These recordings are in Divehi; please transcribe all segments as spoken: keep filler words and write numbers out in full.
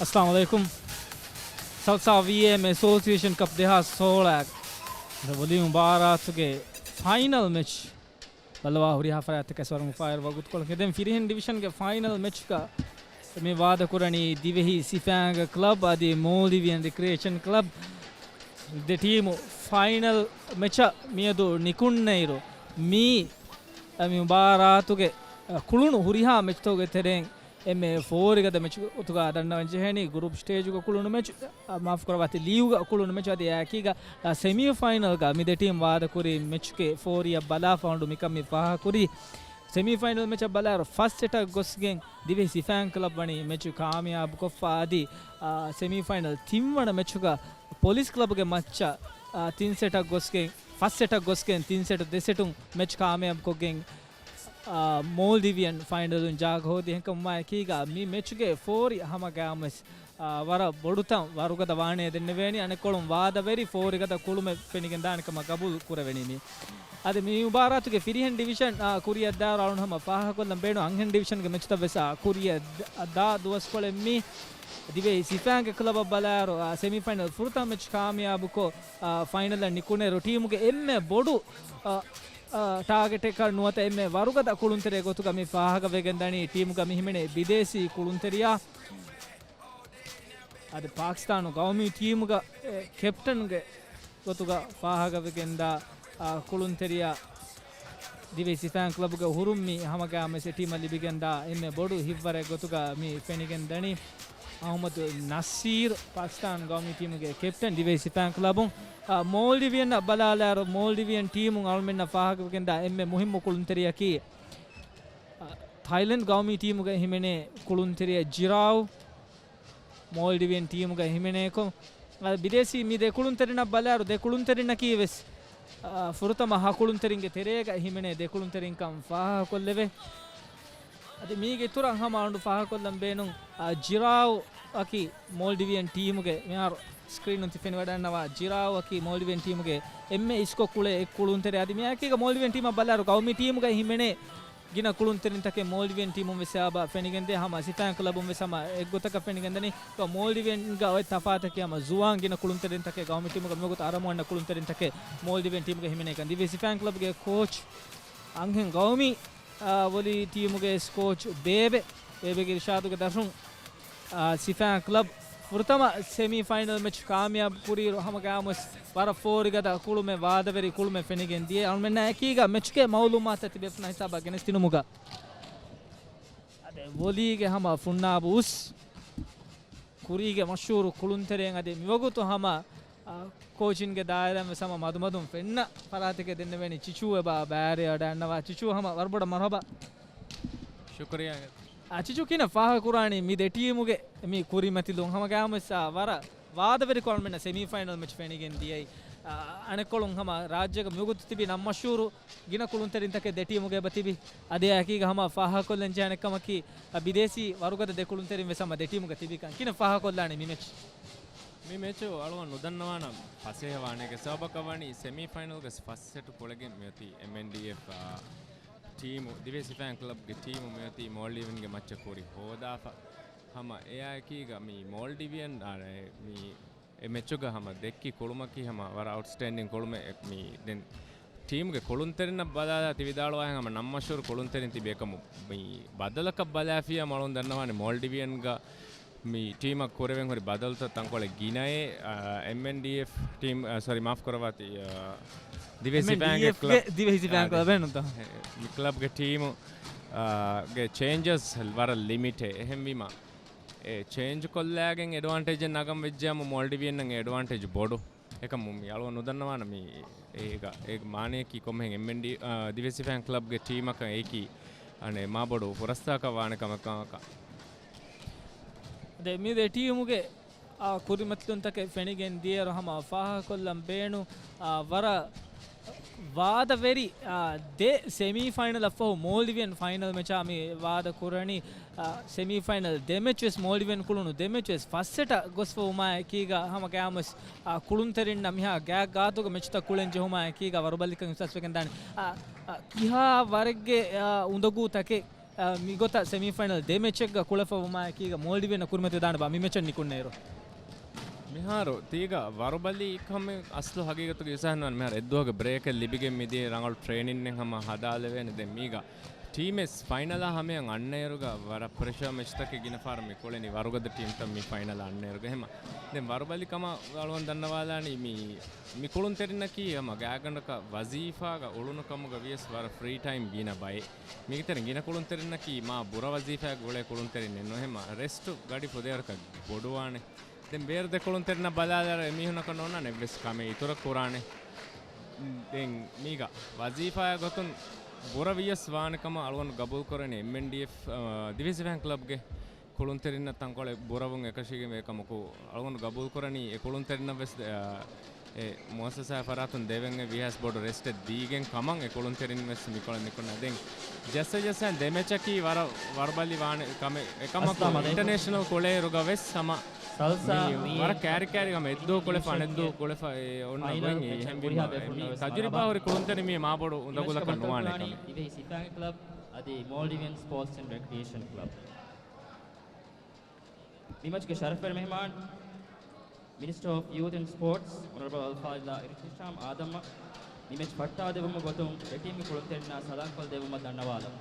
އައްސަލާމު ޢަލައިކުމް. ސަލްސާ ވީއޭއެމް އެސޯސިއޭޝަން ކަޕް ދެހާސް ސޯޅަ ވޮލީ މުބާރާތުގެ ފައިނަލް މެޗް ބައްލަވާ ހުރިހާ ފަރާތްތަކަށް ވަރަށް އުފާވެރި ވަގުތުކޮޅެއް. ދެން ފިރިހެން ޑިވިޝަންގެ ފައިނަލް މެޗްގަ މި ވާދަކުރަނީ ދިވެހި ސިފައިންގެ ކްލަބް އަދި މޯލްޑިވިއަން ރިކްރިއޭޝަން ކްލަބް. ދެ ޓީމު ފައިނަލް މެޗަށް މިއަދު ނިކުންނައިރު، މީ މި މުބާރާތުގެ ކުޅުނު ހުރިހާ މެޗްތަކުގެ ތެރެއިން އެންމެ ފޯރިގަދަ މެޗު ގޮތުގަ ދަންނަވަން ޖެހެނީ. ގްރޫޕް ސްޓޭޖުގަ ކުޅުނު މެޗު، އަ، މާފު ކުރައްވާތި، ލީގުގަ ކުޅުނު މެޗު އަދި އެއާއެކީގަ، އަ، ސެމީ ފައިނަލްގަ މި ދެ ޓީމް ވާދަކުރި މެޗުގެ ފޯރިއަށް ބަލާފަ އޮންޑު މިކަން މި ފާހަގަކުރީ. ސެމީ ފައިނަލް މެޗަށް ބަލާއިރު ފަސް ސެޓަށް ގޮސްގެން ދިވެހި ސިފައިން ކްލަބް ވަނީ މެޗު ކާމިޔާބުކޮށްފަ އަދި، އާ، ސެމީ ފައިނަލް ތިންވަނަ މެޗުގަ ޕޮލިސް ކްލަބުގެ މައްޗަށް، އާ، ތިން ސެޓަށް ގޮސްގެން، ފަސް ސެޓަށް ގޮސްގެން ތިން ސެޓު ދެ ސެޓުން މެޗް ކާމިޔާބުކޮށްގެން، އާ، މޯލްޑިވިއަން ފައިނަލުން ޖާގަ ހޯދި. އެހެންކަމުމާ އެކީގަ މި މެޗުގެ ފޯރި ހަމަގައިމުވެސް، އާ، ވަރަށް ބޮޑުތަން ވަރުގަދަ ވާނޭ ދެންނެވޭނީ. އަނެއްކޮޅުން ވާދަވެރި ފޯރިގަދަ ކުޅުމެއް ފެނިގެންދާނެ ކަމަށް ގަބޫލު ކުރެވެނީ މީ. އަދި މި މުބާރާތުގެ ފިރިހެން ޑިވިޝަން، އާ، ކުރިއަށްދާއިރު އަޅުން ހަމަ ފާހަގަކޮށްލަން ބޭނުން އަންހެން ޑިވިޝަންގެ މެޗުތައް ވެސް، އާ، ކުރިއަށް ދާ ދުވަސްކޮޅެއް މީ. ދިވެހި ސިފައިންގެ ކްލަބަށް ބަލާއިރު، އާ، ސެމީ ފައިނަލް ފުރަތަމަ މެޗް ކާމިޔާބުކޮށް، އާ، ފައިނަލަށް ނިކުނޭރު ޓީމުގެ އެންމެ ބޮޑު، އާ، އާ، ޓާގެޓެއްކަށް ނުވަތަ އެންމެ ވަރުގަދަ ކުޅުންތެރިއެއް ގޮތުގަ މި ފާހަގަވެގެން ދަނީ ޓީމުގަ މި ހިމެނޭ ބިދޭސީ ކުޅުންތެރިޔާ. އަދި ޕާކިސްތާނު ގައުމީ ޓީމުގަ، އެ، ކެޕްޓަންގެ ގޮތުގަ ފާހަގަވެގެންދާ، އާ، ކުޅުންތެރިޔާ ދިވެހި ސިފައިން ކްލަބުގެ އުހުރުން މި ހަމަގައިމުވެސް ޓީމަށް ލިބިގެންދާ އެންމެ ބޮޑު ހިތްވަރެއް ގޮތުގަ މި ފެނިގެން ދަނީ. އަހުމަދު ނަސީރު، ޕާކިސްތާން ގައުމީ ޓީމުގެ ކެޕްޓަން، ދިވެހި ސިފައިން ކްލަބުން، އާ، މޯލްޑިވިއަން ބަލާލާއިރު، މޯލްޑިވިއަން ޓީމުން އަޅުމެންނަށް ފާހަގަވެގެންދާ އެންމެ މުހިއްމު ކުޅުންތެރިޔަކީ، އާ، ތައިލެންޑް ގައުމީ ޓީމުގަ ހިމެނޭ ކުޅުންތެރިޔާ ޖިރާއު. މޯލްޑިވިއަން ޓީމުގަ ހިމެނޭކޮށް، އަ، ބިދޭސީ މި ދެ ކުޅުންތެރިންނަށް ބަލާއިރު، ދެ ކުޅުންތެރިންނަކީ ވެސް، އަ، ފުރަތަމަ ހަ ކުޅުންތެރިންގެ ތެރޭގަ ހިމެނޭ ދެ ކުޅުންތެރިންކަން ފާހަގަކޮށްލެވޭ. އަދި މީގެ އިތުރަށް ހަމަ އަޅުގަނޑު ފާހަގަކޮށްލަން ބޭނުން، އަ، ޖިރާއު އަކީ މޯލްޑިވިއަން ޓީމުގެ، މިހާރު ސްކްރީނުން ތި ފެނިވަޑަންނަވާ ޖިރާއު އަކީ މޯލްޑިވިއަން ޓީމުގެ އެންމެ އިސްކޮށް ކުޅޭ އެއް ކުޅުންތެރި. އަދި މިއާއެކީގަ މޯލްޑިވިއަން ޓީމަށް ބަލާއިރު، ގައުމީ ޓީމުގައި ހިމެނޭ ގިނަ ކުޅުންތެރިންތަކެއް މޯލްޑިވިއަން ޓީމުން ވެސް އެބަ ފެނިގެންދޭ. ހަމަ ސިފައިން ކްލަބުން ވެސް ހަމަ އެއްގޮތަކަށް ފެނިގެންދަނީ. މޯލްޑިވިއަންގަ އޮތް ތަފާތަކީ ހަމަ ޒުވާން ގިނަ ކުޅުންތެރިންތަކެއް ގައުމީ ޓީމުގަ މިވަގުތު އަރަމު އަންނަ ކުޅުންތެރިންތަކެއް މޯލްޑިވިއަން ޓީމުގަ ހިމެނޭކަން. ދިވެހި ސިފައިން ކްލަބުގެ ކޯޗް އަންހެން ގައުމީ، އާ، ވޮލީ ޓީމުގެ އެސް ކޯޗް ބޭބެ، ބޭބެގެ އިރުޝާދުގެ ދަށުން، އާ، ސިފައިން ކްލަބް ފުރަތަމަ ސެމީ ފައިނަލް މެޗް ކާމިޔާބު ކުރިއިރު ހަމަ ގައިމުވެސް ވަރަށް ފޯރިގަދަ ކުޅުމެއް، ވާދަވެރި ކުޅުމެއް ފެނިގެން ދިޔަ. އަޅުމެންނާ އެކީގަ މެޗުގެ މައުލޫމާތު ތިބޭފުޅުންނާ ހިސާބަށް ގެނެސްދިނުމުގަ އަދި ވޮލީގެ ހަމަ ފުންނާބު އުސް ކުރީގެ މަޝްހޫރު ކުޅުންތެރިން އަދި މިވަގުތު ހަމަ، އާ، ކޯޗިންގެ ދާއިރާއިން ވެސް ހަމަ މަދުމަދުން ފެންނަ ފަރާތެކޭ ދެންނެވޭނީ ޗިޗޫ އެބަ ބައިވެރިވަޑައިގަންނަވާ. ޗިޗޫ ހަމަ ވަރަށް ބޮޑަށް މަރުހަބާ. ޝުކުރިއްޔާ. އާ، ޗިޗޫ ކިހިނެއް ފާހަގަކުރާނީ މި ދެ ޓީމުގެ މި ކުރިމަތިލުން؟ ހަމަ ގައިމުވެސް، އާ، ވަރަށް ވާދަވެރިކޮށް އަޅުމެންނަށް ސެމީ ފައިނަލް މެޗް ފެނިގެން ދިޔައީ. އާ، އަނެއްކޮޅުން ހަމަ ރާއްޖޭގަ މިވަގުތު ތިބި ނަން މަޝްހޫރު ގިނަ ކުޅުންތެރިންތަކެއް ދެ ޓީމުގަ އެބަ ތިބި. އަދި އެއާއެކީގަ ހަމަ ފާހަގަކޮށްލަން ޖެހޭނެ ކަމަކީ، އަ، ބިދޭސީ ވަރުގަދަ ދެ ކުޅުންތެރިން ވެސް ހަމަ ދެ ޓީމުގަ ތިބިކަން. ކިހިނެއް ފާހަގަކޮށްލާނީ މި މެޗް؟ މި މެޗު އަޅުގަނޑު ނުދަންނަވާނަން ފަސޭހަ ވާނެ. އޭގެ ސަބަބަކަށް ވަނީ ސެމީ ފައިނަލްގަ ފަސް ސެޓު ކުޅެގެން މިއޮތީ އެމްއެންޑީއެފް، އާ، ޓީމު، ދިވެހި ސިފައިން ކްލަބްގެ ޓީމު މިއޮތީ މޯލްޑިވިއަންގެ މައްޗަށް ކުރި ހޯދާފަ. ހަމަ އެއާއެކީގަ މި މޯލްޑިވިއަން، އާ، މި އެ މެޗުގަ ހަމަ ދެއްކި ކުޅުމަކީ ހަމަ ވަރަށް އައުޓްސްޓޭންޑިން ކުޅުމެއް. މި ދެން ޓީމުގެ ކުޅުންތެރިންނަށް ބަލާލާ ތި ވިދާޅުވާހެން ހަމަ ނަން މަޝްހޫރު ކުޅުންތެރިން ތިބި އެކަމު މި ބަދަލަކަށް ބަލާފިއްޔާ އަޅުގަނޑު ދަންނަވާނެ މޯލްޑިވިއަންގަ މި ޓީމަށް ކުރެވެން ހުރި ބަދަލުތައް ތަންކޮޅެއް ގިނައޭ، އާ، އެމްއެންޑީއެފް ޓީމް، އާ، ސޮރީ، މާފް ކުރައްވާތި، އާ، ދިވެހި ސިފައިންގެ އެމްއެންޑީއެފްގެ ކްލަބް، ދިވެހި ސިފައިން އާ، ކްލަބް އެއް ނުތަ؟ އެ، މި ކްލަބްގެ ޓީމު، އާ، ގެ ޗޭންޖަސް ވަރަށް ލިމިޓެއް. އެހެންވީމަ، އެ ޗޭންޖް ކޮށްލާގެން އެޑްވާންޓޭޖެއް ނަގަން ވެއްޖެއްޔާމު މޯލްޑިވިއަންނަށް އެޑްވާންޓޭޖް ބޮޑު. އެކަމު މި އަޅުގަނޑު ނުދަންނަވާނަން މި އޭގަ، އޭގެ މާނަޔަކީ ކޮންމެހެން އެމްއެންޑީ، އާ، ދިވެހި ސިފައިން ކްލަބްގެ ޓީމަކަށް އެއީކީ، އަނެއް މާ ބޮޑު ފުރަސްތަކަށް ވާނެ ކަމަކަށް. ދެ މި ދެ ޓީމުގެ، އާ، ކުރިމަތިލުންތަކެއް ފެނިގެން ދިޔައިރު ހަމަ ފާހަގަކޮށްލަން ބޭނު، އާ، ވަރަށް ވާދަވެރި، އާ، ދެ ސެމީ ފައިނަލަށްފަހު މޯލްޑިވިއަން ފައިނަލް މެޗާ މި ވާދަ ކުރަނީ، އާ، ސެމީ ފައިނަލް ދެ މެޗުވެސް މޯލްޑިވިއަން ކުޅުނު ދެ މެޗުވެސް ފަސް ސެޓަށް ގޮސްފަ ވުމާ އެކީގަ ހަމަ ގައިމުވެސް، އާ، ކުޅުންތެރިންނަށް މިހާ ގާތް ގާތުގެ މެޗުތައް ކުޅެން ޖެހުމާ އެކީގަ ވަރުބަލިކަން އިހްސާސްވެގެން ދާނެ. އާ، އާ، ކިހާ ވަރެއްގެ، އާ، އުނދަގޫތަކެއް އ، މިގޮތަށް ސެމީފައިނަލް ދެ މެޗެއްގަ ކުޅެފަ ވުމާއެކީގަ މޯލްޑިވިއަން ކުރިމަތިވެދާނެ ބާ މި މެޗަށް ނިކުންނައިރު؟ މިހާރު ތީގަ ވަރުބަލި ކަމެއް އަސްލު ހަގީގަތުގަ އިސާހަން ވާން މިހާރު އެއްދުވަހުގެ ބްރޭކެއް ލިބިގެން މިދިޔަ ރަނގަޅު ޓްރޭނިންއެއް ހަމަ ހަދާލެވޭނެ. ދެން މީގަ ޓީމެއް ފައިނަލާ ހަމަޔަށް އަންނައިރުގަ ވަރަށް ޕްރެޝަރ މެޗްތަކެއް ގިނަ ފަހަރަށް މި ކުޅެނީ ވަރުގަދަ ޓީމްތައް މި ފައިނަލަށް އަންނައިރުގަ. އެހެމަ ދެން ވަރުބަލި ކަމަށް އަޅުގަނޑު ދަންނަވާލާނީ މި، މި ކުޅުންތެރިންނަކީ ހަމަ ގާތްގަނޑަކަށް ވަޒީފާގަ އުޅުނު ކަމުގަ ވިޔަސް ވަރަށް ފްރީ ޓައިމް ގިނަ ބައެއް. މީގެ ތެރެއިން ގިނަ ކުޅުންތެރިންނަކީ މާ ބުރަ ވަޒީފާއަށް އުޅޭ ކުޅުންތެރިންނެއް ނޫން. އެހެމަ ރެސްޓު ގަޑި ފުދޭވަރަކަށް ބޮޑުވާނެ. ދެން ވޭރު ދެ ކުޅުންތެރިންނަށް ބަލާލާއިރު އެމީހުންނަކަށް ނޯންނާނެ އެއްވެސް ކަމެއް އިތުރަށް ކުރާނެ. ދެން މީގަ ވަޒީފާއާ ގޮތުން ބުރަ ވިޔަސް ވާނެ ކަމަށް އަޅުގަނޑު ގަބޫލު ކުރަނީ އެމްއެންޑީއެފް، އާ، ދިވެހި ސިފައިން ކްލަބްގެ ކުޅުންތެރިންނަށް ތަންކޮޅެއް ބުރަވުން އެކަށީގެން ވޭ ކަމަކު އަޅުގަނޑު ގަބޫލު ކުރަނީ އެ ކުޅުންތެރިންނަށް ވެސް، އާ، އެ މުއައްސަސާއާ ފަރާތުން ދެވެން އެ ވީހާވެސް ބޮޑު ރެސްޓެއް ދީގެން ކަމަށް އެ ކުޅުންތެރިން ވެސް މިކޮޅަށް ނިކުންނަ. ދެން ޖައްސަ ޖައްސައިން ދެ މެޗަކީ ވަރަށް ވަރުބަލި ވާނެ ކަމެއް. އެކަމަކު އައްސަލާމު އަލައިކުމް. އިންޓަނޭޝަނަލް ކުޅޭއިރުގަ ވެސް ހަމަ ސަލްސާ މި މީ ވަރަށް ކާރި ކާރި ހަމަ އެއްދުވަހު ކުޅެފަ އަނެއްދުވަހު ކުޅެފަ އެ އޮންނަ ފައިނަލް ގޮތް އެ ކެޕްޓަން ހެންވީމަ ކުރިހާ ދެފުންނަށް ވެސް މަރުޙަބާ ދަންނަވާލަން. މި ތަޖުރިބާ ހުރި ކުޅުންތެރިން މި މާބޮޑު އުނދަގުލަކަށް ނުވާނެ ކަމެއް. ދިވެހި ސިފައިން ކްލަބް އަދި މޯލްޑިވިއަން ސްޕޯޓްސް އެންޑް ރެކްރިއޭޝަން ކްލަބް. މި މެޗްގެ ޝަރަފްވެރި މެހެމާން، މިނިސްޓަރ އޮފް ޔޫތް އެންޑް ސްޕޯޓްސް، އޮނަރަބަލް އަލްފާޟިލާ އިރުތިޝާމް އާދަމްއަށް މި މެޗް ފައްޓާދެއްވުމުގެ ގޮތުން ދެ ޓީމްގެ ކުޅުންތެރިންނާ ސަލާންކޮށްދެއްވުމަށް ދަންނަވާލަން.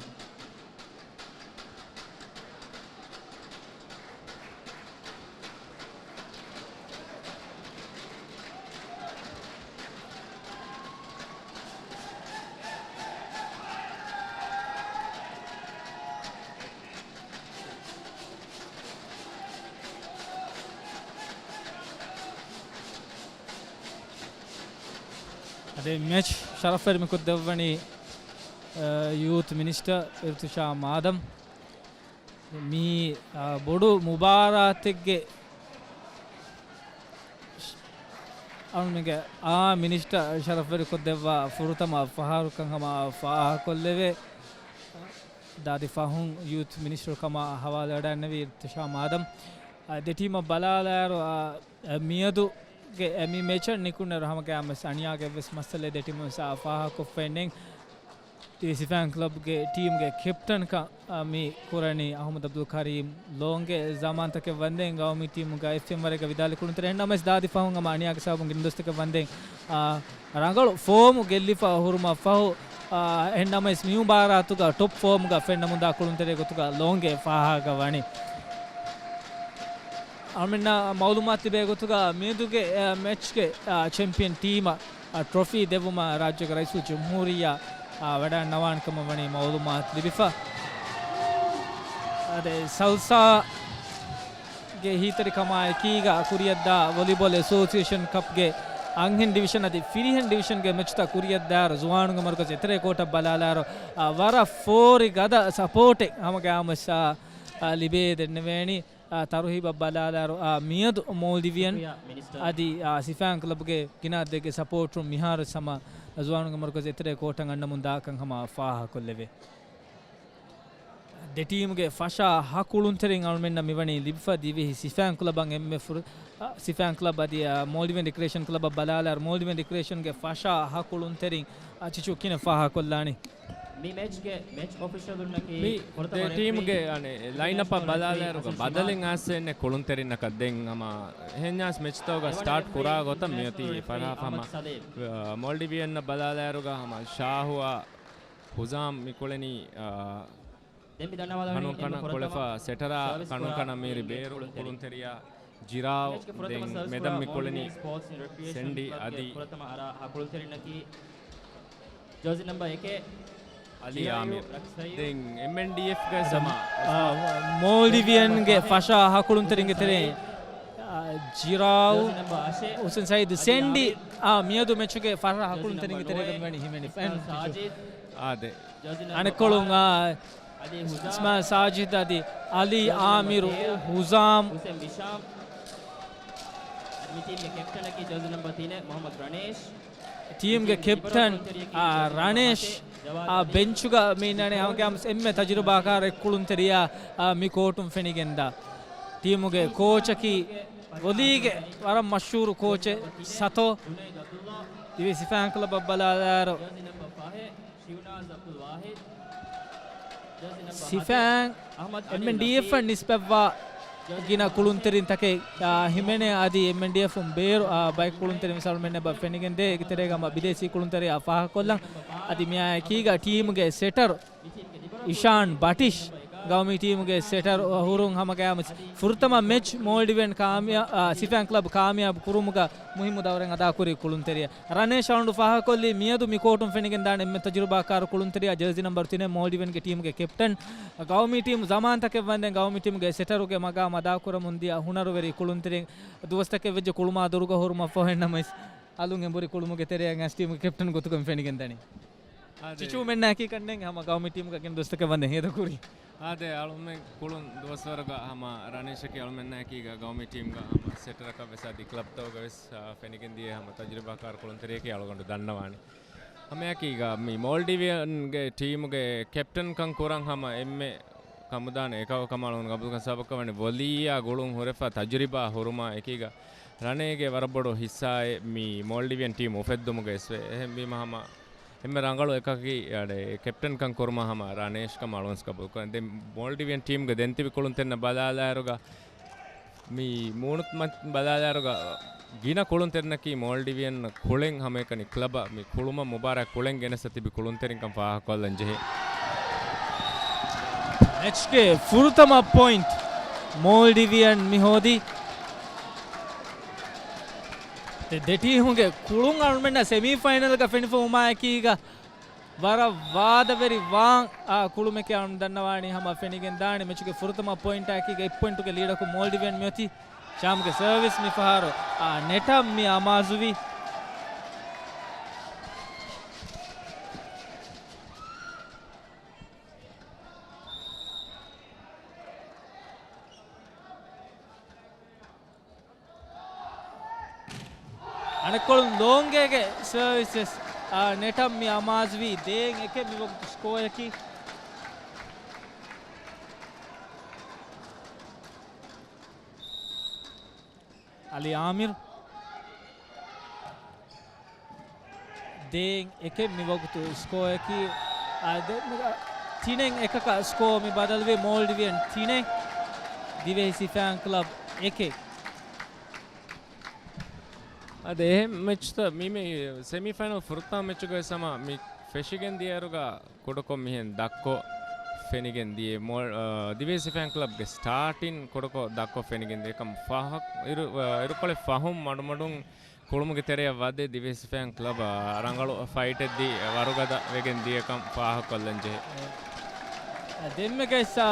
އަދި މެޗް ޝަރަފްވެރި މިކޮށްދެއްވަނީ، އަ، ޔޫތް މިނިސްޓަރ އިރުތިޝާމް އާދަމް. މީ، އަ، ބޮޑު މުބާރާތެއްގެ އަޅުމެންގެ އާ މިނިސްޓަރ ޝަރަފްވެރިކޮށްދެއްވާ ފުރަތަމަ ފަހަރުކަން ހަމަ ފާހަގަކޮށްލެވޭ. ދާދި ފަހުން ޔޫތް މިނިސްޓަރ ކަމަށް ހަވާލުވެވަޑައިގެންނެވި އިރުތިޝާމް އާދަމް. އަ، ދެ ޓީމަށް ބަލާލާއިރު، އަ، އަ، މިއަދުގެ އެ މި މެޗަށް ނިކުންނައިރު ހަމަގައިމުވެސް އަނިޔާގެ އެއްވެސް މައްސަލައެއް ދެ ޓީމުން ވެސް އާ ފާހަގަކޮށްފައެއް ނެތް. ދިވެހި ސިފައިން ކްލަބްގެ ޓީމްގެ ކެޕްޓަންކަން، އަ، މި ކުރަނީ އަޙްމަދު އަބްދުލް ކަރީމް ލޯންގެ ޒަމާންތަކެއް ވަންދެން ގައުމީ ޓީމުގައި އެފްއެމް ވަރެއްގަ ވިދާޅު ކުޅުންތެރިން. އެހެންނަމަވެސް ދާދި ފަހުން ހަމަ އަނިޔާގެ ސަބަބުން ގިނަ ދުވަސްތަކެއް ވަންދެން، އާ، ރަނގަޅު ފޯމު ގެއްލިފަ ހުރުމަށް ފަހު، އާ، އެހެންނަމަވެސް މި މުބާރާތުގަ ޓޮޕް ފޯމުގަ ފެންނަމުންދާ ކުޅުންތެރި ގޮތުގަ ލޯންގެ ފާހަގަވަނީ. އަޅުމެންނަށް މައުލޫމާތު ލިބޭ ގޮތުގަ މިއަދުގެ، އާ، މެޗްގެ، އާ، ޗެމްޕިއަން ޓީމަށް، އާ، ޓްރޮފީ ދެއްވުމަށް ރާއްޖޭގެ ރައީސުލްޖުމްހޫރިއްޔާ، އާ، ވަޑައިންނަވާނެ ކަމަށް ވަނީ މައުލޫމާތު ލިބިފަ. އާދެ، ސަލްސާ ގެ އެހީތެރިކަމާ އެކީގަ ކުރިއަށްދާ ވޮލީބޯލް އެސޯސިއޭޝަން ކަޕްގެ އަންހެން ޑިވިޝަން އަދި ފިރިހެން ޑިވިޝަންގެ މެޗްތައް ކުރިއަށްދާއިރު، ޒުވާނުންގެ މަރުކަޒު އެތެރޭ ކޯޓަށް ބަލާލާއިރު، އާ، ވަރަށް ފޯރި ގަދަ ސަޕޯޓެއް ހަމަގައިމުވެސް، އާ، އާ، ލިބޭ ދެންނެވޭނީ. އާ، ތަރުހީބަށް ބަލާލާއިރު، އާ، މިއަދު މޯލްޑިވިއަން ޝުކުރިއްޔާ މިނިސްޓަރ. އަދި، އާ، ސިފައިން ކްލަބްގެ ގިނަ އަދަދެއްގެ ސަޕޯޓުން މިހާރު ހަމަ ޒުވާނުންގެ މަރުކަޒު އެތެރޭ ކޯޓަށް އަންނަމުން ދާކަން ހަމަ ފާހަގަކޮށްލެވޭ. ދެ ޓީމުގެ ފަށާ ހަ ކުޅުންތެރިން އަޅުމެންނަށް މިވަނީ ލިބިފަ ދިވެހި ސިފައިން ކްލަބަށް އެންމެ ފުރ-، އަ، ސިފައިން ކްލަބް އަދި، އަ، މޯލްޑިވިއަން ރިކްރިއޭޝަން ކްލަބަށް ބަލާލާއިރު، މޯލްޑިވިއަން ރިކްރިއޭޝަންގެ ފަށާ ހަ ކުޅުންތެރިން، އަ، ޗިޗު ކިހިނެއް ފާހަގަކޮށްލާނީ؟ މި މެޗްގެ މެޗް އޮފިޝަލުންނަކީ މި ފުރަތަމަ ދެ ޓީމުގެ، ރެފްރީ އަނެ، ލައިންއަޕަށް ބަލާލާއިރު ބަދަލެއް އައިސް އެންނެ ކުޅުންތެރިންނަކަށް ދެން ހަމަ އެހެންޏާސް މެޗްތަކުގަ ސްޓާޓް ކުރާ ގޮތަށް މިއޮތީ ފަރާފަ ހަމަ، އަ، މޯލްޑިވިއަންނަށް ބަލާލާއިރުގަ ހަމަ ޝާހުއާ ހުޒާމް މިކުޅެނީ، އާ، ދެން މި ދަންނަވާލަނީ ކަނުން ކަނަށް ކުޅެފަ ސެޓަރާ ކަނުން ކަނަށް މީރި ބޭރު ކުޅުންތެރި. ކުޅުންތެރިޔާ ޖިރާވް، ދެން މެދަށް މިކުޅެނީ ސެންޑި އަދި ޖާޒި ނަމްބަ އެކެއް އަލީ އާމިރު. ދެން އެމްއެންޑީއެފްގެ ސަމާ، އާ، މޯލްޑިވިއަންގެ ފަށާ ހަ ކުޅުންތެރިންގެ ތެރެއިން، އާ، ޖިރާވް، ހުސެން ސައީދު، ސެންޑި، އާ، މިއަދު މެޗުގެ ފަށާ ހަ ކުޅުންތެރިންގެ ތެރޭގަ މިވަނީ ހިމެނިފަ. އާދެ. އަނެއްކޮޅުން، އާ، އިސްމާއިލް ސާޖިދް އަދި އަލީ އާމިރު، ހުޒާމް. ހުސެން ވިޝާމް. އަދި މި ޓީމްގެ ކެޕްޓަނަކީ ޖާޒި ނަމްބަރ ތިނެއް މުހައްމަދު ރަނޭޝް. ޓީމްގެ ކެޕްޓަން، އާ، ރަނޭޝް، އާ، ބެންޗުގަ މި އިންނާނެ ހަމަގައިމުވެސް އެންމެ ތަޖުރިބާކާރު އެއްކުޅުންތެރިޔާ، އާ، މި ކޯޓުން ފެނިގެންދާ. ޓީމުގެ ކޯޗަކީ ވޮލީގެ ވަރަށް މަޝްހޫރު ކޯޗެއް ސަތޯ. ދިވެހި ސިފައިން ކްލަބަށް ބަލާލާއިރު، ޝިވްނާޒް އަބްދުލް ވާހިދް. ސިފައިން އެމްއެންޑީއެފް އަށް ނިސްބަތްވާ ގިނަ ކުޅުންތެރިން ތަކެއް، އާ، ހިމެނޭ. އަދި އެމްއެންޑީއެފުން ބޭރު، އާ، ބައެއް ކުޅުންތެރިން ވެސް އަޅުމެންނަށް ފެނިގެންދޭ. އޭގެ ތެރޭގަ ހަމަ ބިދޭސީ ކުޅުންތެރިޔާ ފާހަގަކޮށްލަން. އަދި މިއާއެކީގަ ޓީމުގެ ސެޓަރ އިޝާން ބަޓިޝް ގައުމީ ޓީމުގެ ސެޓަރ ހުރުން ހަމަގައިމު ފުރަތަމަ މެޗް މޯލްޑިވިއަން ކާމިޔާ-، އާ، ސިފައިން ކްލަބް ކާމިޔާބު ކުރުމުގަ މުހިއްމު ދައުރެއް އަދާކުރި ކުޅުންތެރިޔާ. ރަނޭޝް އަޅުގަނޑު ފާހަގަކޮށްލީ މިއަދު މި ކޯޓުން ފެނިގެންދާނެ އެންމެ ތަޖުރިބާކާރު ކުޅުންތެރިޔާ ޖާޒީ ނަމްބަރު ތިނެއް މޯލްޑިވިއަންގެ ޓީމުގެ ކެޕްޓަން. ގައުމީ ޓީމު ޒަމާންތަކެއް ވަންދެން ގައުމީ ޓީމުގެ ސެޓަރުގެ މަގާމް އަދާކުރަމުން ދިޔަ ހުނަރުވެރި ކުޅުންތެރިން ދުވަސްތަކެއް ވެއްޖެ ކުޅުމާ ދުރުގަ ހުރުމަށް ފޮހެއްނަމަވެސް އަލުން އެނބުރި ކުޅުމުގެ ތެރެއަށް އައިސް ޓީމުގެ ކެޕްޓަން ގޮތުގަ ފެނިގެންދަނީ. އާދެ. ޗިޗޫމެންނާއެކީ ކަންނޭނގެ ހަމަ ގައުމީ ޓީމުގަ ގެން ދުވަސްތަކެއް ވަންދެން ހޭދަކުރީ. އާދެ، އަޅުމެން ކުޅުން ދުވަސްވަރުގަ ހަމަ ރަނީޝަކީ އަޅުމެންނާއެކީގަ ގައުމީ ޓީމުގަ ހަމަ ސެޓަރަކަށް ވެސް އަދި ކްލަބްތަކުގަ ވެސް، އާ، ފެނިގެން ދިޔަ ހަމަ ތަޖުރިބާކާރު ކުޅުންތެރިޔަކީ އަޅުގަނޑު ދަންނަވާނެ. ހަމައެކީގަ މި މޯލްޑިވިއަންގެ ޓީމުގެ ކެޕްޓަންކަން ކުރަން ހަމަ އެންމެ ކަމުދާނެ އެކަކު ކަމަށް އަޅުގަނޑު ގަބޫލުކުރަން. ސަބަބަކަށް ވަނީ ވޮލީއާ ގުޅުން ހުރެފަ ތަޖުރިބާ ހުރުމާ އެކީގަ ރަނޭގެ ވަރަށް ބޮޑު ހިއްސާއެއް މި މޯލްޑިވިއަން ޓީމު އުފެއްދުމުގަ އެސްވޭ. އެހެންވީމަ ހަމަ އެންމެ ރަނގަޅު އެކަކީ އަޑެ ކެޕްޓަންކަން ކުރުމަށް ހަމަ ރަނޭޝް ކަމަށް އަޅުގަނޑު ގަބޫލުކުރަން. ދެން މޯލްޑިވިއަން ޓީމުގެ ދެން ތިބި ކުޅުންތެރިންނަށް ބަލާލާއިރުގަ މި މޫނު މަ-، ބަލާލާއިރުގަ ގިނަ ކުޅުންތެރިންނަކީ މޯލްޑިވިއަން ކުޅެން ހަމައެކަނި ކްލަބަށް މި ކުޅުމަށް މުބާރާތް ކުޅެން ގެނެސް ތިބި ކުޅުންތެރިންކަން ފާހަގަކޮށްލަން ޖެހޭ. މެޗްގެ ފުރަތަމަ ޕޮއިންޓް މޯލްޑިވިއަން މި ހޯދީ. ދެ-، ދެ ޓީމުގެ ކުޅުން އަޅުމެންނަށް ސެމީ ފައިނަލްގަ ފެނިފަ ވުމާއެކީގަ ވަރަށް ވާދަވެރި ވާން، އާ، ކުޅުމެކޭ އަޅުން ދަންނަވާނީ ހަމަ ފެނިގެން ދާނެ. މެޗުގެ ފުރަތަމަ ޕޮއިންޓާއެކީގަ އެއް ޕޮއިންޓުގެ ލީޑަކުން މޯލްޑިވިއަން މިއޮތީ. ޝާމްގެ ސަރވިސް މިފަހަރު، އާ، ނެޓަށް މި އަމާޒުވީ. އަނެއްކޮޅުން ލޯންގޭގެ ސަރވިސް ވެސް، އާ، ނެޓަށް މި އަމާޒުވީ. ދޭން އެކެއް މި ވަގުތު ސްކޯއަކީ. އަލީ އާމިރު. ދޭން އެކެއް މި ވަގުތު ސްކޯއަކީ، އާ، ދެ-، މި-، ތިނެއް އެކަކަށް ސްކޯ މި ބަދަލުވީ. މޯލްޑިވިއަން ތިނެއް، ދިވެހި ސިފައިން ކްލަބް އެކެއް. އަދި އެހެން މެޗްތައް މި، މި ސެމީފައިނަލް ފުރަތަމަ މެޗުގައި ސަމާ މި ފެށިގެން ދިޔައިރުގަ ކުޑަކޮށް މިހެން ދަށްކޮށް ފެނިގެން ދިޔަ. މޯ-، އާ، ދިވެހި ސިފައިން ކްލަބްގެ ސްޓާޓިން ކުޑަކޮށް ދަށްކޮށް ފެނިގެން ދިޔަ. އެކަމް ފަހަ-، އިރު-، އާ، އިރުކޮޅެއް ފަހުން މަޑުމަޑުން ކުޅުމުގެ ތެރެއަށް ވަދެ ދިވެހި ސިފައިން ކްލަބަށް ރަނގަޅު ފައިޓެއް ދީ ވަރުގަދަ ވެގެން ދިޔަކަން ފާހަގަކޮށްލަން ޖެހޭ. ދެންމެ ގެސް، އާ،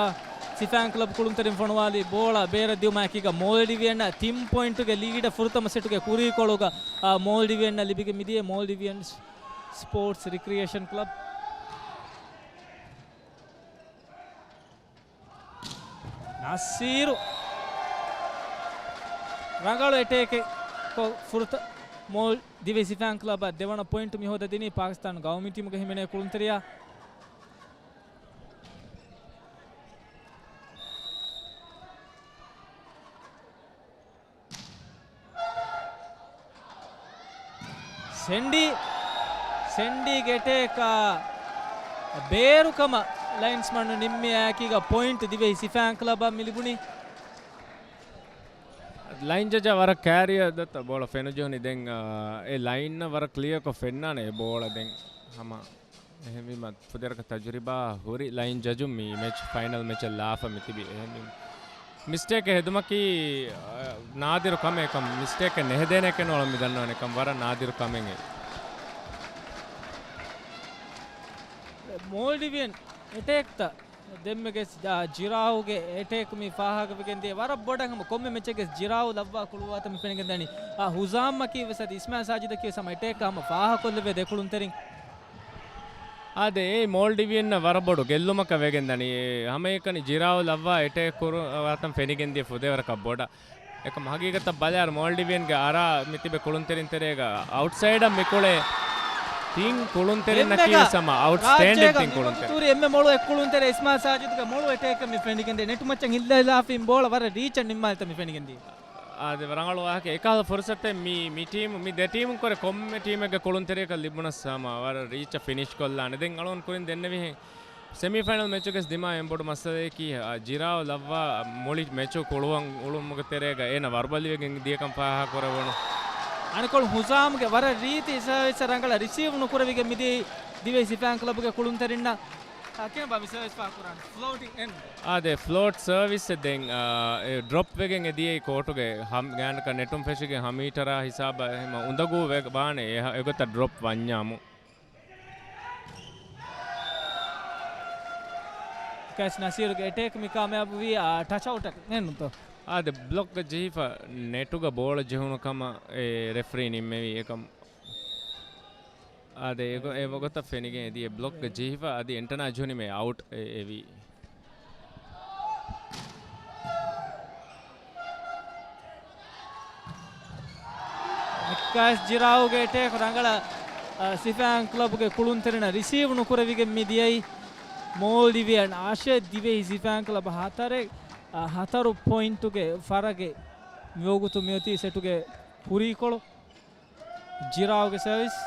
ސިފައިން ކްލަބް ކުޅުންތެރިން ފޮނުވާލީ ބޯޅަ ބޭރަށް ދިއުމާއެކީގަ މޯލްޑިވިއަން ތިން ޕޮއިންޓުގެ ލީޑަށް ފުރަތަމަ ސެޓުގެ ކުރީކޮޅުގަ، އާ، މޯލްޑިވިއަން ލިބިގެން މިދިޔަ. މޯލްޑިވިއަން ސްޕޯޓްސް ރިކްރިއޭޝަން ކްލަބް. ނަސީރު ރަނގަޅު އެޓޭކެއް ކޮށް ފުރަތަ-، މޯލް ދިވެހި ސިފައިން ކްލަބަށް ދެވަނަ ޕޮއިންޓު މި ހޯދަދިނީ ޕާކިސްތާން ގައުމީ ޓީމުގެ ހިމެނޭ ކުޅުންތެރިޔާ. ސެންޑީ، ސެންޑީގެ އެޓޭކާ ބޭރުކަމަށް ލައިންސްމަން ނިންމިއާއެކީގަ ޕޮއިންޓް ދިވެހި ސިފައިން ކްލަބަށް މި ލިބުނީ. ލައިން ޖަޖާ ވަރަށް ކާރިއަށް ދައްތަ ބޯޅަ ފެނުޖެހުނީ. ދެން، އާ، އެ ލައިންނަށް ވަރަށް ކްލިއަރކޮށް ފެންނާނެ އެ ބޯޅަ ދެން ހަމަ. އެހެންވީމަ، ފުދޭވަރަކަށް ތަޖުރިބާ ހުރި ލައިން ޖަޖުން މި މެޗް، ފައިނަލް މެޗަށް ލާފަ މި ތިބި. އެހެންވީމަ، މިސްޓޭކެއް ހެދުމަކީ، އަ، ނާދިރު ކަމެއް ކަމަށް، މިސްޓޭކެއް ނެހެދޭނެ ކަން އަޅުގަނޑު މި ދަންނަވަނީ ކަން ވަރަށް ނާދިރު ކަމެއް އެއް. މޯލްޑިވިއަން އެޓޭކްތައް ދެންމެ ގެސް، އާ، ޖިރާހުގެ އެޓޭކް މި ފާހަގަވެގެން ދިޔަ. ވަރަށް ބޮޑަށް ހަމަ ކޮންމެ މެޗެއްގެ ޖިރާހު ލައްވާ ކުޅުވާތަން މި ފެނިގެން ދަނީ. އާ، ހުޒާމްއަކީ ވެސް އަދި އިސްމާއިލް ސާޖިދަކީ ވެސް ހަމަ އެޓޭކް ހަމަ ފާހަގަކޮށްލެވޭ ދެ ކުޅުންތެރިން. އާދެ، އެއީ މޯލްޑިވިއަންނަށް ވަރަށް ބޮޑު ގެއްލުމަކަށް ވެގެން ދަނީ. އެ، ހަމައެކަނި ޖިރާހު ލައްވާ އެޓޭކް ކުރު-، ވާތަން ފެނިގެން ދިޔަ ފުދޭވަރަކަށް ބޮޑަށް. އެކަމް ހަގީގަތަށް ބަލާއިރު މޯލްޑިވިއަންގެ އަރާ މި ތިބެ ކުޅުންތެރިން ތެރޭގަ އައުޓްސައިޑަށް މި ކުޅޭ ތިން ކުޅުންތެރިންނަކީ ދެންމެގަ ވެސް ހަމަ އައުޓްސްޓޭންޑިން ރާއްޖޭގަ ތިން މި ކުޅުންތެރިން. ވަގުތު ހުރި އެންމެ މޮޅު އެއް ކުޅުންތެރި އިސްމާއިލް ސާޖިދުގެ މޮޅު އެޓޭކަށް މި ފެނިގެން ދިޔަ. ނެޓު މައްޗަށް ހިއްލާ ހިލާފީން ބޯޅަ ވަރަށް ރީޗަށް ނިންމާލިތަން މި ފެނިގެން ދިޔަ. އާދެ، ރަނގަޅު ވާހަކަ. އެކަހަލަ ފުރުސަތެއް މި، މި ޓީމު، މި ދެ ޓީމުން ކުރެ ކޮންމެ ޓީމެއްގެ ކުޅުންތެރިޔަކަށް ލިބުނަސް ހަމަ ވަރަށް ރީޗަށް ފިނިޝް ކޮށްލާނެ. ދެން އަޅުގަނޑު ކުރިން ދެންނެވިހެން ސެމީފައިނަލް މެޗުގެ ދިމާ އެން ބޮޑު މައްސަލައަކީ، އަ، ޖިރާއު ލައްވާ މުޅި މެޗު ކުޅުވަން އުޅުމުގެ ތެރޭގަ އޭނަ ވަރުބަލިވެގެން ދިޔަކަން ފާހަގަކުރެވުނު. އަނެކޮޅު ހުޒާމްގެ ވަރަށް ރީތި ސަރވިސް ރަނގަޅަށް ރިސީވް ނުކުރެވިގެން މިދިޔައީ ދިވެހި ސިފައިން ކްލަބުގެ ކުޅުންތެރިންނަށް. އަ، ކިހިނެއްބާ މި ސަރވިސް ފާހަގަކުރާނީ؟ ފްލޯޓިން އެންޑް. އާދެ، ފްލޯޓް ސަރވިސް ދެން، އާ، އެ ޑްރޮޕް ވެގެން އެ ދިޔައީ ކޯޓުގެ ހަމް-، ގާނަކަށް ނެޓުން ފެށިގެން ހަ މީޓަރާ ހިސާބަށް އެހެމަ އުނދަގޫ ވެ-، ވާނެ އެ ހަ-، އެގޮތަށް ޑްރޮޕް ވަންޏާމު. ކެސް ނަސީރުގެ އެޓޭކް މި ކާމިޔާބުވީ، އާ، ޓަޗް އައުޓަކަށް ނެންނުތޯ؟ އާދެ، ބްލޮކްގަ ޖެހިފަ ނެޓުގަ ބޯޅަ ޖެހުނު ކަމަށް އެ ރެފްރީ ނިންމެވި އެކަމް. އާދެ، އެގޮ-، އެ ވަގުތަށް ފެނިގެން އެދިޔަ ބްލޮކްގަ ޖެހިފަ އަދި އެންޓަނާ ޖުނިމެ އައުޓް އެ-، އެވީ. ނިއްކާސް ޖިރާއުގެ އެޓޭކް ރަނގަޅަށް، އަ، ސިފައިން ކްލަބުގެ ކުޅުންތެރިންނަށް ރިސީވް ނުކުރެވިގެން މި ދިޔައީ މޯލްޑިވިއަން އަށެއް ދިވެހި ސިފައިން ކްލަބު ހަތަރެއް، އަ، ހަތަރު ޕޮއިންޓުގެ ފަރަގެއް މިވަގުތު މިއޮތީ ސެޓުގެ ކުރީކޮޅު. ޖިރާއުގެ ސަރވިސް.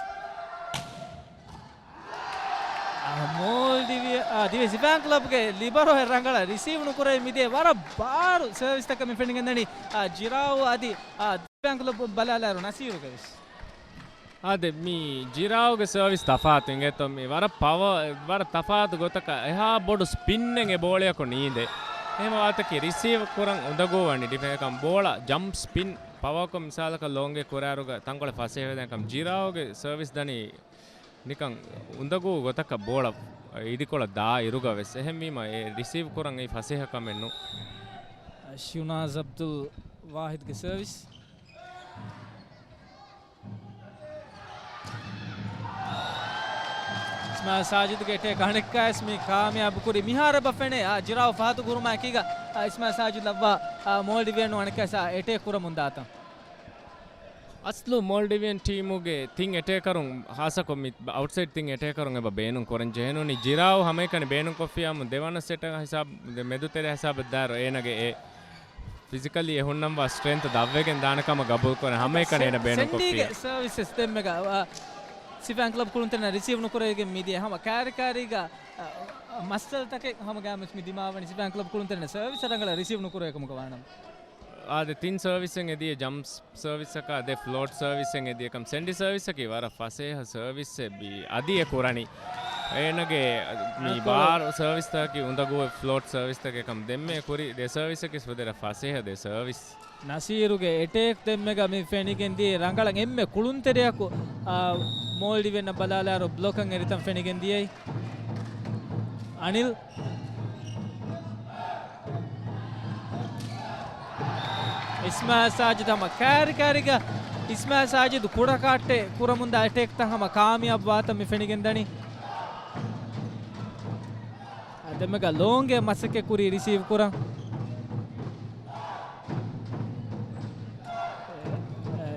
އާ، މޯލްޑިވިއަ-، އާ، ދިވެހި ސިފައިން ކްލަބްގެ ލިބަރޯއެއް ރަނގަޅަށް ރިސީވް ނުކުރެވި މިދިޔަ ވަރަށް ބާރު ސަރވިސްތަކެއް މި ފެނިގެންދަނީ، އާ، ޖިރާއު އަދި، އާ، ސިފައިން ކްލަބް ބަލާލާއިރު ނަސީރުގެ ވެސް. އާދެ، މި ޖިރާއުގެ ސަރވިސް ތަފާތު އިނގޭތޯ، މި ވަރަށް ޕަވަ-، ވަރަށް ތަފާތު ގޮތަކަށް އެހާ ބޮޑު ސްޕިންއެއް އެ ބޯޅަޔަކު ނީނދޭ. އެހެން ވާތަކީ ރިސީވް ކުރަން އުނދަގޫ ވަނީ ޑިފެންސް ކަމަށް ބޯޅަ ޖަމްޕް ސްޕިން ޕަވަރކޮށް މިސާލަކަށް ލޯންގެ ކުރާރުގަ ތަންކޮޅެއް ފަސޭހަވެދާނެކަން ޖިރާއުގެ ސަރވިސް ދަނީ ނިކަން އުނދަގޫ ގޮތަކަށް ބޯޅަ އިދިކޮޅަށް ދާ އިރުގަ ވެސް. އެހެންވީމަ އެ ރިސީވް ކުރަން އެއީ ފަސޭހަ ކަމެއް ނޫން. ޝިނާޒް އަބްދުލް ވާހިދްގެ ސަރވިސް. އިސްމާއިލް ސާޖިދުގެ އެޓޭކް އަނެއްކާވެސް މި ކާމިޔާބު ކުރި. މިހާރު އެބަ ފެނޭ، އާ، ޖިރާއު ފަހަތު ކުރުމާ އެކީގަ، އާ، އިސްމާއިލް ސާޖިދު ލައްވާ، އާ، މޯލްޑިވިއަން އަނެއްކާވެސް އެޓޭކް ކުރަމުން ދާތަން. އަސްލު މޯލްޑިވިއަން ޓީމުގެ ތިން އެޓޭކަރުން، ހާއްސަކޮށް މި އައުޓްސައިޑް ތިން އެޓޭކަރުން އެބަ ބޭނުން ކުރަން ޖެހެނުނީ. ޖިރާއު ހަމައެކަނި ބޭނުން ކޮށްފިޔާމު ދެވަނަ ސެޓަށް ހިސާބް، ދެ މެދުތެރެ ހިސާބަށް ދާއިރު އޭނަގެ އެ ފިޒިކަލީ އެ ހުންނަންވާ ސްޓްރެންތު ދަށްވެގެން ދާނެ ކަމަށް ގަބޫލު ކުރަން ހަމައެކަނި އޭނަ ބޭނުން ކޮށްފި. ސެންޑީގެ ސަރވިސް ސިސްޓަމް އެއްގަ، އަ، ސިފައިން ކްލަބް ކުޅުންތެރިންނަށް ރިސީވް ނުކުރެވިގެން މިދިޔަ ހަމަ ކައިރިކައިރީގަ، އަ، މައްސަލަތަކެއް ހަމަ ގާމެސް މި ދިމާވަނީ ސިފައިން ކްލަބް ކުޅުންތެރިންނަށް ސަރވިސް ރަނގަޅަށް ރިސީވް ނުކުރެވޭ ކަމުގަ ވާނަމަ. އާދެ، ތިން ސަރވިސްއެއް އެދިޔަ ޖަމްޕް ސަރވިސްއަކާ ދެ ފްލޯޓް ސަރވިސްއެއް އެދިޔަކަމް ސެންޑި ސަރވިސްއަކީ ވަރަށް ފަސޭހަ ސަރވިސްއެއް އަދި އެ ކުރަނީ. އޭނަގެ މި އަޅުކަމު ބާރު ސަރވިސްތަކަކީ އުނދަގޫ ފްލޯޓް ސަރވިސްތަކެއް ކަމް ދެންމެ ކުރި ދެ ސަރވިސްއަކީ ވަރަށް ފަސޭހަ ދެ ސަރވިސް. ނަސީރުގެ އެޓޭކް ދެންމެގަ މި ފެނިގެން ދިޔައީ ރަނގަޅަށް އެންމެ ކުޅުންތެރިޔަކު، އާ، މޯލްޑިވިއަންނަށް ބަލާލާއިރު ބްލޮކަށް އެރިތަން ފެނިގެން ދިޔައީ. އަނިލް. އިސްމާއިލް ސާޖިދު ހަމަ ކައިރި ކައިރިގަ އިސްމާއިލް ސާޖިދު ކުޑަކާއްޓެއް ކުރަމުންދާ އެޓޭކްތައް ހަމަ ކާމިޔާބު ވާތަން މި ފެނިގެންދަނީ. އާ، ދެންމެގަ ލޯންގެ މަސައްކަތް ކުރީ ރިސީވް ކުރަން.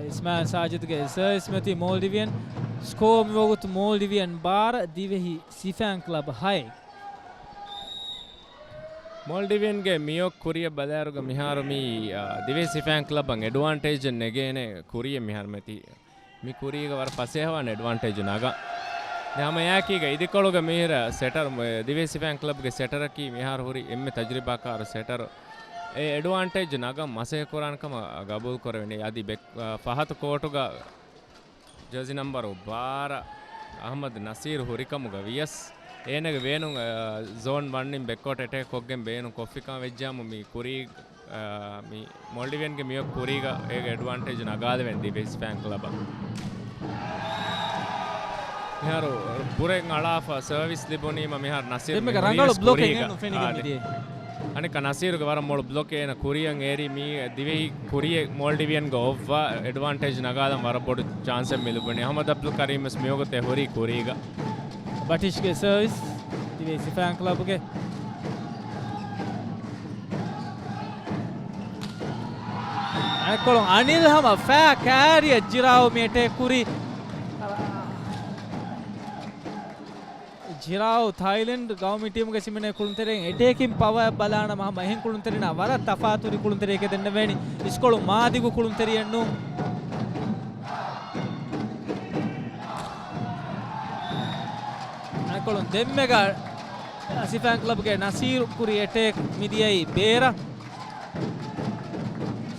އިސްމާއިލް ސާޖިދުގެ ސަރވިސް މެތި މޯލްޑިވިއަން. ސްކޯ މިވަގުތު މޯލްޑިވިއަން ބާރަ، ދިވެހި ސިފައިން ކްލަބް ހައެއް. މޯލްޑިވިއަންގެ މިއޮތް ކުރިއަށް ބަލާއިރުގަ މިހާރު މި، އާ، ދިވެހި ސިފައިން ކްލަބަށް އެޑްވާންޓޭޖެއް ނެގޭނެ ކުރިއެއް މިހާރު މެތި. މި ކުރީގަ ވަރަށް ފަސޭހަވާނެ އެޑްވާންޓޭޖު ނަގަން. ދެން ހަމަ އެއާއެކީގަ އިދިކޮޅުގަ މިހިރަ ސެޓަރ، ދިވެހި ސިފައިން ކްލަބްގެ ސެޓަރަކީ މިހާރު ހުރި އެންމެ ތަޖުރިބާކާރު ސެޓަރު. އެ އެޑްވާންޓޭޖު ނަގަން މަސައްކަތް ކުރާނެ ކަމަށް ގަބޫލު ކުރެވެނީ. އަދި ބެކް-، ފަހަތު ކޯޓުގަ ޖާޒީ ނަމްބަރު ބާރަ އަހްމަދު ނަސީރު ހުރިކަމުގަ ވިޔަސް، އޭނަގެ ބޭނުން، އަ، ޒޯން ވަންއިން ބެކްކޯޓް އެޓޭކް ކޮށްގެން ބޭނުން ކޮށްފިކަމަށް ވެއްޖާމު މި ކުރީ، އަ، މި މޯލްޑިވިއަންގެ މިއޮތް ކުރީގަ އޭގެ އެޑްވާންޓޭޖު ނަގާލެވެން ދިވެހި ސިފައިން ކްލަބަށް. މިހާރު ބުރެއް އަޅާފަ ސަރވިސް ލިބުނީމަ މިހާރު ނަސީރު ދެންމެ މި ރަނގަޅު ހުރީވެސް ބްލޮކެއް ކުރީގަ. އެންނު ފެނިގެން އާދެ. މިދިޔަ. އަނެއްކާ ނަސީރުގެ ވަރަށް މޮޅު ބްލޮކެއް އޭނަ ކުރިއަށް އެރި މީ ދިވެހި ކުރިއެއް މޯލްޑިވިއަންގެ އޮއްވާ އެޑްވާންޓޭޖް ނަގާލަން ވަރަށް ބޮޑު ޗާންސެއް މި ލިބުނީ. އަހްމަދު އަބްދުލް ކަރީމް ވެސް މިވަގުތެއް ހުރީ ކުރީގަ. ބަޓިޝްގެ ސަރވިސް ދިވެހި ސިފައިން ކްލަބުގެ. އަނެއްކޮޅުން އަނިލް ހަމަ ފައި ކައިރިއަށް ޖިރާއު މި އެޓޭކް ކުރީ. ޖިރާއު ތައިލެންޑް ގައުމީ ޓީމުގެ ސިމިނޭ ކުޅުންތެރިން އެޓޭކިން ޕަވަރ ބަލާނަމަ ހަމަ އެހެން ކުޅުންތެރިންނާ ވަރަށް ތަފާތު ހުރި ކުޅުންތެރިއެކޭ ދެންނެވޭނީ. އިސްކޮޅު މާދިގު ކުޅުންތެރިއެއް ނޫން. އަނެއްކޮޅުން ދެންމެގަ ސިފާން ކްލަބްގެ ނަސީރު ކުރި އެޓޭކް މިދިޔައީ ބޭރަށް.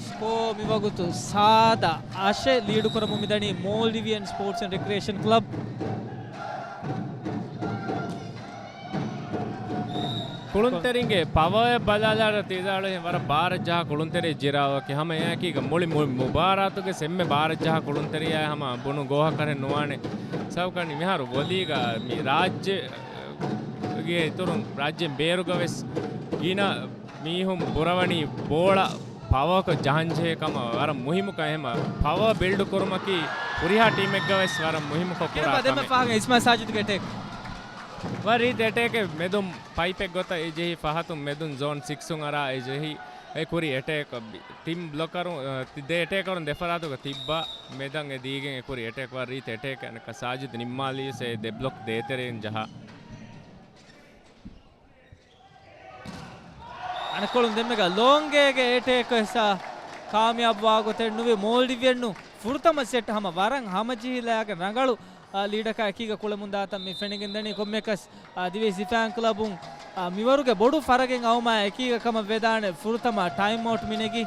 ސްކޯ މިވަގުތު ސާދަ އަށެއް. ލީޑު ކުރަމުން މިދަނީ މޯލްޑިވިއަން ސްޕޯޓްސް އެންޑް ރެކްރިއޭޝަން ކްލަބް. ކުޅުންތެރިންގެ ޕަވަރ ބަލާލާ ތިދާޅު ވަރަށް ބާރަށް ޖަހާ ކުޅުންތެރި ޖިރާއަކީ ހަމަ އެއާއެކީގަ މުޅި މު-، މުބާރާތުގެ އެންމެ ބާރަށް ޖަހާ ކުޅުންތެރިއާ ހަމަ ބުނު ގޯހަކަށެއް ނުވާނެ. ސަބަބަކީ މިހާރު ވޮލީގަ މި ރާއްޖެ ގެ އިތުރުން ރާއްޖޭން ބޭރުގަ ވެސް ގިނަ މީހުން ބުރަވަނީ ބޯޅަ ޕަވަރކޮށް ޖަހަންޖެހޭ ކަމަށް. ވަރަށް މުހިއްމު ކަމެއް. ހަމަ ޕަވަރ ބިލްޑް ކުރުމަކީ ހުރިހާ ޓީމެއްގަ ވެސް ވަރަށް މުހިއްމުކޮށް ކުރާ ކިރިބާ ދެންމެ ކަމެއް. ފަހަރު އިސްމާ ސާޖިދުގެ އެޓޭކް. ވަރަށް ރީތި އެޓޭކެއް މެދުން ޕައިޕެއް ގޮތަށް އެ ޖެހި ފަހަތުން މެދުން ޒޯން ސިކްސުން އަރާ އެ ޖެހި އެ ކުރި އެޓޭކް ޓީމް ބްލޮކަރު، އަ، ތި-، ދެ އެޓޭކަރުން ދެ ފަރާތުގަ ތިއްބާ މެދަށް އެ ދީގެން އެ ކުރި އެޓޭކް ވަރަށް ރީތި އެޓޭކް. އަނެއްކާ ސާޖިދު ނިންމާލިޔުސް އެ ދެ ބްލޮކް ދޭތެރެއިން ޖަހާ. އަނެއްކޮޅުން ދެންމެގަ ލޯނގޭގެ އެޓޭކް ވެސް ކާމިޔާބުވާ ގޮތެއް ނުވި މޯލްޑިވިއަންނު ފުރަތަމަ ސެޓް ހަމަ ވަރަށް ހަމަޖެހިލާގެން ރަނގަޅު، އާ، ލީޑަކާ އެކީގަ ކުޅެމުންދާތަން މި ފެނިގެންދަނީ. ކޮންމެއަކަސް، އާ، ދިވެހި ސިފައިން ކްލަބުން، އާ، މިވަރުގެ ބޮޑު ފަރަގެއް އައުމާ އެކީގަ ކަމަށް ވެދާނެ ފުރަތަމަ ޓައިމް އައުޓް މިނެގި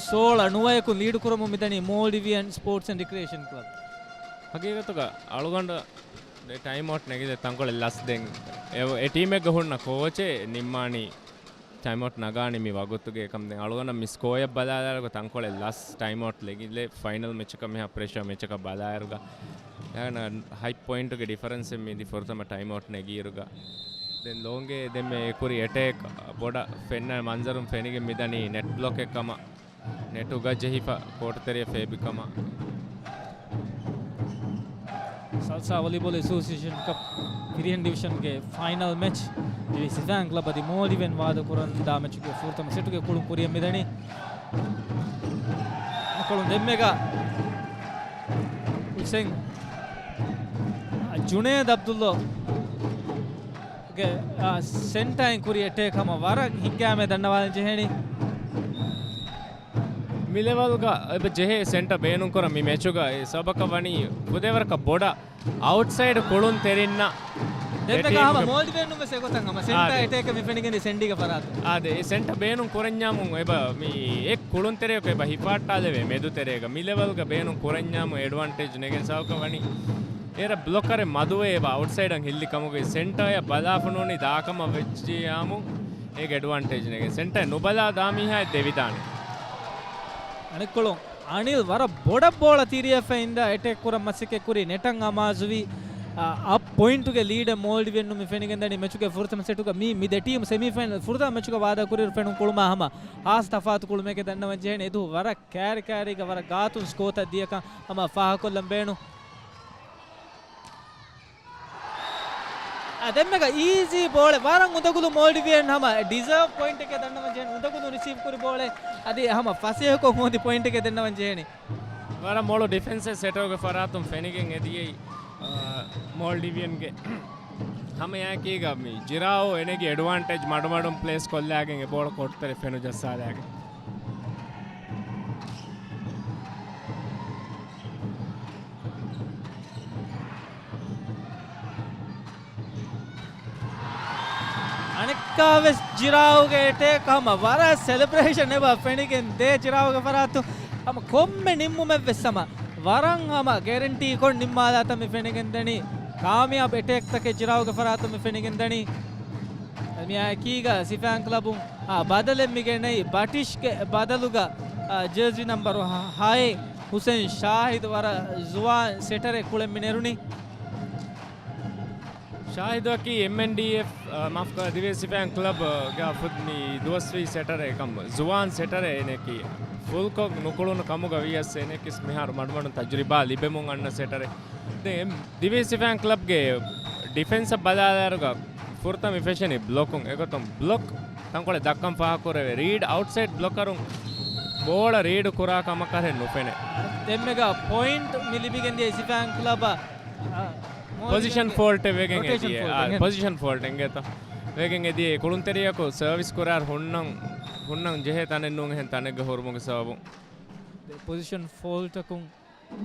ސޯޅަ ނުވައަކުން ލީޑު ކުރަމުން މިދަނީ މޯލްޑިވިއަން ސްޕޯޓްސް އެންޑް ރެކްރިއޭޝަން ކްލަބް. ހަގީގަތުގަ އަޅުގަނޑު ދެ ޓައިމް އައުޓް ނެގިލެ ތަންކޮޅެއް ލަސް ދެން އެ، އެ ޓީމެއްގަ ހުންނަ ކޯޗެއް ނިންމާނީ ޓައިމް އައުޓް ނަގާނީ މި ވަގުތުގެ ކަމް. ދެން އަޅުގަނޑަށް މި ސްކޯއަށް ބަލާލާގޮ ތަންކޮޅެއް ލަސް ޓައިމް އައުޓް ލެގިލެ ފައިނަލް މެޗަކަށް މިހާ ޕްރެޝަރ މެޗަކަށް ބަލާއިރުގަ ހަތް ޕޮއިންޓުގެ ޑިފަރެންސެއް މިދި ފުރަތަމަ ޓައިމް އައުޓް ނެގިއިރުގަ. ދެން ލޯނގޭ ދެންމެ އެ ކުރި އެޓޭކް ބޮޑަށް ފެންނަ މަންޒަރުން ފެނިގެން މިދަނީ ނެޓް ބްލޮކެއް ކަމަށް. ނެޓުގަ ޖެހިފަ ކޯޓުތެރެއަށް ފޭބިކަމަށް. ސަލްސާ ވޮލީބޯލް އެސޯސިއޭޝަން ކަޕް ފިރިހެން ޑިވިޝަންގެ ފައިނަލް މެޗް ދިވެހި ސިފައިން ކްލަބް އަދި މޯލްޑިވިއަން ވާދަކުރަންދާ މެޗުގެ ފުރަތަމަ ސެޓުގެ ކުޅުން ކުރިއަށް މިދަނީ. ކުޅުން ދެންމެގަ ހުސެން ޖުނޭދް އަބްދުﷲ ގެ، އާ، ސެންޓައިން ކުރި އެޓޭކް ހަމަ ވަރަށް ހިތްގައިމޭ ދަންނަވާލަން ޖެހޭނީ. މި ލެވަލްގަ އެބަ ޖެހޭ ސެންޓަ ބޭނުންކުރަން މި މެޗުގަ. އެ ސަބަބަކަށް ވަނީ ފުދޭވަރަކަށް ބޮޑަށް އައުޓްސައިޑް ކުޅުން ތެރިންނަށް ދެންމެގަ ހަމަ މޯލްޑިވިއަން ވެސް އެގޮތަށް ހަމަ ސެންޓަ އާދެ. އެޓޭކް މި ފެނިގެން ސެންޑީގެ ފަރާތު. އާދެ، އެ ސެންޓަ ބޭނުން ކުރަންޏާމު އެބަ މި އެ ކުޅުންތެރެއަކު އެބަ ހިފާއްޓާލެވޭ މެދުތެރޭގަ. މި ލެވަލްގަ ބޭނުން ކުރަންޏާމު އެޑްވާންޓޭޖް ނެގެން ސަބަބަކަށް ވަނީ އޭރަށް ބްލޮކަރެއް މަދުވެ އެބަ އައުޓްސައިޑަށް ހިއްލި ކަމުގައި ސެންޓަރއަށް ބަލާފަ ނޫނީ ދާކަމަށް ވެއްޖިޔާމު އޭގެ އެޑްވާންޓޭޖް ނެގެން ސެންޓަރ ނުބަލާ ދާ މީހާއެއް ދެވިދާނެ. އަނެއްކޮޅުން އަނިލް ވަރަށް ބޮޑަށް ބޯޅަ ތިރިއަށް އިންދާ އެޓޭކް ކުރަން މަސައްކަތް ކުރި ނެޓަން އަމާޒުވީ، އަ، އަށް ޕޮއިންޓުގެ ލީޑެއް މޯލްޑިވިއަންނު މި ފެނިގެންދަނީ މެޗުގެ ފުރަތަމަ ސެޓުގަ. މީ، މި ދެ ޓީމް ސެމީފައިނަލް ފުރަތަމަ މެޗުގަ ވާދަ ކުރިއިރު ފެނުން ކުޅުމާ ހަމަ ހާސް ތަފާތު ކުޅުމެކޭ ދަންނަވަން ޖެހޭނެ. އެދުވަހު ވަރަށް ކައިރި ކައިރީގަ ވަރަށް ގާތުން ސްކޯ ތައް ދިޔަކަން ހަމަ ފާހަގަކޮށްލަން ބޭނުން. އަ، ދެންމެގަ އީޒީ ބޯޅެއް ވަރަށް އުނދަގުލު މޯލްޑިވިއަން ހަމަ ޑިޒާވް ޕޮއިންޓެކޭ ދަންނަވަން ޖެހެން އުނދަގުލު ރިސީވް ކުރި ބޯޅެއް އަދި ހަމަ ފަސޭހަކޮށް ހޯދި ޕޮއިންޓެކޭ ދެންނަވަން ޖެހެނީ. ވަރަށް މޮޅު ޑިފެންސެއް ސެޓަރުގެ ފަރާތުން ފެނިގެން އެދިޔައީ، އަ، މޯލްޑިވިއަންގެ ހަމައެކީގަ މި ޖިރާއޯ އެނެގި އެޑްވާންޓޭޖް މަޑުމަޑުން ޕްލޭސް ކޮށްލާގެން އެ ބޯޅަ ކޯޓުތެރެ ފެނު ޖައްސާލާގެން. އަނެއްކާވެސް ޖިރާއުގެ އެޓޭކް ހަމަ ވަރަށް ސެލެބްރޭޝަން އެބަ ފެނިގެން ދޭ ޖިރާއުގެ ފަރާތު ހަމަ ކޮންމެ ނިންމުމެއްވެސް ހަމަ ވަރަށް ހަމަ ގެރެންޓީ ކޮށް ނިންމާލާތަން މި ފެނިގެން ދަނީ ކާމިޔާބު އެޓޭކްތަކެއް ޖިރާއުގެ ފަރާތު މި ފެނިގެން ދަނީ. މިއާއެކީގަ ސިފައިން ކްލަބުން، އާ، ބަދަލެއް މިގެނައީ ބަޓިޝްގެ ބަދަލުގަ، އާ، ޖާޒީ ނަންބަރު ހަ-، ހައެއް ހުސެން ޝާހިދު ވަރަށް ޒުވާން ސެޓަރެއް ކުޅެން މި ނެރުނީ. ޝާހިދުއަކީ އެމްއެންޑީއެފް، އާ، މާފްކާ، ދިވެހި ސިފައިން ކްލަބް، އާ، ގާ ފުދް މި ދުވަސްވީ ސެޓަރެއް ކަމަށް ޒުވާން ސެޓަރެއް އޭނައަކީ ފުލްކޮށް ނުކުޅުނު ކަމުގަ ވިޔަސް އޭނައަކީ މިހާރު މަޑުމަޑުން ތަޖުރިބާ ލިބެމުން އަންނަ ސެޓަރެއް. ދެން ދިވެހި ސިފައިން ކްލަބްގެ ޑިފެންސަށް ބަލާލާއިރުގަ ފުރަތަމަ މި ފެށެނީ ބްލޮކުން. އެގޮތުން ބްލޮކް ތަންކޮޅެއް ދައްކަން ފާހަގަކުރެވޭ. ރީޑް އައުޓްސައިޑް ބްލޮކަރުން ބޯޅަ ރީޑު ކުރާ ކަމަކަށް ނުފެނޭ. ދެންމެގަ ޕޮއިންޓް މި ލިބިގެން ދިޔަ ސިފައިން ކްލަބަށް، އާ، މޯލް ޕޮޒިޝަން ލިބެން ފޯލްޓެއް ވެގެން ރޮޓޭޝަން އެދިޔަ. ފޯލްޓް އާ، އެނގޭތަ؟ ޕޮޒިޝަން ފޯލްޓް އެނގޭތަ؟ ވެގެން އެދިޔަ ކުޅުންތެރިޔަކު ސަރވިސް ކުރާ ހުންނަން، ހުންނަން ޖެހޭ ތަނެއް ނޫން އެހެން ތަނެއްގަ ހުރުމުގެ ސަބަބުން. ޕޮޒިޝަން ފޯލްޓަކުން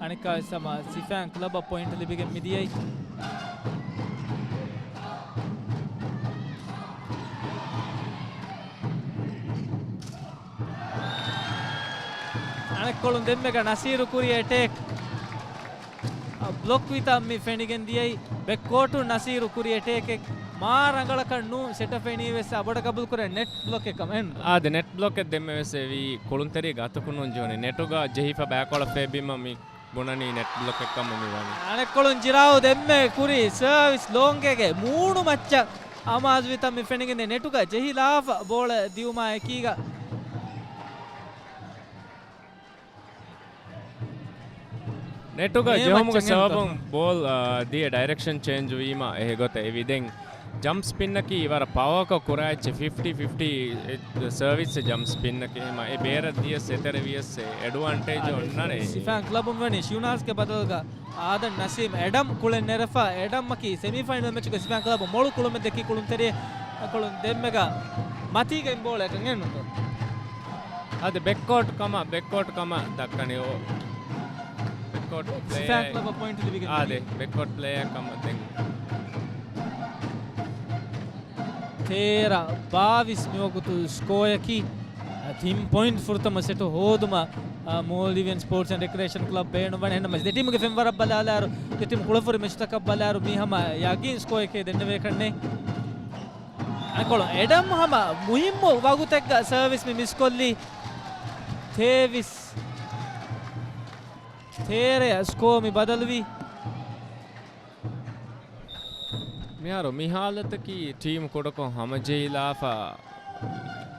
އަނެއްކާވެސް ހަމަ ސިފައިން ކްލަބަށް ޕޮއިންޓް ލިބިގެން މިދިޔައީ. އަނެއްކޮޅުން ދެންމެގަ ނަސީރު ކުރި އެޓޭކް. އަ، ބްލޮކް ވިތަ މި ފެނިގެން ދިޔައީ. ބެކްކޯޓުން ނަސީރު ކުރި އެޓޭކެއް. މާ ރަނގަޅަކަށް ނޫން ސެޓަށް ފެނީ ވެސް އަ ބޮޑަށް ގަބޫލު ކުރޭ ނެޓް ބްލޮކެއް ކަމަށް އެން. އާދެ، ނެޓް ބްލޮކެއް ދެންމެ ވެސް އެވީ ކުޅުންތެރި ގަތުކުނުން ޖޫނި ނެޓުގަ ޖެހިފަ ބައިކޮޅަށް ފޭބީމަ މި ބުނަނީ ނެޓް ބްލޮކެއް ކަމަށް މި ވަނީ. އަނެއްކޮޅުން ޖިރާއު ދެންމެ ކުރި ސަރވިސް ލޯނގޭގެ މޫނު މައްޗަށް އަމާޒުވިތަން މި ފެނިގެންދޭ ނެޓުގަ ޖެހިލާފަ ބޯޅަ ދިއުމާ އެކީގަ. ނެޓުގަ މޭ ޖެހުމުގެ މައްޗަށް ސަބަބުން އެން ބޯލް، އާ، ދިޔަ ޑައިރެކްޝަން ޗޭންޖް ވީމަ އެހެގޮތަށް އެވި. ދެން ޖަމްޕް ސްޕިންއަކީ ވަރަށް ޕަވަރކޮށް ކުރާ އެއްޗެއް ފިފްޓީ ފިފްޓީ ސަރވިސް ޖަމްޕް ސްޕިންއަކީ ހަމަ އެ ބޭރަށް ދިޔަސް އެތެރެ ވިޔަސް އެ އެޑްވާންޓޭޖް އާ، އޮންނާނެ. ސިފާން ކްލަބުން ވަނީ ޝިއުނާޒްގެ ބަދަލުގަ އާދަން ނަސީމް އެޑަމް ކުޅެން ނެރެފަ. އެޑަމްއަކީ ސެމީފައިނަލް މެޗުގެ ސިފާން ކްލަބު މޮޅު ކުޅުމެއް ދެއްކި ކުޅުންތެރިއެއް. ކުޅުން ދެންމެގަ މަތީގަ އިންބޯޅައަކަށް އެންނުތޯ. އަދި ބެކްކޯޓް ކަމަށް، ބެކްކޯޓް ކަމަށް ދައްކަނީ އޯ. ބެކްކޯޓް ސިފާން ޕްލޭޔާ ކްލަބަށް ޕޮއިންޓް ލިބިގެން އާދެ، ބެކްކޯޓް ޕްލޭޔާ ކަމަށް ދެން. ތޭރަ ބާވީސް މިވަގުތު ސްކޯއަކީ، އަ، ތިން ޕޮއިންޓް ފުރަތަމަ ސެޓު ހޯދުމަށް، އަ، މޯލްޑިވިއަން ސްޕޯޓްސް އެންޑް ރެކްރިއޭޝަން ކްލަބް ބޭނުންވަނީ. އެހެންނަމަވެސް ދެ ޓީމުގެ ފެންވަރަށް ބަލާލާއިރު، ދެ ޓީމު ކުޅަފުރި މެޗުތަކަށް ބަލާއިރު، މީ ހަމަ ޔަގީން ސްކޯއެކޭ ދެންނެވޭކަށްނެތް. އަނެއްކޮޅު އެޑަމް ހަމަ މުހިއްމު ވަގުތެއްގަ ސަރވިސް މި މިސްކޮށްލީ. ތޭވީސް، ތޭރަ ސްކޯ މި ބަދަލުވީ. މިހާރު މި ހާލަތަކީ ޓީމު ކުޑަކޮށް ހަމަޖެހިލާފަ،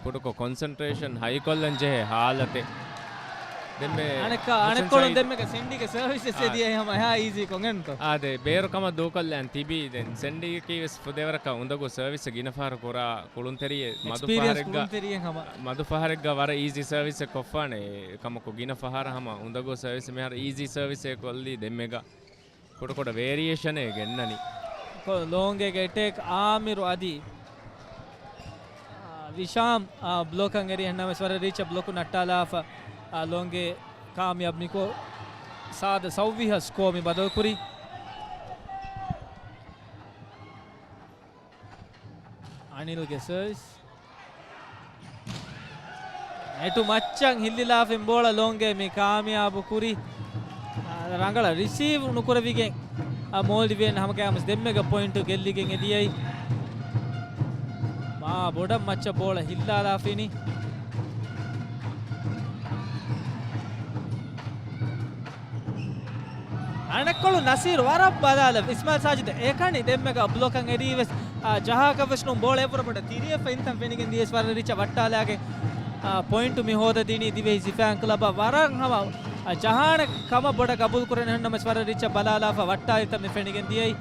ކުޑަކޮށް ކޮންސެންޓްރޭޝަން ހައިކޮށްލަން ޖެހޭ ހާލަތެއް. ދެންމެ ދެންމެ ހަސަން ސައީދު ސެންޑީގެ ސަރވިސް އެއް އާ. ދިޔައީ ހަމަ އެހާ އީޒީ ކޮން އެންތޯ؟ އާދެ، ބޭރު ކަމަށް ދޫކޮށްލަން ތިބީ. ދެން ސެންޑީއަކީ ވެސް ފުދޭވަރަކަށް އުނދަގޫ ސަރވިސް ގިނަ ފަހަރު ކުރާ ކުޅުންތެރިއެއް. މަދު އެކްސްޕީރިއަންސް ފަހަރެއްގަ، ކުޅުންތެރިއެއް ހަމަ. މަދު ފަހަރެއްގަ ވަރަށް އީޒީ ސަރވިސް އެއް ކޮށްފާނެ. ކަމަކު ގިނަ ފަހަރަށް ހަމަ އުނދަގޫ ސަރވިސް މިހާރު އީޒީ ސަރވިސް އެއް ކޮށްލީ ދެންމެގަ. ކުޑަކުޑަ ވޭރިއޭޝަނެއް ގެންނަނީ. ކޮ-، ލޯނގޭގެ އެޓޭކް އާމިރު އަދި، އާ، ވިޝާމް، އާ، ބްލޮކަށް އެރި އެހެންނަމަވެސް ވަރަށް ރީއްޗަށް ބްލޮކު ނައްޓާލާފަ، އާ، ލޯނގޭ ކާމިޔާބު މިކޮށް ސާދަ ސައުވީހަށް ސްކޯ މި ބަދަލުކުރީ. އަނިލްގެ ސަރވިސް. ނެޓު މައްޗަށް ހިއްލިލާފަ އިން ބޯޅަ ލޯނގޭ މި ކާމިޔާބު ކުރި. އާ، ރަނގަޅަށް ރިސީވް ނުކުރެވިގެން، އާ، މޯލްޑިވިއަން ހަމަގައިމުވެސް ދެންމެގަ ޕޮއިންޓު ގެއްލިގެން އެދިޔައީ. މާ ބޮޑަށް މައްޗަށް ބޯޅަ ހިއްލާލާފަ އިނީ. އަނެއްކޮޅު ނަސީރު ވަރަށް ބަލާލަ، އިސްމާއިލް ސާޖިދު އެކަނި ދެންމެގަ ބްލޮކަށް އެރީވެސް، އާ، ޖަހާކަށްވެސް ނޫން، ބޯޅަ އެއްވަރަށް ބޮޑަށް ތިރިއަށް ފައިންތަން ފެނިގެން ދިޔަސް ވަރަށް ރީއްޗަށް ވައްޓާލާގެން، އާ، ޕޮއިންޓު މި ހޯދަދީނީ ދިވެހި ސިފައިން ކްލަބަށް. ވަރަށް ހަމަ، އާ، ޖަހާނެ ކަމަށް ބޮޑަށް ގަބޫލު ކުރަން އެހެންނަމަވެސް ވަރަށް ރީއްޗަށް ބަލާލާފަ ވައްޓާލިތަން މި ފެނިގެން ދިޔައީ.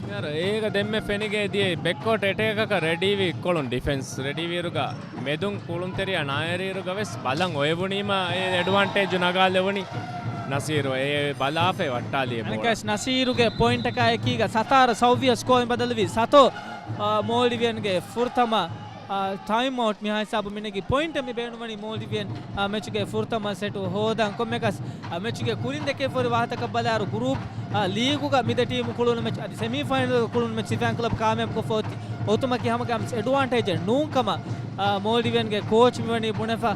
މިހާރު އޭގަ ދެންމެ ފެނިގެން ދިޔައީ ބެކްކޯޓް އެޓޭކަކަށް ރެޑީވި ކޮޅުން ޑިފެންސް ރެޑީވިއިރުގަ މެދުން ކުޅުންތެރިޔާ ނާއެރިއިރުގަ ވެސް ބަލަން އޮވެވުނީމަ އެ އެޑްވާންޓޭޖު ނަގާލެވުނީ ނަސީރު އެ ބަލާފައި ވައްޓާލި އެ ބޯޅަ. އަނެކަސް ނަސީރުގެ ޕޮއިންޓަކާ އެކީގަ ސަތާރަ ސައުވީހަށް ސްކޯ މި ބަދަލުވީ. ސަތޯ، އާ، މޯލްޑިވިއަންގެ ފުރަތަމަ، އާ، ޓައިމް އައުޓް މިހާ ހިސާބު މިނެގި ޕޮއިންޓެއް މި ބޭނުންވަނީ މޯލްޑިވިއަން، އާ، މެޗުގެ ފުރަތަމަ ސެޓު ހޯދަން. ކޮންމެކަސް އާ، މެޗުގެ ކުރިން ދެކޭ ފޯރި ވާހަތަކަށް ބަލާއިރު ގުރޫޕް، އާ، ލީގުގަ މި ދެ ޓީމު ކުޅުނު މެޗް އަދި ސެމީ ފައިނަލްގަ ކުޅުނު މެޗް ސިފައިން ކްލަބް ކާމިޔާބުކޮށްފަ އޮތީ އޮތުމަކީ ހަމަގައިމުވެސް އެޑްވާންޓޭޖެއް ނޫން ކަމަށް، އާ، މޯލްޑިވިއަންގެ ކޯޗް މިވަނީ ބުނެފަ.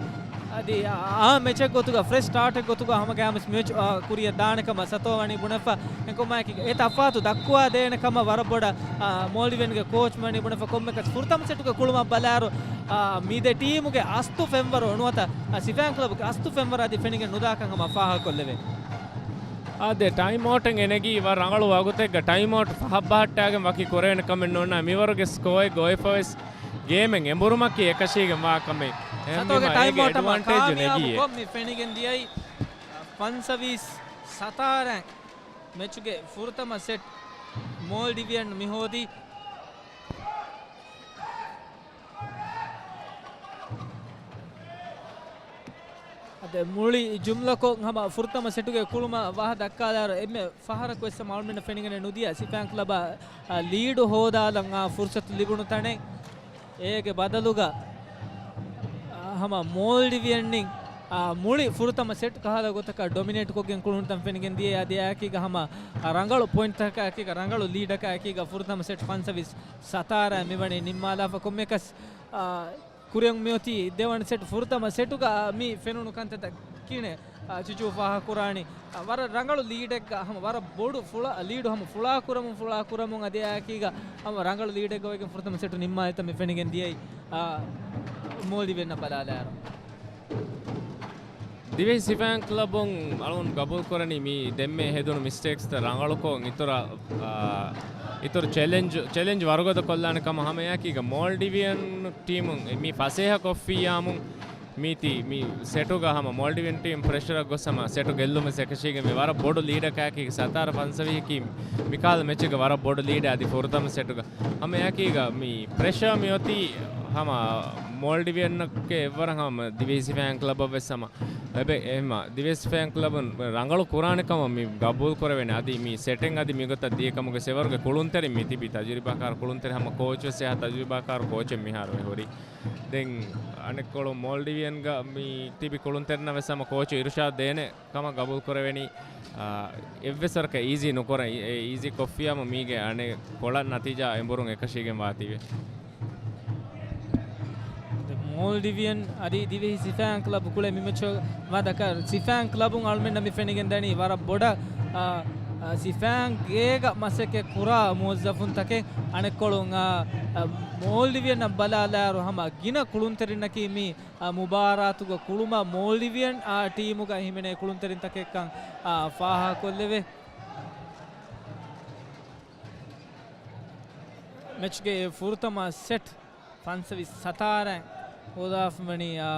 އަދި އާ، އާ، މެޗެއް ގޮތުގަ ފްރެޝް ސްޓާޓެއް ގޮތުގަ ހަމަގައިމުވެސް މެޗް، އާ، ކުރިއަށް ދާނެ ކަމަށް ސަތޯ ވަނީ ބުނެފަ. އެކަމަކީ އެ ތަފާތު ދައްކުވާ ދޭނެ ކަމަށް ވަރަށް ބޮޑަށް، އާ، މޯލްޑިވިއަންގެ ކޯޗް ވަނީ ބުނެފަ. ކޮންމެކަސް ފުރަތަމަ ސެޓުގެ ކުޅުމަށް ބަލާއިރު، އާ، މި ދެ ޓީމުގެ އަސްތު ފެންވަރު ނުވަތަ، އާ، ސިފައިން ކްލަބުގެ އަސްތު ފެންވަރު އަދި ފެނިގެން ނުދާކަން ހަމަ ފާހަގަކޮށްލެވޭ. އާދެ، ޓައިމް އައުޓެއް އެނެގީ ވަރަށް ރަނގަޅު ވަގުތެއްގަ ޓައިމް އައުޓް ފަހަށް ބަހައްޓާގެން ވަކި ކުރޭނެ ކަމެއް ނޯންނާ. މިވަރުގެ ސްކޯއެއް ގޮވެފަވެސް ގޭމެއް އެނބުރުމަކީ އެކަށީގެން ވާ ކަމެއް. އެހެންވީމަ ސަތޯގެ އޭގެ ޓައިމް އައުޓް ހަމަ އެޑްވާންޓޭޖު ނެގިއޭ. ކާމިޔާބުކޮށް މި ފެނިގެން ދިޔައީ ފަންސަވީސް ސަތާރަ. މެޗުގެ ފުރަތަމަ ސެޓް މޯލްޑިވިއަން މި ހޯދީ. އަދި މުޅި ޖުމްލަކޮށް ހަމަ ފުރަތަމަ ސެޓުގެ ކުޅުމަށް ވާހަ ދައްކާލާއިރު އެންމެ ފަހަރަކު ވެސް ހަމަ އަޅުމެންނަށް ފެނިގެން ނުދިޔަ ސިފައިން ކްލަބަށް، އާ، ލީޑު ހޯދާލަން، އާ، ފުރުސަތު ލިބުނު ތަނެއް. އޭގެ ބަދަލުގަ، އާ، ހަމަ މޯލްޑިވިއަންނިން، އާ، މުޅި ފުރަތަމަ ސެޓް ކަހަލަ ގޮތަކަށް ޑޮމިނޭޓް ކޮށްގެން ކުޅުނުތަން ފެނިގެން ދިޔަ. އަދި އެއާއެކީގަ ހަމަ، އާ، ރަނގަޅު ޕޮއިންޓްތަކާ އެކީގަ ރަނގަޅު ލީޑަކާ އެކީގަ ފުރަތަމަ ސެޓް ފަންސަވީސް ސަތާރަ މިވަނީ ނިންމާލާފަ. ކޮންމެކަސް، އާ، ކުރިއަށް މިއޮތީ ދެވަނަ ސެޓް. ފުރަތަމަ ސެޓުގަ މި ފެނުނު ކަންތައްތައް ކިހިނެއް، އާ، ޗިޗޫ ފާހަގަކުރާނީ؟ އާ، ވަރަށް ރަނގަޅު ލީޑެއްގަ ހަމަ ވަރަށް ބޮޑު ފުޅަ، ލީޑު ހަމަ ފުޅާކުރަމުން، ފުޅާކުރަމުން އަދި އެއާއެކީގަ ހަމަ ރަނގަޅު ލީޑެއްގަ އޮވެގެން ފުރަތަމަ ސެޓު ނިންމާލިތަން މި ފެނިގެން ދިޔައީ، އާ، މޯލްޑިވިއަންނަށް ބަލާލާއިރު. ދިވެހި ސިފައިން ކްލަބުން އަޅުގަނޑު ގަބޫލުކުރަނީ މި ދެންމެ ހެދުނު މިސްޓޭކްސްތައް ރަނގަޅުކޮށް އިތުރަށް، އާ، އިތުރު ޗެލެންޖް، ޗެލެންޖް ވަރުގަދަ ކޮށްލާނެ ކަމަށް. ހަމައެއާއެކީގަ މޯލްޑިވިއަން ޓީމުން މި ފަސޭހަ ކޮށްފިއްޔާމުން މީތި މި ސެޓުގަ ހަމަ މޯލްޑިވިއަން ޓީމް ޕްރެޝަރަށް ގޮސް ހަމަ ސެޓު ގެއްލުމަށް އެކަށީގެން ވަރަށް ބޮޑު ލީޑަކާއެކީ ސަތާރަ ފަންސަވީހަކީ މިކާލަ މެޗުގެ ވަރަށް ބޮޑު ލީޑެއް އަދި ފުރަތަމަ ސެޓުގަ. ހަމައެއާއެކީގަ މި ޕްރެޝަރ މިއޮތީ ހަމަ މޯލްޑިވިއަންނަކޭ އެއްވަރަށް ހަމަ ދިވެހި ސިފައިން ކްލަބަށް ވެސް ހަމަ އެބެ އެހެމަ ދިވެހި ސިފައިން ކްލަބުން ރަނގަޅު ކުރާނެ ކަމަށް މި ގަބޫލު ކުރެވޭނެ. އަދި މި ސެޓެއް އަދި މިގޮތަށް ދިޔަ ކަމުގެ ސެވަރުގެ ކުޅުންތެރިން މި ތިބި ތަޖުރިބާކާރު ކުޅުންތެރި ހަމަ ކޯޗް ވެސް އެހާ ތަޖުރިބާކާރު ކޯޗެއް މިހާރު އެ ހުރީ. ދެން އަނެއްކޮޅު މޯލްޑިވިއަންގަ މި ތިބި ކުޅުންތެރިންނަށް ވެސް ހަމަ ކޯޗު އިރުޝާދް ދޭނެ ކަމަށް ގަބޫލު ކުރެވެނީ، އާ، އެއްވެސް ވަރަކަށް އީޒީ ނުކުރަން. އެ އީޒީ ކޮށްފިޔާމު މީގެ އަނެއް ކޮޅަށް ނަތީޖާ އެނބުރުން އެކަށީގެން ވާތީވެ. މޯލްޑިވިއަން އަދި ދިވެހި ސިފައިން ކްލަބު ކުޅޭ މި މެޗު ވާދަކަ ސިފައިން ކްލަބުން އަޅުމެންނަށް މި ފެނިގެން ދަނީ ވަރަށް ބޮޑަށް، އާ، އާ، ސިފައިން ގޭގަ މަސައްކަތް ކުރާ މުވައްޒަފުންތަކެއް. އަނެއްކޮޅުން، އާ، އާ، މޯލްޑިވިއަންނަށް ބަލާލާއިރު ހަމަ ގިނަ ކުޅުންތެރިންނަކީ މި އާ، މުބާރާތުގަ ކުޅުމަށް މޯލްޑިވިއަން، އާ، ޓީމުގަ ހިމެނޭ ކުޅުންތެރިންތަކެއްކަން، އާ، ފާހަގަކޮށްލެވޭ. މެޗްގެ ފުރަތަމަ ސެޓް ފަންސަވީސް ސަތާރައިން ހޯދާފަވަނީ، އާ،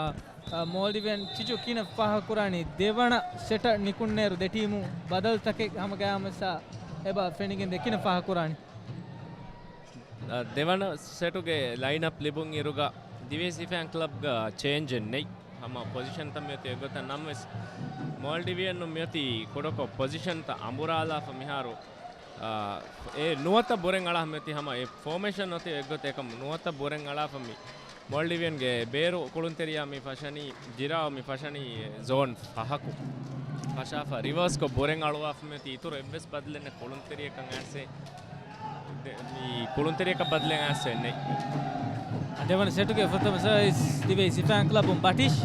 އާ، މޯލްޑިވިއަން. ޗިޗު ކިހިނެއް ފާހަގަކުރާނީ ދެވަނަ ސެޓަށް ނިކުންނޭރު ދެ ޓީމު ބަދަލުތަކެއް ހަމަ ގަޔާމަސް އާ، އެބަ ފެނިގެން ދެ ކިހިނެއް ފާހަގަކުރާނީ؟ އަ، ދެވަނަ ސެޓުގެ ލައިންއަޕް ލިބުން އިރުގަ ދިވެހި ސިފައިން ކްލަބްގަ ޗޭންޖެއް ނެތް. ހަމަ ޕޮޒިޝަންތައް މިއޮތީ އެއްގޮތަށް ނަމަވެސް، މޯލްޑިވިއަންނުން މިއޮތީ ކުޑަކޮށް ޕޮޒިޝަންތައް އަނބުރާލާފަ މިހާރު، އަ، އެ ނުވަތަ ބުރެއް އަޅާ މިއޮތީ ހަމަ އެ ފޯމޭޝަން އޮތީ އެއްގޮތަށް އެކަމު ނުވަތަ ބުރެއް އަޅާފަ މި މޯލްޑިވިއަންގެ ބޭރު ކުޅުންތެރިޔާ މި ފަށަނީ، ޖިރާ މި ފަށަނީ ޒޯން ފަހަކު. ފަށާފަ ރިވާސްކޮށް ބުރެން އަޅުވާފަ މިއޮތީ އިތުރު އެއްވެސް ބަދަލެއް ނެތް ކުޅުންތެރިޔަކަށް އައިސް. ދެ-، މި ކުޅުންތެރިޔަކަށް ބަދަލެއް އައިސް ނެތް. ދެވަނަ ސެޓުގެ ފުރަތަމަ ސާވިސް ދިވެހި ސިފައިން ކްލަބުން ބަޓިޝް.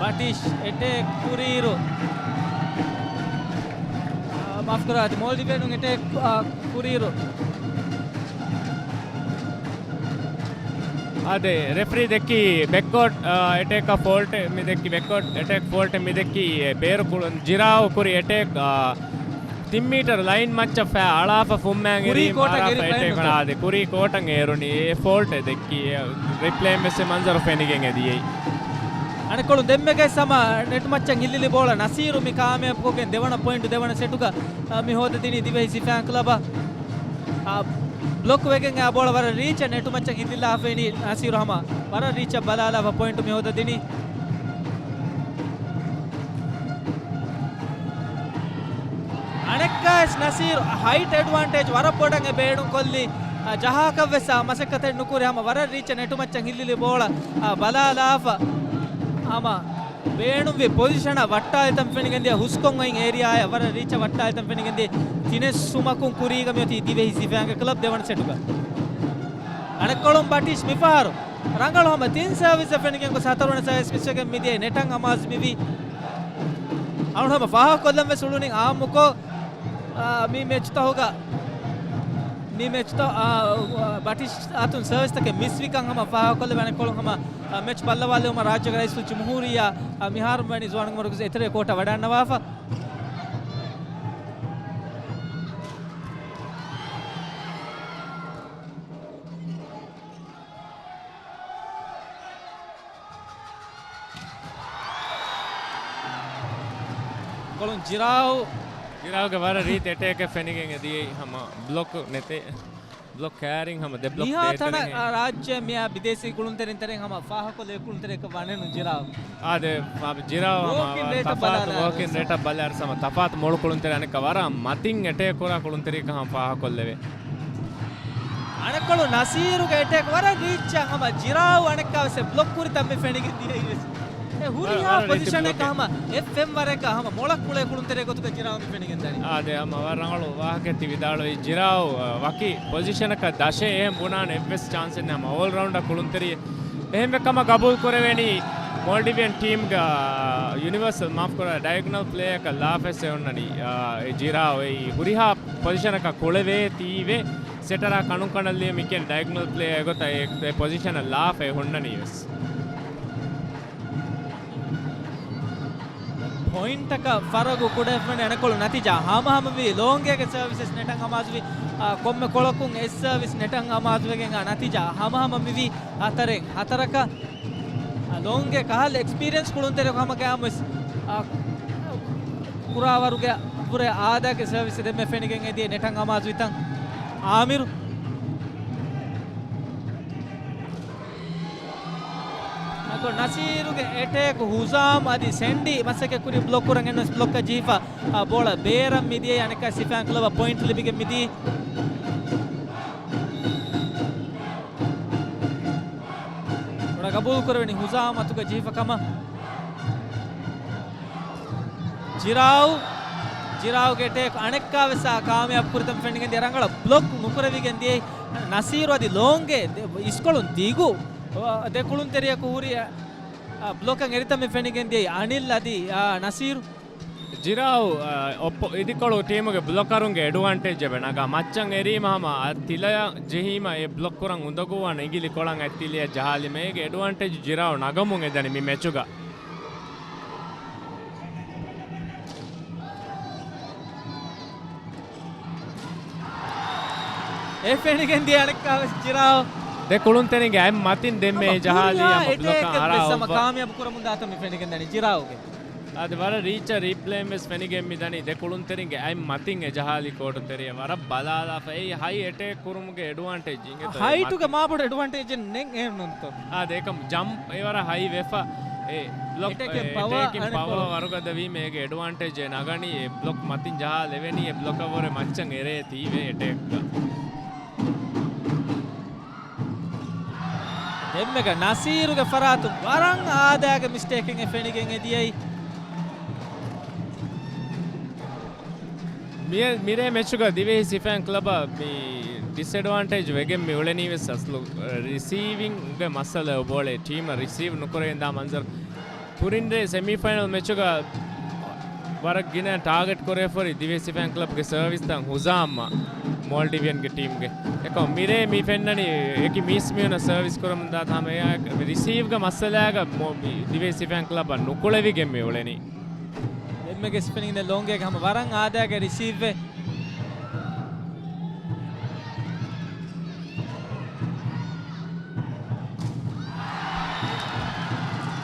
ބަޓިޝް އެޓޭކް ކުރިއިރު، އާ، މާފުކުރާތި، މޯލްޑިވިއަނުން އެޓޭކް، އާ، ކުރިއިރު. އާދެ، ރެފްރީ ދެއްކި ބެކްވާޑް، އާ، އެޓޭކް އަށް ފޯލްޓެއް މި ދެއްކި، ބެކްވާޑް އެޓޭކް ފޯލްޓެއް މި ދެއްކި، އެ، ބޭރު ކުޅުން ޖިރާއު ކުރި އެޓޭކް، އާ، ތިން މީޓަރ ލައިން މައްޗަށް ފައި އަޅާފަ ފުންމައިން ކުރީ އެރީ ކޯޓަށް މާރާފަ އެރި އެޓޭކް ފައިނުތަ؟ އާދެ، ކުރީ ކޯޓަށް އޭރުނީ އެ ފޯލްޓެއް ދެއްކި، އެ، ރިޕްލޭން ވެސް އެ މަންޒަރު ފެނިގެން އެ ދިޔައީ. އަނެއްކޮޅު ދެންމެގެ ސަމަ ނެޓް މައްޗަށް ހިއްލިލި ބޯޅަ ނަސީރު މި ކާމިޔާބުކޮށްގެން ދެވަނަ ޕޮއިންޓު ދެވަނަ ސެޓުގަ، އާ، މި ހޯދަދިނީ ދިވެހި ސިފައިން ކްލަބަށް. އާ، ބްލޮކް ވެގެން އާ ބޯޅަ ވަރަށް ރީޗަށް ނެޓު މައްޗަށް ހިއްލިލާފައިނީ ނަސީރު ހަމަ ވަރަށް ރީޗަށް ބަލާލާފަ ޕޮއިންޓު މި ހޯދަދިނީ. އަނެއްކާވެސް ނަސީރު ހައިޓް އެޑްވާންޓޭޖް ވަރަށް ބޮޑަށް އެ ބޭނުންކޮށްލީ، އާ، ޖަހާކަށްވެސް އާ މަސައްކަތެއް ނުކުރި ހަމަ ވަރަށް ރީޗަށް ނެޓު މައްޗަށް ހިއްލިލި ބޯޅަ، އާ، ބަލާލާފަ ހަމަ ބޭނުންވި ޕޮޒިޝަނަށް ވައްޓާލިތަން ފެނިގެންދިޔަ ހުސްކޮން އޮތް އޭރިއާއަށް ވަރަށް ރީޗަށް ވައްޓާލިތަން ފެނިގެންދިޔަ ތިނެއް ސުމަކުން ކުރީގަ މިއޮތީ ދިވެހި ސިފައިންގެ ކްލަބް ދެވަނަ ސެޓުގަ. އަނެއްކޮޅުން ބަޓިޝް މިފަހަރު ރަނގަޅު ހަމަ ތިން ސާވިސްއެއް ފެނިގެން ގޮސް ހަތަރުވަނަ ސާވިސް މިސްވެގެން މިދިޔަ ނެޓަށް އަމާޒު މިވީ. އަޅުން ހަމަ ފާހަގަކޮށްލަން ވެސް އުޅުނިން އާއްމުކޮށް، އާ، މި މެޗްތަހުގަ، މި މެޗްތަ-، އާ، އާ، ބަޓިޝް އަތުން ސާވިސްތަކެއް މިސްވިކަން ހަމަ ފާހަގަކޮށްލެވޭ. އަނެއްކޮޅުން ހަމަ، އާ، މެޗް ބައްލަވާލެވުމަށް ރާއްޖޭގެ ރައީސް ޖުމްހޫރިއްޔާ، އާ، މިހާރު ވަނީ ޒުވާނުންގެ މަރުކަޒު އެތެރޭ ކޯޓަށް ވަޑައިގަންނަވާފަ. ކޮޅުން ޖިރާއު. ޖިރާއުގެ ވަރަށް ރީތި އެޓޭކެއް ފެނިގެން އެ ދިޔައީ ހަމަ ބްލޮކު ނެތޭ. ބްލޮކް ކައިރިން ހަމަ ދެ ބްލޮކް މިހާ ދޭތެރެ ތަނަށް ހެން. ރާއްޖެ މިއާ ބިދޭސީ ކުޅުންތެރިން ތެރެއިން ހަމަ ފާހަކޮށްލެވޭ ކުޅުންތެރިޔަކަށް ވާނެ ނު ޖިރާއު. އާދެ، މާ ޖިރާއު ހަމަ ވޯކިން ރޭޓަށް ތަފާތު، ބަލާލާ ވޯކިން ރޭޓަށް ބަލާއިރު ހަމަ ތަފާތު މޮޅު ކުޅުންތެރި އަނެއްކާ ވަރަށް މަތިން އެޓޭކް ކުރާ ކުޅުންތެރިޔަކަށް ހަމަ ފާހަކޮށްލެވޭ. އަނެއްކޮޅު ނަސީރުގެ އެޓޭކް ވަރަށް ރީއްޗަށް ހަމަ ޖިރާއު އަނެއްކާ ވެސް ބްލޮކް ކުރިތަން މި ފެނިގެން ދިޔައީ ވެސް. އެ ހުރިހާ ވަރަށް ރީތި ޕޮޒިޝަނެއްގަ ބްލޮކެއް. ހަމަ އެފް އެމް ވަރެއްގަ ހަމަ މޮޅަށް ކުޅޭ ކުޅުންތެރި ގޮތުގަ ޖިރާއު މި ފެނިގެންދަނީ. އާދެ، ހަމަ ވަރަށް ރަނގަޅު ވާހަކައެއް ތި ވިދާޅުވީ. ޖިރާއު، އަ، ވަކި ޕޮޒިޝަނަކަށް ދަށޭ އެހެން ބުނާނެ އެއްވެސް ޗާންސެއް ނެތް. ހަމަ އޯލްރައުންޑަރ ކުޅުންތެރިއެއް. އެހެންވެ ކަމަށް ގަބޫލު ކުރެވޭނީ މޯލްޑިވިއަން ޓީމްގަ ޔުނިވާސަލް، މާފް ކުރާ، ޑަޔަގަނަލް ޕްލޭއަކަށް ލާފަސް އެ އޮންނަނީ، އާ، އެ ޖިރާއު އެއީ ހުރިހާ ޕޮޒިޝަނަކަށް ކުޅެވޭތީވެ، ސެޓަރާ ކަނުން ކަނަށް ލިޔެ މިކެން ޑަޔަގަނަލް ޕްލޭ އެގޮތަށް އެ، އެ ޕޮޒިޝަނަށް ލާފަ އެ ހުންނަނީ ވެސް. ޕޮއިންޓަކަށް ފަރަގު ކުޑަވެފަ އަނެއްކޮޅު ނަތީޖާ ހަމަހަމަވީ. ލޯންގޭގެ ސަރވިސް ނެޓަށް އަމާޒުވި، އާ، ކޮންމެ ކޮޅަކުން އެއް ސަރވިސް ނެޓަށް އަމާޒުވެގެން އާ ނަތީޖާ ހަމަހަމަވި ހަތަރެއް ހަތަރަކަށް. އާ، ލޯންގޭ ކަހަލަ އެކްސްޕީރިއަންސް ކުޅުންތެރި ހަމަ ގަޔާމުވެސް، އާ، ކުރާވަރުގެ ވުރެ އާދައިގެ ސަރވިސް ދެންމެ ފެނިގެން އެދިޔަ ނެޓަށް އަމާޒުވިތަން އާމިރު. އަގޮ ނަސީރުގެ އެޓޭކް ހުޒާމް އަދި ސެންޑީ މަސައްކަތް ކުރި ބްލޮކް ކުރަން އެންވެސް ބްލޮކަށް ޖެހިފަ، އާ، ބޯޅަ ބޭރަށް މިދިޔައީ އަނެއްކާ ސިފައިން ކްލަބަށް ޕޮއިންޓް ލިބިގެން މިދީ. ބޯޅަ ގަބޫލު ކުރެވެނީ ހުޒާމް އަތުގަ ޖެހިފަ ކަމަށް. ޖިރާއު، ޖިރާއުގެ އެޓޭކް އަނެއްކާވެސް އާ ކާމިޔާބު ކުރިތަން ފެނިގެން ދިޔަ ރަނގަޅަށް ބްލޮކް ނުކުރެވިގެން ދިޔައީ ނަސީރު އަދި ލޯންގޭ ދެ-، އިސްކޮޅުން ދިގު، އާ، ދެ ކުޅުންތެރިޔަކު ހުރި، އާ، ބްލޮކަށް އެރިތަން މި ފެނިގެން ދިޔައީ އަނިލް އަދި، އާ، ނަސީރު. ޖިރާއު، އާ، އޮއްޕޮ-، އިދިކޮޅު ޓީމުގެ ބްލޮކަރުންގެ އެޑްވާންޓޭޖް އެބަ ނަގާ. މައްޗަށް އެރީމަ ހަމަ އަ-، ތިލަޔަށް ޖެހީމަ އެ ބްލޮކް ކުރަން އުނދަގޫވާނެ އިނގިލި ކޮޅަށް އަތް ތިލަޔަށް ޖަހާލީމަ އޭގެ އެޑްވާންޓޭޖް ޖިރާއު ނަގަމުން އެދަނީ މި މެޗުގަ. އެ ފެނިގެން ދިޔަ އަނެއްކާވެސް ޖިރާއު. ދެ ކުޅުންތެރިންގެ އަތް މަތިން ދެންމެ ހަމަ ޖަހާލީ ހުރިހާ ހަމަ ބްލޮކަށް އެޓޭކެއްވެސް ހަމަ އަރާ ކާމިޔާބު ކުރަމުން ދާތަން މި ފެނިގެން ދަނީ ޖިރާއުގެ. އާދެ، ވަރަށް ރީޗަށް ރީޕްލޭން ވެސް ފެނިގެން މި ދަނީ ދެ ކުޅުންތެރިންގެ އަތް މަތިން އެ ޖަހާލި ކޯޓު ތެރެއަށް. ވަރަށް ބަލާލާފަ. އެއީ ހައި އެޓޭކް ކުރުމުގެ އެޑްވާންޓޭޖް އިނގޭތޯ އެ ހައިޓުގެ މަތިން. މާބޮޑު އެޑްވާންޓޭޖެއް ނެތް އެހެންނޫންތޯ. އާދެ، އެކަމް ޖަމްޕް އެ ވަރަށް ހައި ވެފަ. އެ ބްލޮކް، އެޓޭކިން އެ ޕަވަރ އެޓޭކިން އަނެއްކޮޅު. ޕަވަރ ވަރުގަދަ ވީމަ އޭގެ އެޑްވާންޓޭޖް އެ ނަގަނީ. އެ ބްލޮކް މަތިން ޖަހާލެވެނީ. އެ ބްލޮކަށް ވުރެ މައްޗަށް އެރޭ ތީވެ އެޓޭކްގަ. ދެންމެގަ ނަސީރުގެ ފަރާތުން ވަރަށް އާދައިގެ މިސްޓޭކެއް އެ ފެނިގެން އެދިޔައީ. މި-، މިރޭ މެޗުގަ ދިވެހި ސިފައިން ކްލަބަށް މި ޑިސްއެޑްވާންޓޭޖް ވެގެން މި އުޅެނީ ވެސް އަސްލު ރިސީވިންގ ގެ މައްސަލަ އެބައުޅޭ ޓީމަށް ރިސީވް ނުކުރެވިންދާ މަންޒަރު. ކުރިންރޭ ސެމީފައިނަލް މެޗުގަ ވަރަށް ގިނަ ޓާގެޓް ކުރެވިފައި ދިވެހި ސިފައިން ކްލަބްގެ ސަރވިސްތައް ހުޒާމްއަށް މޯލްޑިވިއަންގެ ޓީމްގެ. އެކަމް މިރޭ މި ފެންނަނީ އެކި މީސް މީހުނަށް ސަރވިސް ކުރަމުން ދާތަ ހަމަ އެއާ ރިސީވްގެ މައްސަލާގަ މޯ-، މި ދިވެހި ސިފައިން ކްލަބަށް ނުކުޅެވިގެން މި އުޅެނީ. ދެންމެ ގެސް ފެނިގެން ލޯންގޭގެ ހަމަ ވަރަށް އާދައިގެ ރިސީވްއެއް.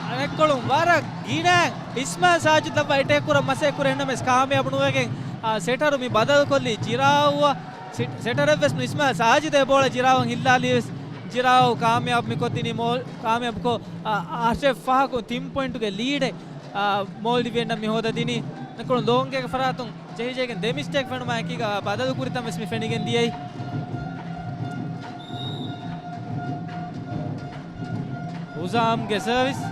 އަނެއްކޮޅުން ވަރަށް ގިނަ އިސްމާ ސާޖިދަށް އެޓޭކް ކުރަން މަސައްކަތް ކުރެ އެންނަމެސް ކާމިޔާބު ނުވެގެން، އާ، ސެޓަރު މި ބަދަލުކޮށްލީ ޖިރާއުއަށް. ސެ-، ސެޓަރެއްވެސް ނު އިސްމާ ސާޖިދަށް އެ ބޯޅަ ޖިރާއުން ހިއްލާލީ ވެސް ޖިރާއު ކާމިޔާބު މި ކޮށްދިނީ މޯ-، ކާމިޔާބުކޮށް، އާ، އަށެއް ފަހަކު ތިން ޕޮއިންޓުގެ ލީޑެއް، އާ، މޯލްޑިވިއަންނަށް މި ހޯދަދިނީ. އަނެއްކޮޅުން ލޯންގޭގެ ފަރާތުން ޖެހިޖެހިގެން ދެ މިސްޓޭކް ފެނުމާ އެކީގަ ބަދަލު ކުރިތަން ވެސް މި ފެނިގެން ދިޔައީ. ހުޒާމްގެ ސަރވިސް.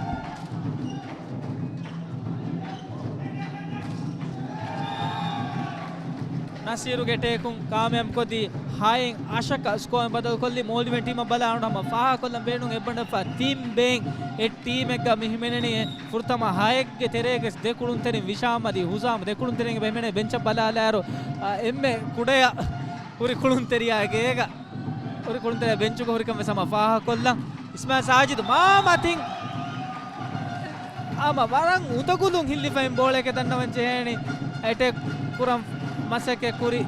ނަސީރުގެ ޓޭކުން ކާމިޔާބުކޮށްދީ ހައެއް އަށަކަށް ސްކޯއެއް ބަދަލުކޮށްލި. މޯލްޑިވިއަން ޓީމަށް ބަލާ އަޅުން ހަމަ ފާހަގަކޮށްލަން ބޭނުން އެއްބަނޑަފަ ތިން ބޭން އެއް ޓީމެއްގަ މި ހިމެނެނީ ފުރަތަމަ ހައެއްގެ ތެރޭގެ ދެ ކުޅުންތެރިން ވިޝާމް އަދި ހުޒާމް ދެ ކުޅުންތެރިން އެބަ ހިމެނޭ ބެންޗަށް ބަލާލާއިރު، އާ، އެންމެ ކުޑަޔަށް ހުރި ކުޅުންތެރިޔާ ގޭގަ، ހުރި ކުޅުންތެރިޔާ ބެންޗުގަ ހުރިކަން ވެސް ހަމަ ފާހަގަކޮށްލަން. އިސްމާ ސާޖިދު މާ މަތިން ހަމަ ވަރަށް އުނދަގުލުން ހިއްލިފައިން ބޯޅައެކެ ދަންނަވަން ޖެހޭނީ އެޓޭކް ކުރަން މަސައްކަތް ކުރި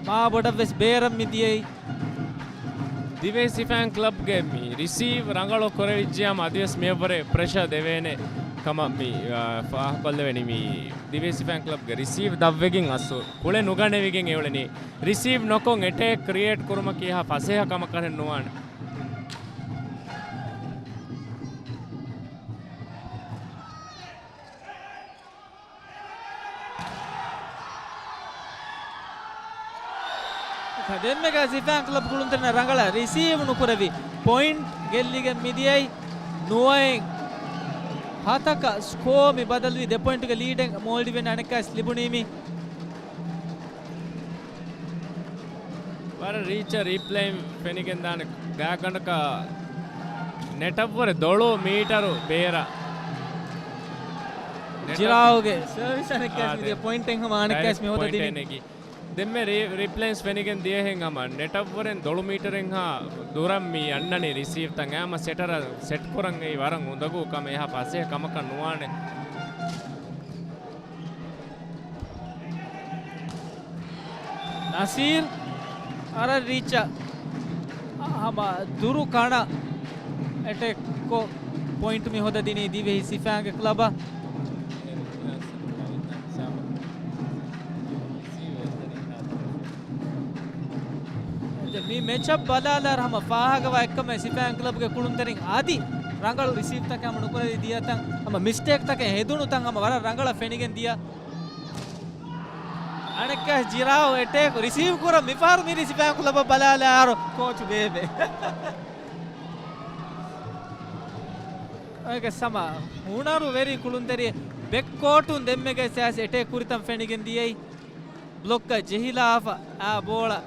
މާ ބޮޑަށް ވެސް ބޭރަށް މި ދިޔައީ. ދިވެހި ސިފައިން ކްލަބްގެ މި ރިސީވް ރަނގަޅު ކުރެވިއްޖެޔާމަ އަދިވެސް މިއަށްވުރެ ޕްރެޝަރ ދެވޭނެ ކަމަށް މި، އާ، ފާހަގަކޮށްލެވެނީ. މި ދިވެހި ސިފައިން ކްލަބްގެ ރިސީވް ދަށްވެގެން އަސްލު ކުޅެ ނުގަނެވިގެން އެއުޅެނީ. ރިސީވް ނޮކޮށް އެޓޭކް ކްރިއޭޓް ކުރުމަކީ ހަ ފަސޭހަ ކަމަކަށެއް ނުވާނެ. ދެންމެގަ ސިފައިން ކްލަބް ކުޅުންތެރިން ރަނގަޅަށް ރިސީވް ނުކުރެވި ޕޮއިންޓް ގެއްލިގެން މިދިޔައީ ނުވައެއް ހަތަކަށް ސްކޯ މި ބަދަލުވީ. ދެ ޕޮއިންޓުގެ ލީޑެއް މޯލްޑިވިއަން އަނެއްކާސް ލިބުނީމީ. ވަރަށް ރީޗަށް ރީޕްލޭއިން ފެނިގެންދާނެ ގާތްގަނޑަކަށް ނެޓަށްވުރެ ދޮޅު މީޓަރު ބޭރަށް. ނެޓަށް ޖިރާއުގެ ސަރވިސް އަނެއްކާސް އާ، މިދިޔަ ދެ ޕޮއިންޓެއް ހަމަ އަނެއްކާސް ޑައިރެކްޓް މި ހޯދަ ޕޮއިންޓެއް ދިނީ. ނެގި. ދެންމެ ރީ-، ރީޕްލޭއިން ފެނިގެން ދިޔަހެން ހަމަ ނެޓަށްވުރެން ދޮޅު މީޓަރެއްހާ ދުރަށް މި އަންނަނީ ރިސީވްތައް. އައި ހަމަ ސެޓަރ ސެޓް ކުރަން އެއީ ވަރަށް އުނދަގޫ ކަމެއް. އެހާ ފަސޭހަ ކަމަކަށް ނުވާނެ. ނަސީރް އަރަށް ރީޗަށް ހަމަ ދުރު ކަނަ އެޓެކްކޮށް ޕޮއިންޓް މި ހޯދަ ދިނީ ދިވެހި ސިފައިންގެ ކްލަބަށް. މި މެޗަށް ބަލާލާއިރު ހަމަ ފާހަގަވާ އެއްކަމެއް ސިފައިން ކްލަބްގެ ކުޅުންތެރިން އަދި ރަނގަޅު ރިސީވްތަކެއް ހަމަ ނުކުރެވި ދިޔަތަން ހަމަ މިސްޓޭކްތަކެއް ހެދުނުތަން ހަމަ ވަރަށް ރަނގަޅަށް ފެނިގެން ދިޔަ. އަނެއްކާ ޖިރާއު އެޓޭކް ރިސީވް ކުރަން މިފަހަރު މި ރިސިފައިން ކްލަބަށް ބަލާލާއިރު ކޯޗު ބޭބެ. އޭގެ ސަމާ ހުނަރު ވެރި ކުޅުންތެރި ބެކް ކޯޓުން ދެންމެގެ ސައިސް އެޓޭކް ކުރިތަން ފެނިގެން ދިޔައީ. ބްލޮކްގަ ޖެހިލާފަ އާ ބޯޅަ،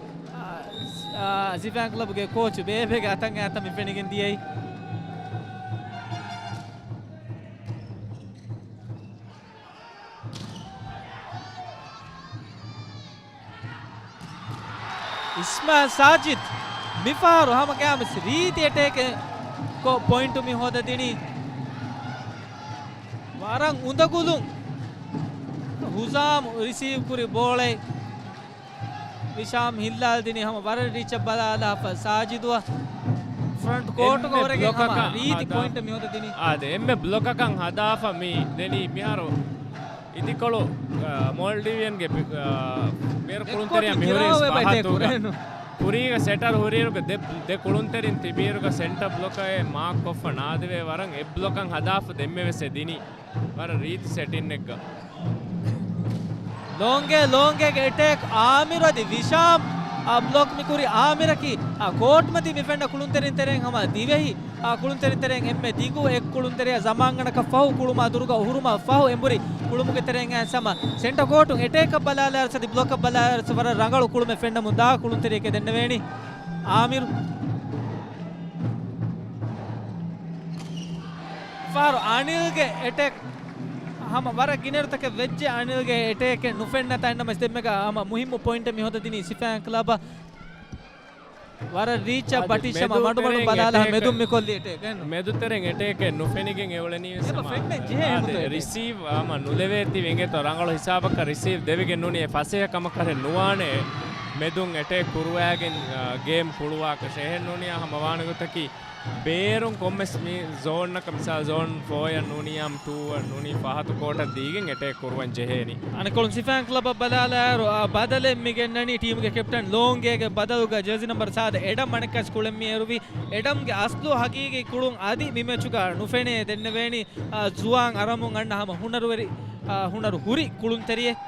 އާ، ސިފައިން ކްލަބުގެ ކޯޗު ބޭބެގެ އަތަށް އައިތަން މި ފެނިގެން ދިޔައީ. އިސްމާ ސާޖިދް މިފަހަރު ހަމަ ގާމިސް ރީތި އެޓޭކެއް ކޮށް ޕޮއިންޓު މި ހޯދަ ދިނީ. ވަރަށް އުނދަގުލުން ހުޒާމް ރިސީވް ކުރި ބޯޅައެއް ވިޝާމް ހިއްލާލް ދިނީ ހަމަ ވަރަށް ރީޗަށް ބަލާލާފަ ސާޖިދުއަށް ފްރަންޓް ކޯޓުގަ އެންމެ ހުރެގެން ހަމަ ބްލޮކަކަށް ރީތި ހަދާ-، ޕޮއިންޓެއް މި ހޯދަ ދިނީ. އާދެ، އެންމެ ބްލޮކަކަށް ހަދާފަ މި ދެނީ މިހާރު އިދިކޮޅު، އާ، މޯލްޑިވިއަންގެ ބި-، އާ، ބޭރު ކުޅުންތެރިޔާ މިހުރީސް ފަހަތުގަ. ކުރީގަ ސެޓަރ ހުރިއިރުގަ ދެ، ދެ ކުޅުންތެރިން ތިބިއިރުގަ ސެންޓަ ބްލޮކަށް މާކް ކޮށްފަ ނާދެވޭ ވަރަށް އެއް ބްލޮކަށް ހަދާފަ ދެންމެވެސް އެ ދިނީ. ވަރަށް ރީތި ސެޓިންއެއްގަ. ލޯނގޭ، ލޯނގޭގެ އެޓޭކް އާމިރު އަދި ވިޝާމް، އާ، ބްލޮކް މިކުރި އާމިރަކީ، އާ، ކޯޓްމަތި މި ފެންނަ ކުޅުންތެރިން ތެރެއިން ހަމަ ދިވެހި، އާ، ކުޅުންތެރިން ތެރެއިން އެންމެ ދިގު އެއް ކުޅުންތެރިޔާ ޒަމާންގަނޑަކަށް ފަހު ކުޅުމާ ދުރުގަ އުހުރުމާ ފަހު އެނބުރި ކުޅުމުގެ ތެރެއިން އައިސް ހަމަ ސެންޓަ ކޯޓުން އެޓޭކަށް ބަލާލާއިރުސް އަދި ބްލޮކަށް ބަލާލާއިރުސް ވަރަށް ރަނގަޅު ކުޅުމެއް ފެންނަމުން ދާ ކުޅުންތެރިޔެކޭ ދެންނެވޭނީ. އާމިރު. ފަހަރު އަނިލްގެ އެޓޭކް ހަމަ ވަރަށް ގިނައިރުތަކެއް ވެއްޖެ، އަނިލްގެ އެޓޭކެއް ނުފެންނަތާ އެންނަމަސް ދެންމެގަ ހަމަ މުހިއްމު ޕޮއިންޓެއް މި ހޯދަ ދިނީ ސިފައިން ކްލަބަށް. ވަރަށް ރީޗަށް އަދި ބަޓިށް ހަމަ މެދު މަޑުމަޑުން ތެރެއިން ބަލާލާ އެޓޭކެއް، މެދުން މިކޮށްލި އެޓޭކެއް ނު. މެދު ތެރެއިން އެޓޭކެއް ނުފެނިގެން އެއުޅެނީ ވެސް ހަމަ ފެންނަން ޖެހޭ އާދެ، އެހެން އެޓޭކެއް. ރިސީވް ހަމަ ނުލެވޭތީ އިނގޭތޯ ރަނގަޅު ހިސާބަކަށް ރިސީވް ދެވިގެން ނޫނީ އެ ފަސޭހަ ކަމަކަށް ނުވާނެ މެދުން އެޓޭކް ކުރުވާގެން، އާ، ގޭމް ކުޅުވާކަށް އެހެން ނޫނީ ހަމަ ވާނެ ގޮތަކީ ބޭރުން ކޮންމެސް މި ޒޯންއަކަށް މިސާލް ޒޯން ފޯއަށް ނޫނީ އާމް ޓޫއަށް ނޫނީ ފަހަތު ކޯޓަށް ދީގެން އެޓޭކް ކުރުވަން ޖެހޭނީ. އަނެއްކޮޅުން ސިފައިން ކްލަބަށް ބަލާލާއިރު، އާ، ބަދަލެއް މި ގެންނަނީ ޓީމުގެ ކެޕްޓަން ލޯނގޭގެ ބަދަލުގަ ޖާޒީ ނަމްބަރު ސާދަ އެޑަމް އަނެއްކާސް ކުޅެން މި އެރުވީ. އެޑަމްގެ އަސްލު ހަގީގީ ކުޅުން އަދި މި މެޗުގަ ނުފެނޭ ދެންނެވޭނީ، އާ، ޒުވާން އަރަމުން އަންނަ ހަމަ ހުނަރުވެރި، އާ، ހުނަރު ހުރި ކުޅުންތެރިއެއް.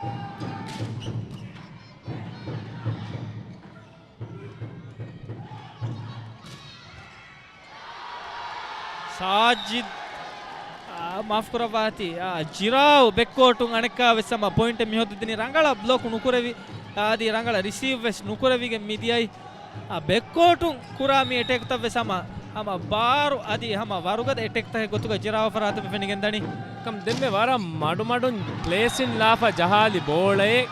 ސާޖިދް، އާ، މާފުކުރައްވާތި، އާ، ޖިރާއު ބެކްކޯޓުން އަނެއްކާވެސް ހަމަ ޕޮއިންޓެއް މިހޯދަދިނީ ރަނގަޅަށް ބްލޮކް ނުކުރެވި، އާދި ރަނގަޅަށް ރިސީވް ވެސް ނުކުރެވިގެން މިދިޔައީ. އާ، ބެކްކޯޓުން ކުރާ މި އެޓޭކްތައް ވެސް ހަމަ، ހަމަ ބާރު އަދި ހަމަ ވަރުގަދަ އެޓޭކްތަކެއް ގޮތުގަ ޖިރާއު ފަރާތުން ފެނިގެންދަނީ. ކަމް ދެންމެ ވަރަށް މަޑުމަޑުން ޕްލޭސިން ލާފަ ޖަހާލި ބޯޅައެއް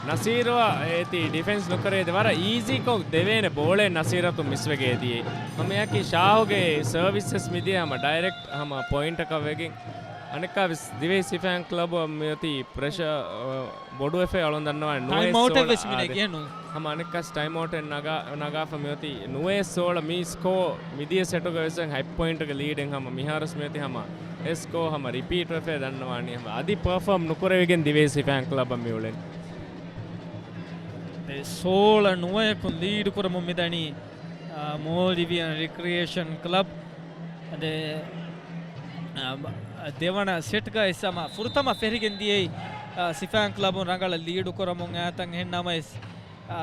ނަސީރުއަށް އޭތި ޑިފެންސް ނުކުރެވޭތީ ވަރަށް އީޒީކޮށް ދެވޭނެ ބޯޅައެއް ނަސީރަށް މިސްވެގެ ދިޔައީ. ހަމައެއާއެކީ ޝާހުގެ ސަރވިސް ވެސް މިދިޔަ ހަމަ ޑައިރެކްޓް ހަމަ ޕޮއިންޓަކަށް ވެގެން. އަނެއްކާވެސް ދިވެހި ސިފައިން ކްލަބު މިއޮތީ ޕްރެޝަ، އަ، ބޮޑުވެފައި އަޅުން ދަންނަވާނެ ނުވައެއް ޓައިމް އައުޓެއް ސޯޅަ ވެސް މި އާދެ. ނެގި ނޫން. ހަމަ އަނެއްކާސް ޓައިމް އައުޓެއް ނަގާ، ނަގާފަ މިއޮތީ ނުވައެއް ސޯޅަ މި ސްކޯ މިދިޔަ ސެޓުގަ ވެސް ހަތް ޕޮއިންޓުގެ ލީޑެއް ހަމަ މިހާރުސް މިއޮތީ ހަމަ އެ ސްކޯ ހަމަ ރިޕީޓް ވެފައި ދަންނަވާނީ ހަމަ އަދި ޕަރފޯމް ނުކުރެވިގެން ދިވެހި ސިފައިން ކްލަބަށް މިއުޅެނީ. އެ ސޯޅަ ނުވަޔަކުން ލީޑް ކުރަމުން މިދަނީ، އާ، މޯލްޑިވިއަން ރިކްރިއޭޝަން ކްލަބް. އަދެ، އާ، ދެވަނަ ސެޓްގައި ސަމާ ފުރަތަމަ ފެރިގެން ދިޔައީ، އާ، ސިފައިން ކްލަބުން ރަނގަޅަށް ލީޑު ކުރަމުން އައިތަން އެހެން ނަމަވެސް، އާ،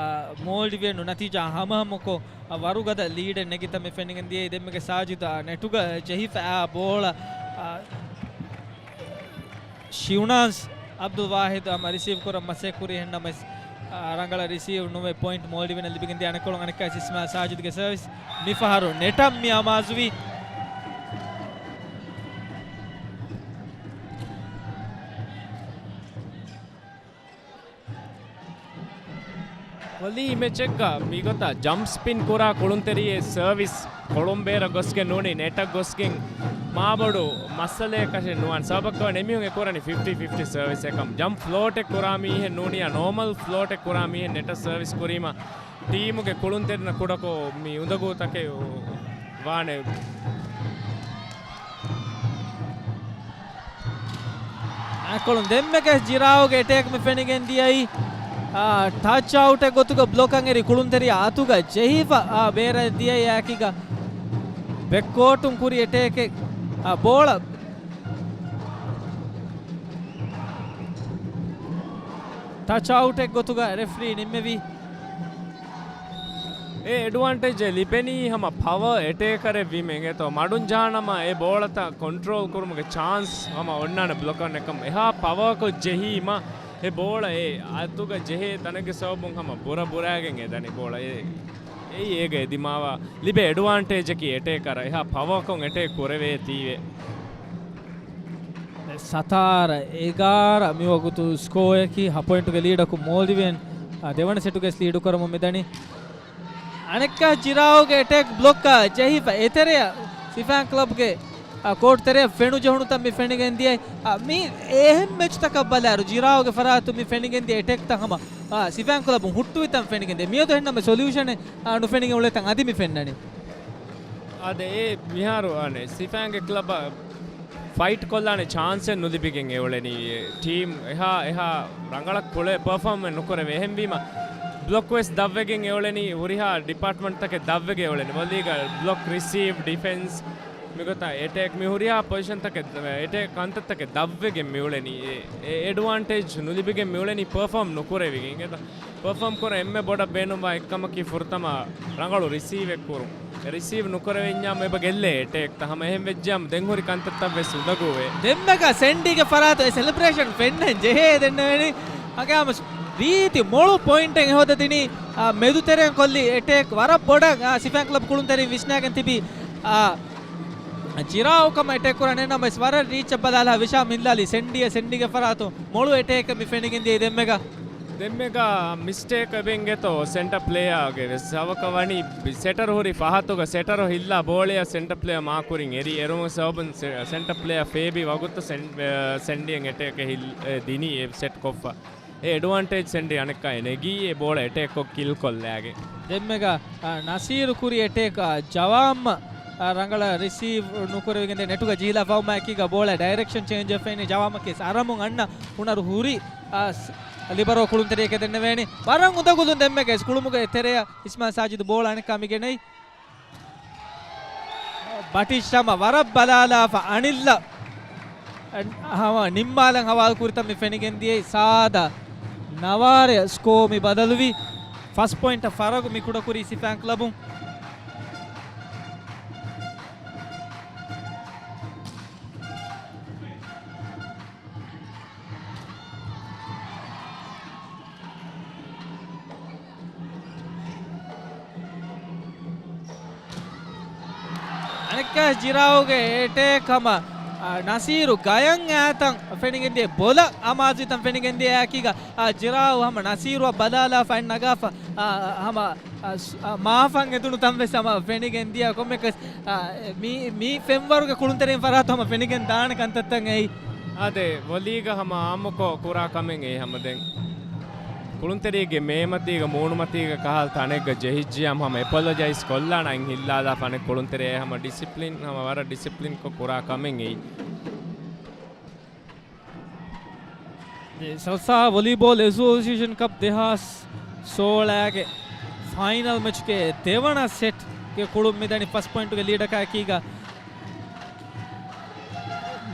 މޯލްޑިވިއަން ނަތީޖާ ހަމަހަމަކޮށް، އާ، ވަރުގަދަ ލީޑެއް ނެގިތަން މި ފެނިގެން ދިޔައީ. ދެންމެގެ ސާޖިދާ ނެޓުގަ ޖެހިފަ އާ ބޯޅަ، އާ، ޝިއުނާންސް އަބްދުލް ވާހިދު ހަމަ ރިސީވް ކުރަން މަސައްކަތް ކުރި އެހެންނަމަވެސް، އާ، ރަނގަޅަށް ރިސީވް ނުވެ ޕޮއިންޓް މޯލްޑިވިން ލިބިގެން ދިޔަ. އަނެއްކޮޅުން އަނެއްކާ އިސްމާއިލް ސާޖިދުގެ ސަރވިސް މިފަހަރު ނެޓަށް މި އަމާޒުވީ. ވޮލީ މެޗެއްގަ މިގޮތަށް ޖަމްޕް ސްޕިން ކުރާ ކުޅުންތެރިއެއް ސަރވިސް ކޮޅުން ބޭރަށް ގޮސްގެން ނޫނީ ނެޓަށް ގޮސްގެން މާބޮޑު މައްސަލައެއްކަށެއް ނުވާން. ސަބަބަކަށް ވަނީ އެމީހުން އެ ކުރަނީ ފިފްޓީ ފިފްޓީ ސަރވިސް އެކަމް. ޖަމްޕް ފްލޯޓެއް ކުރާ މީހެއް ނޫނިއްޔާ ނޯމަލް ފްލޯޓެއް ކުރާ މީހެއް ނެޓަށް ސަރވިސް ކުރީމަ ޓީމުގެ ކުޅުންތެރިންނަށް ކުޑަކޮށް މި އުނދަގޫތަކެއް ވާނެ. އަނެއްކޮޅުން ދެންމެގެ ޖިރާއުގެ އެޓޭކް މި ފެނިގެން ދިޔައީ، އާ، ޓަޗް އައުޓެއް ގޮތުގަ ބްލޮކަށް އެރި ކުޅުންތެރިޔާ އަތުގަ ޖެހިފަ، އާ، ބޭރަށް ދިޔައީ އެކީގަ ބެކްކޯޓުން ކުރި އެޓޭކެއް، އާ، ބޯޅަ ޓަޗް އައުޓެއް ގޮތުގަ ރެފްރީ ނިންމެވީ. އެ އެޑްވާންޓޭޖެއް ލިބެނީ ހަމަ ޕަވަރ އެޓޭކަރެއް ވީމަ އިނގޭތޯ. މަޑުން ޖަހާނަމަ އެ ބޯޅަތައް ކޮންޓްރޯލް ކުރުމުގެ ޗާންސް ހަމަ އޮންނާނެ ބްލޮކަރުން އެކަމް. އެހާ ޕަވަރކޮށް ޖެހީމަ އެ ބޯޅަ އެ އަތުގަ ޖެހޭ ތަނެއްގެ ސަބަބުން ހަމަ ބުރަ ބުރައިގެން އެ ދަނީ ބޯޅަ. އެ، އެއީ އޭގެ އެ ދިމާވާ ލިބޭ އެޑްވާންޓޭޖަކީ އެޓޭކަރަށް އެހާ ޕަވަރކޮށް އެޓޭކް ކުރެވޭތީވެ. ސަތާރަ އެގާރަ މިވަގުތު ސްކޯއަކީ ހަ ޕޮއިންޓުގެ ލީޑަކު މޯލްޑިވިއަން، އާ، ދެވަނަ ސެޓުގެ ލީޑު ކުރަމުން މިދަނީ. އަނެއްކާ ޖިރާއުގެ އެޓޭކް ބްލޮކް ޖެހިފަ އެތެރެއަށް ސިފާން ކްލަބްގެ، އާ، ކޯޓް ތެރެއަށް ފެނުޖެހުނުތައް މި ފެނިގެން ދިޔައީ. އާ، މި އެހެން މެޗުތަކަށް ބަލާއިރު ޖިރާއުގެ ފަރާތުން މި ފެނިގެން ދިޔަ އެޓޭކްތައް ހަމަ، އާ، ސިފާން ކްލަބުން ހުއްޓުވި ތަން ފެނިގެން ދިޔަ. މިއަދު އެހެންނަމަ ސޮލިއުޝަނެއް، އާ، ނުފެނިގެން އުޅޭ ތަން އަދި މި ފެންނަނީ. އާދެ، އެ މިހާރު އަނެއް ސިފާންގެ ކްލަބަށް ފައިޓް ކޮށްލާނެ ޗާންސެއް ނުލިބިގެން އެއުޅެނީ. ޓީމް އެހާ، އެހާ ރަނގަޅަށް ކުޅެ ޕަރފޯމެއް ނުކުރެވޭ. އެހެންވީމަ ބްލޮކް ވެސް ދަށްވެގެން އެއުޅެނީ، ހުރިހާ ޑިޕާޓްމަންޓްތަކެއް ދަށްވެގެން އެއުޅެނީ. ވޮލީގަ ބްލޮކް ރިސީވް، ޑިފެންސް، މިގޮތަށް އެޓޭކް، މި ހުރިހާ ޕޮޒިޝަންތަކެއް، އެޓޭކް ކަންތައްތަކެއް ދަށްވެގެން މިއުޅެނީ. އެ، އެ އެޑްވާންޓޭޖް ނުލިބިގެން މިއުޅެނީ ޕަރފޯމް ނުކުރެވިގެން. އެ ޕަރފޯމް ކުރަން އެންމެ ބޮޑަށް ބޭނުންވާ އެއްކަމަކީ ފުރަތަމަ ރަނގަޅު ރިސީވެއް ކުރުން. އެ ރިސީވް ނުކުރެވިއްޔާ އެބަ ގެއްލޭ އެޓޭކްތައް. ހަމަ އެހެން ވެއްޖިއްޔާ ދެން ހުރި ކަންތައްތައް ވެސް އުނދަގޫވޭ. ދެންމެގަ ސެންޑީގެ ފަރާތު އެ ސެލެބްރޭޝަން ފެންނަން ޖެހޭ ދެންނެވެނީ. އަގާމަސް ރީތި މޮޅު ޕޮއިންޓެއް އެހޯދަ ދިނީ، އާ، މެދުތެރެއިން ކޮށްލި އެޓޭކް ވަރަށް ބޮޑަށް، އާ، ސިފާން ކްލަބް ކުޅުންތެރިން ވިސްނާގެން ތިބި، އާ، ޖިރާއު ކަމަށް އެޓޭކް ކުރަން ނަމަވެސް ވަރަށް ރީޗަށް ބަލާލާ ވިޝާމް ހިއްލާލީ ސެންޑީއަށް. ސެންޑީގެ ފަރާތުން މޮޅު އެޓޭކެއް މި ފެނިގެން ދިޔައީ ދެންމެގަ. ދެންމެގަ މިސްޓޭކް އެބެން ގެތޯ ސެންޓަ ޕްލޭޔާގެ ވެސް. ސަބަބަކަށް ވަނީ ސެޓަރ ހުރި ފަހަތުގަ ސެޓަރ ހިއްލާ ބޯޅަޔަށް ސެންޓަ ޕްލޭޔާ މާކުރިން އެރި އެރުމުގެ ސަބަބުން ސެ-، ސެންޓަ ޕްލޭޔާ ފޭބި ވަގުތު ސެން-، އެ، ސެންޑީއަށް އެޓޭކެއް ހިލް-، އެ، ދިނީ އެ ސެޓް ކޮށްފަ. އެ އެޑްވާންޓޭޖް ސެންޑީ އަނެއްކާ ނެގީ އެ ބޯޅަ އެޓޭކްކޮށް ކިލް ކޮށްލާގެން. ދެންމެގަ، އާ، ނަސީރު ކުރި އެޓޭކް، އާ، ޖަވާމް، އާ، ރަނގަޅަށް ރިސީވް ނުކުރެވިގެން ދެން ނެޓުގަ ޖީލާ ފައުމާއެކީގަ ބޯޅަ ޑައިރެކްޝަން ޗޭންޖް ވެފައިނީ ޖަވާމަކީ އަރަމުން އަންނަ ހުނަރު ހުރި، އާ، ސް-، ލިބަރޯ ކުޅުންތެރިއެކޭ ދެންނެވޭނީ. ވަރަށް އުނދަގުލުން ދެންމެގަ ސް-، ކުޅުމުގެ ތެރެއަށް އިސްމާއިލް ސާޖިދު ބޯޅަ އަނެއްކާ މި ގެނައީ. ބަޓިޝް ހަމަ ވަރަށް ބަލާލާފަ އަނިއްލަ ހަމަ ނިންމާލަން ހަވާލު ކުރިތަން މި ފެނިގެން ދިޔައީ. ސާދަ ނަވާރަ ސްކޯ މި ބަދަލުވީ. ފަސް ޕޮއިންޓަށް ފަރަގު މި ކުޑަކުރީ ސިފާން ކްލަބުން. އަނެއްކާ ޖިރާއުގެ އެޓޭކް ހަމަ، އާ، ނަސީރު ގަޔަން އާތަން ފެނިގެން ދިޔަ ބޮލަށް އަމާޒުވިތަން ފެނިގެން ދިޔަ އެކީގަ، އާ، ޖިރާއު ހަމަ ނަސީރުއަށް ބަލާލާފަ ނަގާފަ، އާ، ހަމަ އަ، ސް-، އަ، މާފަން އެދުނު ތަން ވެސް ހަމަ ފެނިގެން ދިޔަ ކޮންމެކަސް، އަ، މީ، މީ ފެންވަރުގެ ކުޅުންތެރިން ފަރާތު ހަމަ ފެނިގެން ދާނެ ކަންތައްތައް އެއީ. އާދެ، ވޮލީގަ ހަމަ އާއްމުކޮށް ކުރާ ކަމެއް އެއީ ހަމަ ދެން. ކުޅުންތެރީގެ މޭމަތީގަ މޫނުމަތީގަ ކަހަލަ ތަނެއްގަ ޖެހިއްޖިޔާމު ހަމަ އެޕޮލޮޖައިޒް ކޮށްލާނަން ހިއްލާލާފަ އަނެއް ކުޅުންތެރި އެ ހަމަ ޑިސިޕްލިން، ހަމަ ވަރަށް ޑިސިޕްލިންކޮށް ކުރާ ކަމެއް އެއީ. ސަލްސާ ވޮލީބޯލް އެސޯސިއޭޝަން ކަޕް ދެހާސް ސޯޅަގެ ފައިނަލް މެޗުގެ ދެވަނަ ސެޓްގެ ކުޅުން މިދަނީ ފަސް ޕޮއިންޓުގެ ލީޑަކާ އެކީގަ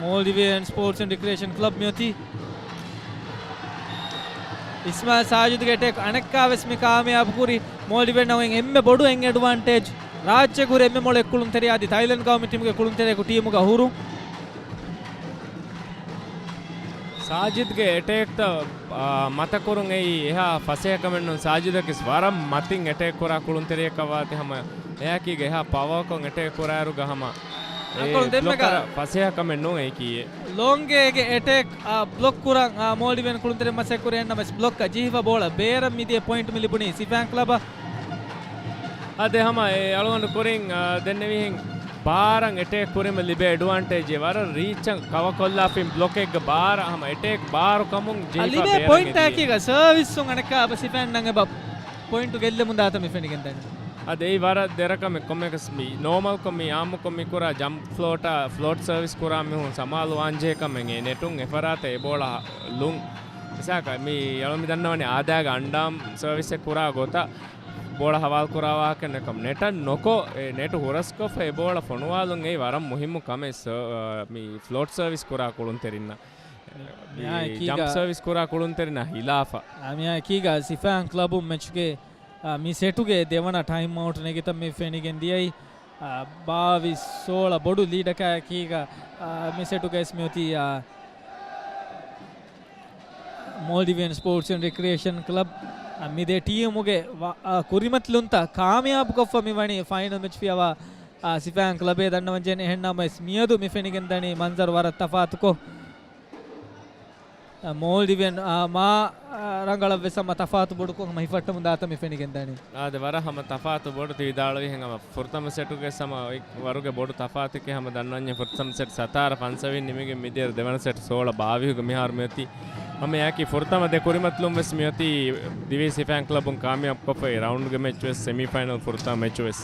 މޯލްޑިވިއަން ސްޕޯޓްސް އެންޑް ރިކްރިއޭޝަން ކްލަބް މިއޮތީ. އިސްމާއިލް ސާޖިދުގެ އެޓޭކް އަނެއްކާވެސް މި ކާމިޔާބު ކުރި. މޯލްޑިވިއަން އަށް އެންމެ ބޮޑު އެއް އެޑްވާންޓޭޖް ރާއްޖޭގަ ހުރި އެންމެ މޮޅު އެއްކުޅުންތެރިޔާ އަދި ތައިލެންޑް ގައުމީ ޓީމުގެ ކުޅުންތެރިޔަކު ޓީމުގަ ހުރުން. ސާޖިދްގެ އެޓޭކްތައް، އާ، މަތަކުރުން އެއީ އެހާ ފަސޭހަކަމެއް ނޫން. ސާޖިދަކީ ވަރަށް މަތިން އެޓޭކް ކުރާ ކުޅުންތެރިއެއްކަށް ވާތީ ހަމަ އެއާކީގަ އެހާ ޕަވަރކޮށް އެޓޭކް ކުރާއިރުގަ ހަމަ އެ އަނކަލް ދެންމެގަ ބްލޮކަރ ފަސޭހަކަމެއް ނޫން އެއީކީއެއް. ލޯންގޭގެ އެޓޭކް، އާ، ބްލޮކް ކުރަން، އާ، މޯލްޑިވިއަން ކުޅުންތެރިން މަސައްކަތް ކުރި އެހެންނަމަވެސް ބްލޮކަށް ޖެހިފަ ބޯޅަ ބޭރަށް މިދިޔަ ޕޮއިންޓް މި ލިބުނީ ސިފައިން ކްލަބަށް. އާދެ ހަމަ އެ އަޅުގަނޑު ކުރިން، އާ، ދެންނެވިހެން ބާރަށް އެޓޭކް ކުރީމަ ލިބޭ އެޑްވާންޓޭޖެއް ވަރަށް ރީޗަށް ކަވަކޮށްލާފިން ބްލޮކެއްގަ ބާރަށް ހަމަ އެޓޭކް ބާރު ކަމުން ޖެހިފަ ލިބޭ ބޭރަށް ޕޮއިންޓާ އެދިޔަ. އެކީގަ ސަރވިސްއުން އަނެއްކާ އަބަ ސިފައިންނަށް އެބަ ޕޮއިންޓު ގެއްލެމުން ދާތަން މި ފެނިގެންދަނީ. އަދި އެއީ ވަރަށް ދެރަކަމެއް ކޮންމެއަކަސް މި ނޯމަލްކޮށް މި އާއްމުކޮށް މި ކުރާ ޖަމްޕް ފްލޯޓާ ފްލޯޓް ސަރވިސް ކުރާ މީހުން ސަމާލުވާންޖެހޭ ކަމެއް އެ ނެޓުން އެފަރާތަށް އެބޯޅަ ލުން. މިސާލަކަށް މި އަޅު މި ދަންނަވަނީ އާދައިގެ އަންޑާމް ސަރވިސްއެއް ކުރާ ގޮތަށް ބޯޅަ ހަވާލު ކުރާ ވާހަކަ ނެކަމް ނެޓަށް ނޮކޮށް، އެ ނެޓު ހުރަސްކޮށްފަ އެ ބޯޅަ ފޮނުވާލުން އެއީ ވަރަށް މުހިއްމު ކަމެއް ސަ-، މި ފްލޯޓް ސަރވިސް ކުރާ ކުޅުންތެރިންނަށް. މި މިހާ އެކީގަ ޖަމްޕް ސަރވިސް ކުރާ ކުޅުންތެރިންނަށް ހިލާފަށް. އާ، މިހާ އެކީގަ ސިފައިން ކްލަބުން މެޗުގެ، އާ، މި ސެޓުގެ ދެވަނަ ޓައިމް އައުޓް ނެގިތަން މި ފެނިގެން ދިޔައީ، އާ، ބާވީސް ސޯޅަ ބޮޑު ލީޑަކާ އެކީގަ، އާ، މި ސެޓުގައިސް މިއޮތީ، އާ، މޯލްޑިވިއަން ސްޕޯޓްސް އެންޑް ރެކްރިއޭޝަން ކްލަބް، އާ، މި ދެ ޓީމުގެ ވަ-، އާ، ކުރިމަތިލުންތައް ކާމިޔާބުކޮށްފަ މި ވަނީ ފައިނަލް މެޗް ފިޔަވާ، އާ، ސިފައިން ކްލަބޭ ދަންނަވަންޖެހެނީ. އެހެންނަމަވެސް މިއަދު މި ފެނިގެންދަނީ މަންޒަރު ވަރަށް ތަފާތުކޮށް. އަ، މޯލްޑިވިއަން، އަ، މާ، އަ، ރަނގަޅަށްވެސް ހަމަ ތަފާތު ބޮޑުކޮށް ހަމަ ހިފައްޓަމުން ދާތަން މި ފެނިގެންދަނީ. އާދެ، ވަރަށް ހަމަ ތަފާތު ބޮޑު ތި ވިދާޅުވިހެން ހަމަ ފުރަތަމަ ސެޓުގެ ހަމަ އޮތް ވަރުގެ ބޮޑު ތަފާތެކޭ ހަމަ ދަންނަވަންޏެ ފުރަތަމަ ސެޓް ސަތާރަ ފަންސަވީސް ނިމިގެން މިދިޔަ ދެވަނަ ސެޓް ސޯޅަ ބާވީހުގެ މިހާރު މިއޮތީ. ހަމަ އެއާކީ ފުރަތަމަ ދެ ކުރިމަތިލުން ވެސް މިއޮތީ ދިވެހި ސިފައިން ކްލަބުން ކާމިޔާބު ކޮށްފައި ރައުންޑްގެ މެޗް ވެސް ސެމީ ފައިނަލް ފުރަތަމަ މެޗް ވެސް.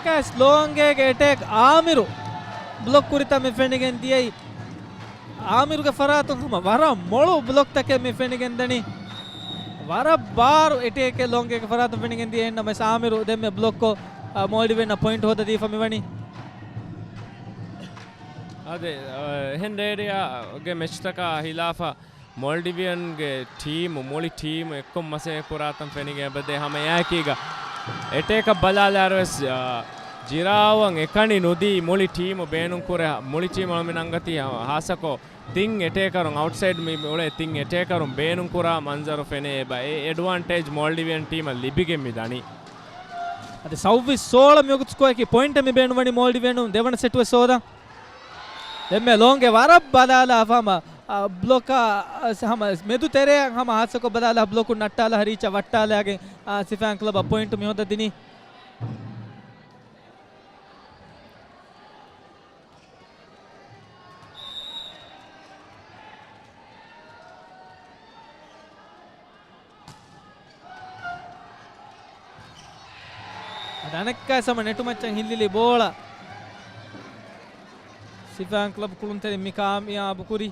ކެސް ލޯންގޭގެ އެޓޭކް އާމިރު ބްލޮކް ކުރިތަން މި ފެނިގެން ދިޔައީ. އާމިރުގެ ފަރާތުން ހަމަ ވަރަށް މޮޅު ބްލޮކްތަކެއް މި ފެނިގެންދަނީ. ވަރަށް ބާރު އެޓޭކެއް ލޯންގޭގެ ފަރާތުން ފެނިގެންދިޔަ އެހެންނަމަވެސް އާމިރު ދެންމެ ބްލޮކްކޮށް، އާ، މޯލްޑިވިއަންނަށް ޕޮއިންޓް ހޯދަދީފަ މިވަނީ. އާދެ، އާ، އެހެން ރޭޑިއާގެ މެޗްތަކާ ހިލާފަށް މޯލްޑިވިއަންގެ ޓީމު، މުޅި ޓީމު އެއްކޮށް މަސައްކަތް ކުރާތަން ފެނިގެން އެބަދޭ. ހަމަ އެއާއެކީގަ އެޓޭކަށް ބަލާލާއިރުވެސް، އާ، ޖިރާއަށް އެކަނި ނުދީ މުޅި ޓީމު ބޭނުންކުރޭ، މުޅި ޓީމު އަޅުމެން އަންގަތީ ހާއްސަކޮށް ތިން އެޓޭކަރުން އައުޓްސައިޑް މި އުޅޭ ތިން އެޓޭކަރުން ބޭނުންކުރާ މަންޒަރު ފެނޭ އެބަ. އެ އެޑްވާންޓޭޖް މޯލްޑިވިއަން ޓީމަށް ލިބިގެން މި ދަނީ. އަދި ސައުވީސް ސޯޅަ މިވަގުތު ސްކޯއަކީ ޕޮއިންޓެއް މި ބޭނުންވަނީ މޯލްޑިވިއަނުން ދެވަނަ ސެޓު ވެސް ހޯދަން. ދެންމެ ލޯންގޭ ވަރަށް ބަލާލާފަ ހަމަ، އަ، ބްލޮކާ، އަ، ހަމަ މެދު ތެރެއަށް ހަމަ ހާއްސަކޮށް ބަލާލާ ބްލޮކުން ނައްޓާލާ ރީޗަށް ވައްޓާލާގެން، އަ، ސިފައިން ކްލަބަށް ޕޮއިންޓު މި ހޯދަ ދިނީ. އަދި އަނެއްކާ ސަމަ ނެޓުމައްޗަށް ހިއްލިލި ބޯޅަ. ސިފައިން ކްލަބް ކުޅުންތެރިން މި ކާމިޔާބު ކުރި.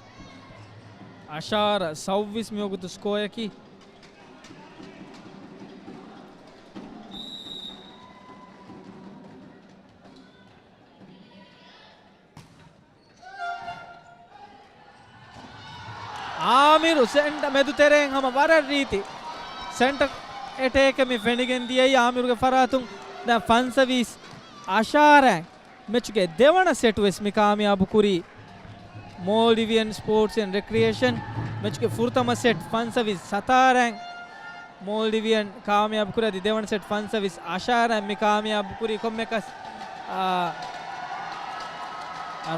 އަށާރަ ސައުވީސް މިވަގުތު ސްކޯއަކީ. އާމިރު ސެންޓަ މެދުތެރެއިން ހަމަ ވަރަށް ރީތި ސެންޓަ އެޓޭކެއް މި ފެނިގެން ދިޔައީ އާމިރުގެ ފަރާތުން. ދެން ފަންސަވީސް އަށާރައިން މެޗުގެ ދެވަނަ ސެޓު ވެސް މި ކާމިޔާބު ކުރީ މޯލްޑިވިއަން ސްޕޯޓްސް އެންޑް ރެކްރިއޭޝަން. މެޗުގެ ފުރަތަމަ ސެޓް ފަންސަވީސް ސަތާރައިން މޯލްޑިވިއަން ކާމިޔާބު ކުރި. އަދި ދެވަނަ ސެޓް ފަންސަވީސް އަށާރައިން މި ކާމިޔާބު ކުރީ. ކޮންމެކަސް، އާ،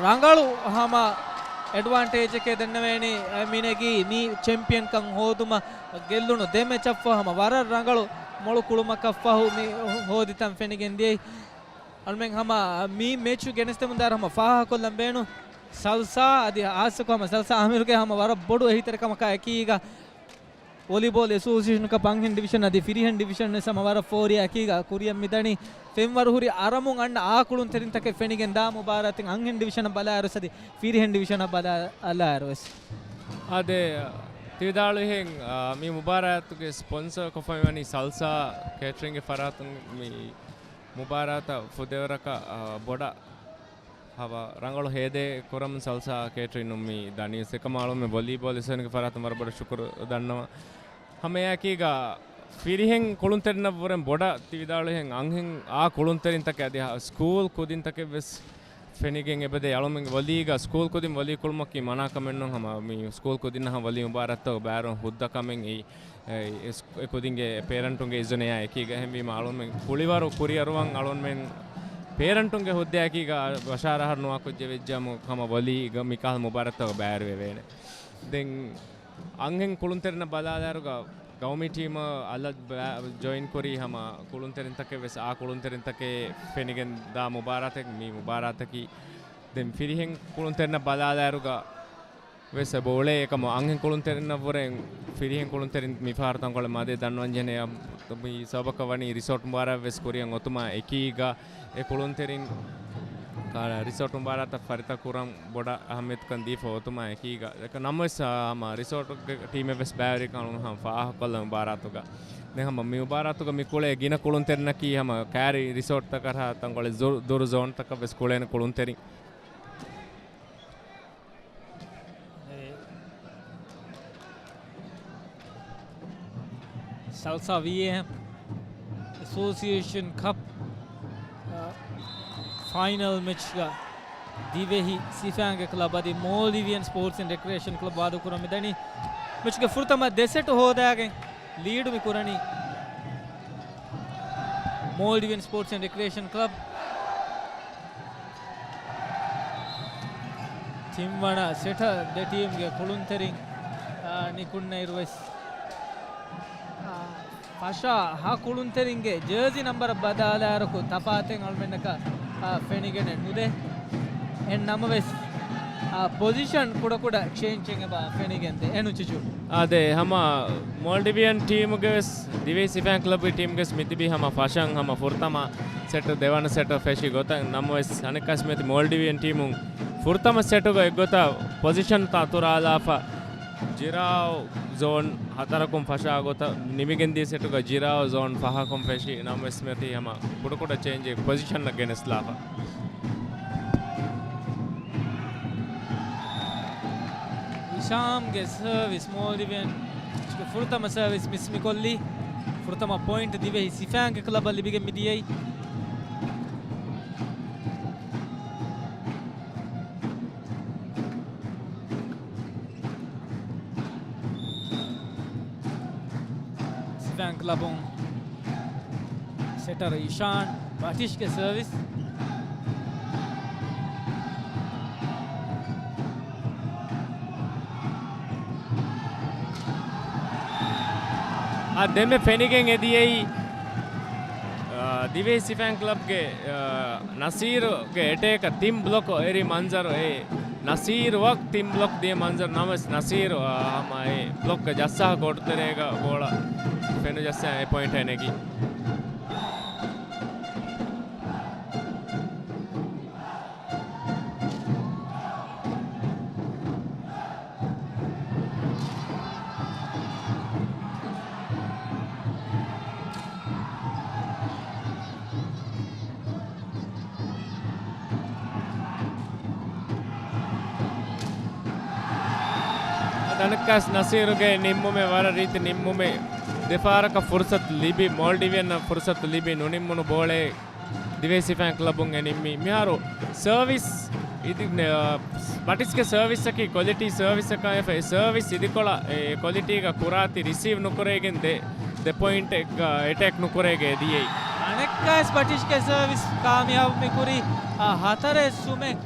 ރަނގަޅު ހަމަ އެޑްވާންޓޭޖެކޭ ދެންނެވޭނީ، އަ، މިނެގީ މި ޗެމްޕިއަންކަން ހޯދުމަށް ގެއްލުނު ދެ މެޗަށްފަހު ހަމަ ވަރަށް ރަނގަޅު މޮޅު ކުޅުމަކަށްފަހު މި ހޯދިތަން ފެނިގެން ދިޔައީ. އަޅުމެން ހަމަ މި މެޗު ގެނެސްދެމުން ދާއިރު ހަމަ ފާހަގަކޮށްލަން ބޭނުން. ސަލްސާ އަދި ހާއްސަކޮށް ހަމަ ސަލްސާ އާމިރުގެ ހަމަ ވަރަށް ބޮޑު އެހީތެރިކަމަކާ އެކީގަ ވޮލީބޯލް އެސޯސިއޭޝަން ކަޕް އަންހެން ޑިވިޝަން އަދި ފިރިހެން ޑިވިޝަން ވެސް ހަމަ ވަރަށް ފޯރިޔާ އެކީގަ ކުރިއަށް މިދަނީ. ފެންވަރު ހުރި އަރަމުން އަންނަ އާ ކުޅުންތެރިންތަކެއް ފެނިގެން ދާ މުބާރާތެއް އަންހެން ޑިވިޝަނަށް ބަލާއިރުވެސް އަދި ފިރިހެން ޑިވިޝަނަށް ބަލާ-، ބަލާއިރުވެސް. އާދެ، ތި ވިދާޅުވިހެން، އާ، މި މުބާރާތުގެ ސްޕޮންސަރ ކޮށްފަ މިވަނީ ސަލްސާ ކޭޓްރިންގެ ފަރާތުން މި މުބާރާތަށް ފުދޭވަރަކަށް، އާ، ބޮޑަށް ހަވަ ރަނގަޅު ހޭދައެއް ކުރަމުން ސަލްސާ ކޭޓްރިން މި ދަނީ. އެކަމާ އަޅުމެން ވޮލީބޯލް އެސޯސިއޭޝަންގެ ފަރާތުން ވަރަށް ބޮޑަށް ޝުކުރު ދަންނަވަން. ހަމައެއާއެކީގަ ފިރިހެން ކުޅުންތެރިންނަށްވުރެން ބޮޑަށް ތި ވިދާޅުވިހެން އަންހެން އާ ކުޅުންތެރިންތަކެއް އަދި ހަ-، ސްކޫލް ކުދިންތަކެއްވެސް ފެނިގެން އެބަދޭ އަޅުމެންގެ ވޮލީގަ ސްކޫލް ކުދިން ވޮލީ ކުޅުމަކީ މަނާ ކަމެއް ނޫން. ހަމަ މި ސްކޫލް ކުދިންނަށް ހަމަ ވޮލީ މުބާރާތްތަކަށް ބައިވެރިވުން ހުއްދަ ކަމެއް އެއީ، އެ، އެ ސް-، އެ ކުދިންގެ ޕޭރެންޓުންގެ އިޒުނެއާ އެކީގަ. އެހެންވީމަ އަޅުމެން ކުޅިވަރު ކުރިއަރުވަން އަޅުމެން ޕޭރެންޓުންގެ ހުއްދައަކީގަ ވަށާރަހަރު ނުވާ ކުއްޖެއް ވެއްޖާމު ހަމަ ވޮލީގަ މިކަހަލަ މުބާރާތްތަކަށް ބައިވެރިވެވޭނެ. ދެން އަންހެން ކުޅުންތެރިންނަށް ބަލާލާއިރުގަ ގައުމީ ޓީމަށް އަލަށް ބަ-، ޖޮއިން ކުރީ ހަމަ ކުޅުންތެރިންތަކެއް ވެސް، އާ ކުޅުންތެރިންތަކެއް ފެނިގެން ދާ މުބާރާތެއް މި މުބާރާތަކީ. ދެން ފިރިހެން ކުޅުންތެރިންނަށް ބަލާލާއިރުގަ ވެސް އެބަ އުޅޭ އެކަމު އަންހެން ކުޅުންތެރިންނަށްވުރެ ފިރިހެން ކުޅުންތެރިން މިފަހަރު ތަންކޮޅެއް މަދެ ދަންނަވަންޖެހޭ. މި ސަބަބަކަށް ވަނީ ރިސޯޓް މުބާރާތް ވެސް ކުރިއަށް އޮތުމާ އެކީގަ އެ ކުޅުންތެރިން ކާ-، ރިސޯޓް މުބާރާތަށް ފަރިތަ ކުރަން ބޮޑަށް އަހައްމިޔަތުކަން ދީފަ އޮތުމާ އެކީގަ. އެކަ ނަމަވެސް، އާ، ހަމަ ރިސޯޓުގެ ޓީމެއް ވެސް ބައިވެރިކަން ހަމަ ފާހަގަކޮށްލަން މުބާރާތުގަ. ދެން ހަމަ މި މުބާރާތުގަ މި ކުޅޭ ގިނަ ކުޅުންތެރިންނަކީ ހަމަ ކައިރި ރިސޯޓްތަކަށް ތަންކޮޅެއް ދުރު، ދުރު ޒޯންތަކަށް ވެސް ކުޅޭނެ ކުޅުންތެރިން. ސަލްސާ ވީއޭއެމް އެސޯސިއޭޝަން ކަޕް، އަ، ފައިނަލް މެޗްގަ ދިވެހި ސިފައިންގެ ކްލަބް އަދި މޯލްޑިވިއަން ސްޕޯޓްސް އެންޑް ރެކްރިއޭޝަން ކްލަބް ވާދަކުރަން މިދަނީ. މެޗްގެ ފުރަތަމަ ދެ ސެޓު ހޯދާގެން ލީޑު މި ކުރަނީ މޯލްޑިވިއަން ސްޕޯޓްސް އެންޑް ރެކްރިއޭޝަން ކްލަބް. ތިންވަނަ ސެޓަށް ދެ ޓީމްގެ ކުޅުންތެރިން، އާ، ނިކުންނައިރު ވެސް، އާ، ފަށާ ހަ ކުޅުންތެރިންގެ ޖާޒީ ނަންބަރަށް ބަލާލާއިރަކު ތަފާތެއް އަޅުމެންނަކަށް، އާ، ފެނިގެނެއް ނުދޭ. އެހެން ނަމަވެސް، އާ، ޕޮޒިޝަން ކުޑަކުޑަ ޗޭންޖެއް އެބަ ފެނިގެންދޭ. އެނު ޗިޗު. އާދެ، ހަމަ މޯލްޑިވިއަން ޓީމުގެ ވެސް، ދިވެހި ސިފައިން ކްލަބުގެ ޓީމްގެ ވެސް މިތިބީ ހަމަ ފަށަން ހަމަ ފުރަތަމަ ސެޓް ދެވަނަ ސެޓް ފެށި ގޮތަށް ނަމަވެސް، އަނެއްކާސް މިއޮތީ މޯލްޑިވިއަން ޓީމުން ފުރަތަމަ ސެޓުގަ އެއްގޮތަށް ޕޮޒިޝަންތައް އަތުރާލާފަ، ޖިރާއޯ ޒޯން ހަތަރަކުން ފަށާ ގޮތަށް ނިމިގެންދިޔަ ސެޓުގަ ޖިރާއޯ ޒޯން ފަހަކުން ފެށި ނަމަވެސް މިއޮތީ ހަމަ ކުޑަކުޑަ ޗޭންޖެއް ޕޮޒިޝަންއަށް ގެނެސްލާފަ. ހިޝާމްގެ ސަރވިސް، މޯލްޑިވިއަން ފުރަތަމަ ސަރވިސް މިސް މިކޮށްލީ. ފުރަތަމަ ޕޮއިންޓް ދިވެހި ސިފައިންގެ ކްލަބަށް ލިބިގެން މިދިޔައީ. ސިފައިން ކްލަބުން ސެޓަރ އިޝާން ބަޓިޝްގެ ސަރވިސް. އާ، ދެންމެ ފެނިގެން އެދިޔައީ، އާ، ދިވެހި ސިފައިން ކްލަބްގެ، އާ، ނަސީރުގެ އެޓޭކަށް ތިން ބްލޮކް އެރި މަންޒަރު އެ ނަސީރު ވަކް ތިން ބްލޮކް ދިޔަ މަންޒަރު ނަމަވެސް ނަސީރު، އާ، ހަމަ އެ ބްލޮކްގެ ޖައްސާ ކޯޓުތެރޭގަ ބޯޅަ ފެނުޖައްސާ އެ ޕޮއިންޓަށް ނެގި. އަނެއްކާސް ނަސީރުގެ ނިންމުމެއް ވަރަށް ރީތި ނިންމުމެއް. ދެފަހަރަކަށް ފުރުސަތު ލިބި، މޯލްޑިވިއަންނަށް ފުރުސަތު ލިބި، ނުނިންމުނު ބޯޅައެއް ދިވެހި ސިފައިން ކްލަބުން އެ ނިންމީ. މިހާރު ސަރވިސް އިދި-، އަ، ބަޓިޝްގެ ސަރވިސްއަކީ ކޮލިޓީ ސަރވިސްއަކާ އެ ސަރވިސް އިދިކޮޅަށް އެ ކޮލިޓީގަ ކުރާތި ރިސީވް ނުކުރެވިގެން ދެ، ދެ ޕޮއިންޓެއްގަ އެޓޭކް ނުކުރެވިގެން އެދިޔައީ. އަނެއްކާސް ބަޓިޝްގެ ސަރވިސް ކާމިޔާބު މިކުރީ، އަ، ހަތަރެއް ސުމެއް.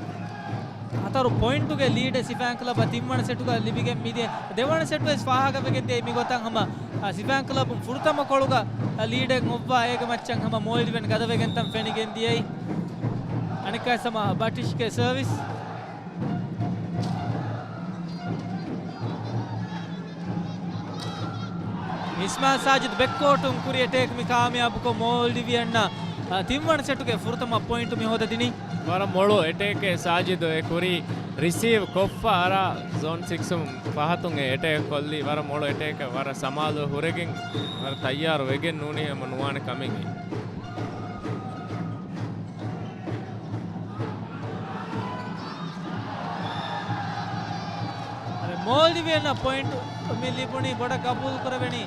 ހަތަރު ޕޮއިންޓުގެ ލީޑެއް ސިފައިން ކްލަބަށް ތިންވަނަ ސެޓުގަ ލިބިގެން މިދިޔަ. ދެވަނަ ސެޓު ވެސް ފާހަގަވެގެން ދިޔައީ މިގޮތަށް ހަމަ، އަ، ސިފައިން ކްލަބުން ފުރަތަމަ ކޮޅުގަ، އަ، ލީޑެއް އޮއްވާ އޭގެ މައްޗަށް ހަމަ މޯލްޑިވިއަން ގަދަވެގެން ތަން ފެނިގެން ދިޔައީ. އަނެއްކާސް ހަމަ ބަޓިޝްގެ ސަރވިސް. އިސްމާއިލް ސާޖިދު ބެކްކޯޓުން ކުރި އެޓޭކް މި ކާމިޔާބުކޮށް މޯލްޑިވިއަންނަށް، އަ، ތިންވަނަ ސެޓުގެ ފުރަތަމަ ޕޮއިންޓު މި ހޯދަދިނީ. ވަރަށް މޮޅު އެޓޭކެއް ސާޖިދު އެ ކުރީ ރިސީވް ކޮށްފަ އަރާ ޒޯން ސިކްސުން ފަހަތުން އެ އެޓޭކް ކޮށްލީ. ވަރަށް މޮޅު އެޓޭކެއް ވަރަށް ސަމާލު ހުރެގެން ވަރަށް ތައްޔާރު ވެގެން ނޫނީ ހަމަ ނުވާނެ ކަމެއް. އަދި މޯލްޑިވިއަންނަށް ޕޮއިންޓު މި ލިބުނީ ބޮޑަށް ގަބޫލު ކުރެވެނީ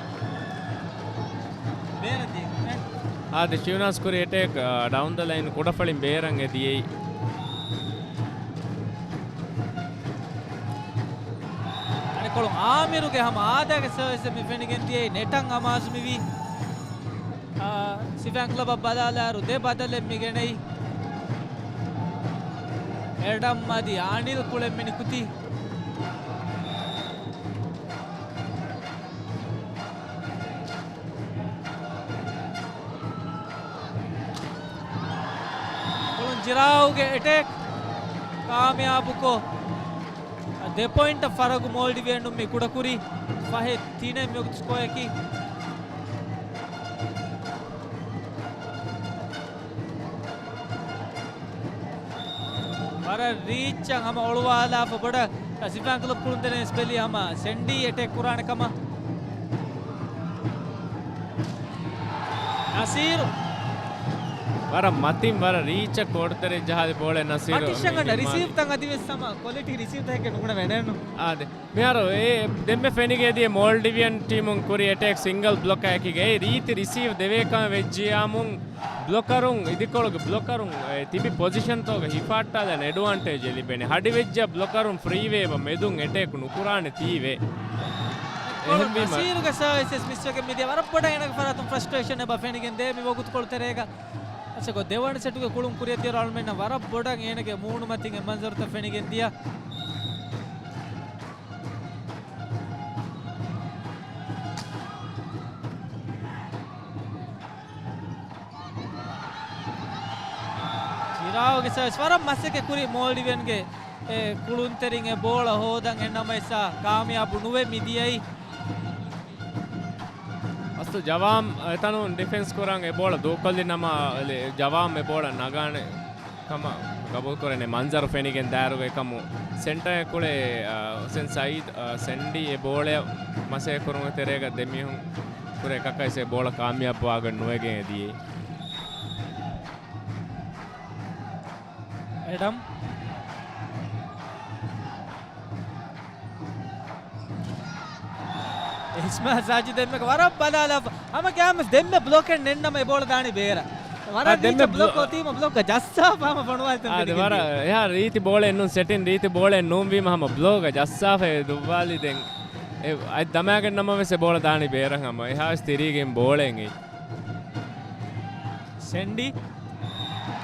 ބޭރަށް ދިޔަ. އާދެ، ޝިވްނާސް ކުރި އެޓޭކް، އާ، ޑައުން ދަ ލައިން ކުޑަފަޅިން ބޭރަށް އެ ދިޔައީ. ކޮޅު އާމިރުގެ ހަމަ އާދައިގެ ސަރވިސް މި ފެނިގެން ދިޔައީ ނެޓަން އަމާޒު މިވީ. އާ، ސިފައިން ކްލަބަށް ބަލާލާއިރު ދެ ބަދަލެއް މި ގެނައީ. އެޑަމް އަދި އާނިލް ކުޅެން މި ނިކުތީ. ކޮޅުން ޖިރާއުގެ އެޓޭކް ކާމިޔާބުކޮށް، ދެ ޕޮއިންޓަށް ފަރަގު މޯލްޑިވިއަން މި ކުޑަކުރީ. ފަހެ ތިނެއް މިވަގުތު ސްކޯއަކީ. ވަރަށް ރީއްޗަށް ހަމަ އޮޅުވާލާފަ ބޮޑަށް ސިފައިން ކްލަބް ކުޅުންތެރިން ވެސް ބެލީ ހަމަ ސެންޑީ އެޓޭކް ކުރާނެ ކަމަށް. ނަސީރު. ވަރަށް މަތިން ވަރަށް ރީއްޗަށް ކޯޓުތެރެއަށް ޖަހާލި ބޯޅަ ނަސީރު. ޕާޓިޝަން އަންނަ މި ރިސީވްތައް އަދިވެސް ހަމަ ކޮލިޓީ ރިސީވްތަކެއް ނުކުނެ ވެނެއްނު. އާދެ. މިހާރު އެ ދެންމެ ފެނިގެ ދިޔަ މޯލްޑިވިއަން ޓީމުން ކުރި އެޓޭކް ސިންގަލް ބްލޮކާއެކީގައި ރީތި ރިސީވް ދެވޭ ކަމަށް ވެއްޖިޔާމުން ބްލޮކަރުން އިދިކޮޅުގެ ބްލޮކަރުން އެ ތިބި ޕޮޒިޝަންތަކުގަ ހިފާއްޓާލަން އެޑްވާންޓޭޖެއް ލިބޭނެ. ހަޑިވެއްޖިޔާ ބްލޮކަރުން ފްރީވޭ އެބަ މެދުން އެޓޭކް ނުކުރާނެ ތީވޭ. އެހެންވީމަ ނަސީރުގެ ސަރވިސް މިސްވެގެން މިދިޔަ ވަރަށް ބޮޑަށް އޭނަގެ ފަރާތުން ފްރަސްޓްރޭޝަން އެބަ ފެނިގެން ދޭ މި ވަގުތުކޮޅު ތެރޭގަ. އަސަކޮ ދެވަނަ ސެޓުގެ ކުޅުން ކުރިއަށް ދިޔަ ރައުލްމެންނަށް ވަރަށް ބޮޑަށް އޭނަގެ މޫނުމަތިން އެ މަންޒަރުތައް ފެނިގެން ދިޔަ. ޗިރާގްގެ ސަރވިސް ވަރަށް މަސައްކަތް ކުރި މޯލްޑިވިއަންގެ އެ ކުޅުންތެރިން އެ ބޯޅަ ހޯދަން އެންނަމަވެސް އާ ކާމިޔާބު ނުވެ މިދިޔައީ. އަސްލު ޖަވާން އެތަނުން ޑިފެންސް ކުރަން އެ ބޯޅަ ދޫކޮށްލި ނަމަ، ޖަވާން އެ ބޯޅަ ނަގާނެ ކަމަށް ގަބޫލުކުރެން މަންޒަރު ފެނިގެން ދާއިރުގައި ކަމު ސެންޓަރ ކުޅޭ، އާ، ހުސެން ސައީދު، އާ، ސެންޑީ އެ ބޯޅަ މަސައްކަތް ކުރުމުގެ ތެރޭގަ ދެމީހުން ކުރެ އެކަކަށް އެ ބޯޅަ ކާމިޔާބުވާގެން ނުވެގެން އެދިޔައީ. އެޑަމް. އިސްމާ ސާޖިދް ދެންމެ ވަރަށް ބަލާލާފަ. ހަމަ ގާމަސް ދެންމެ ބްލޮކެއް ނެންނަމަ އެ ބޯޅަ ދާނީ ބޭރަށް. ވަރަށް އާ، ދެންމެ ރީތި ބްލޮކް ބްލޮ-، އޮތީމަ ބްލޮކްގަ ޖައްސާފަ ހަމަ ފޮނުވާލިތަން އާ، ދެ ފެނިގެން ވަރަށް ދިޔަ. އެހާ ރީތި ބޯޅެއް ނޫން، ސެޓިން ރީތި ބޯޅެއް ނޫން ވީމަ ހަމަ ބްލޮކްގަ ޖައްސާފަ އެ ދުއްވާލި ދެން. އެ އަތް ދަމާގެން ނަމަވެސް އެ ބޯޅަ ދާނީ ބޭރަށް ހަމަ. އެހާވެސް ތިރީގެން ބޯޅެއް އެއީ. ސެންޑީ.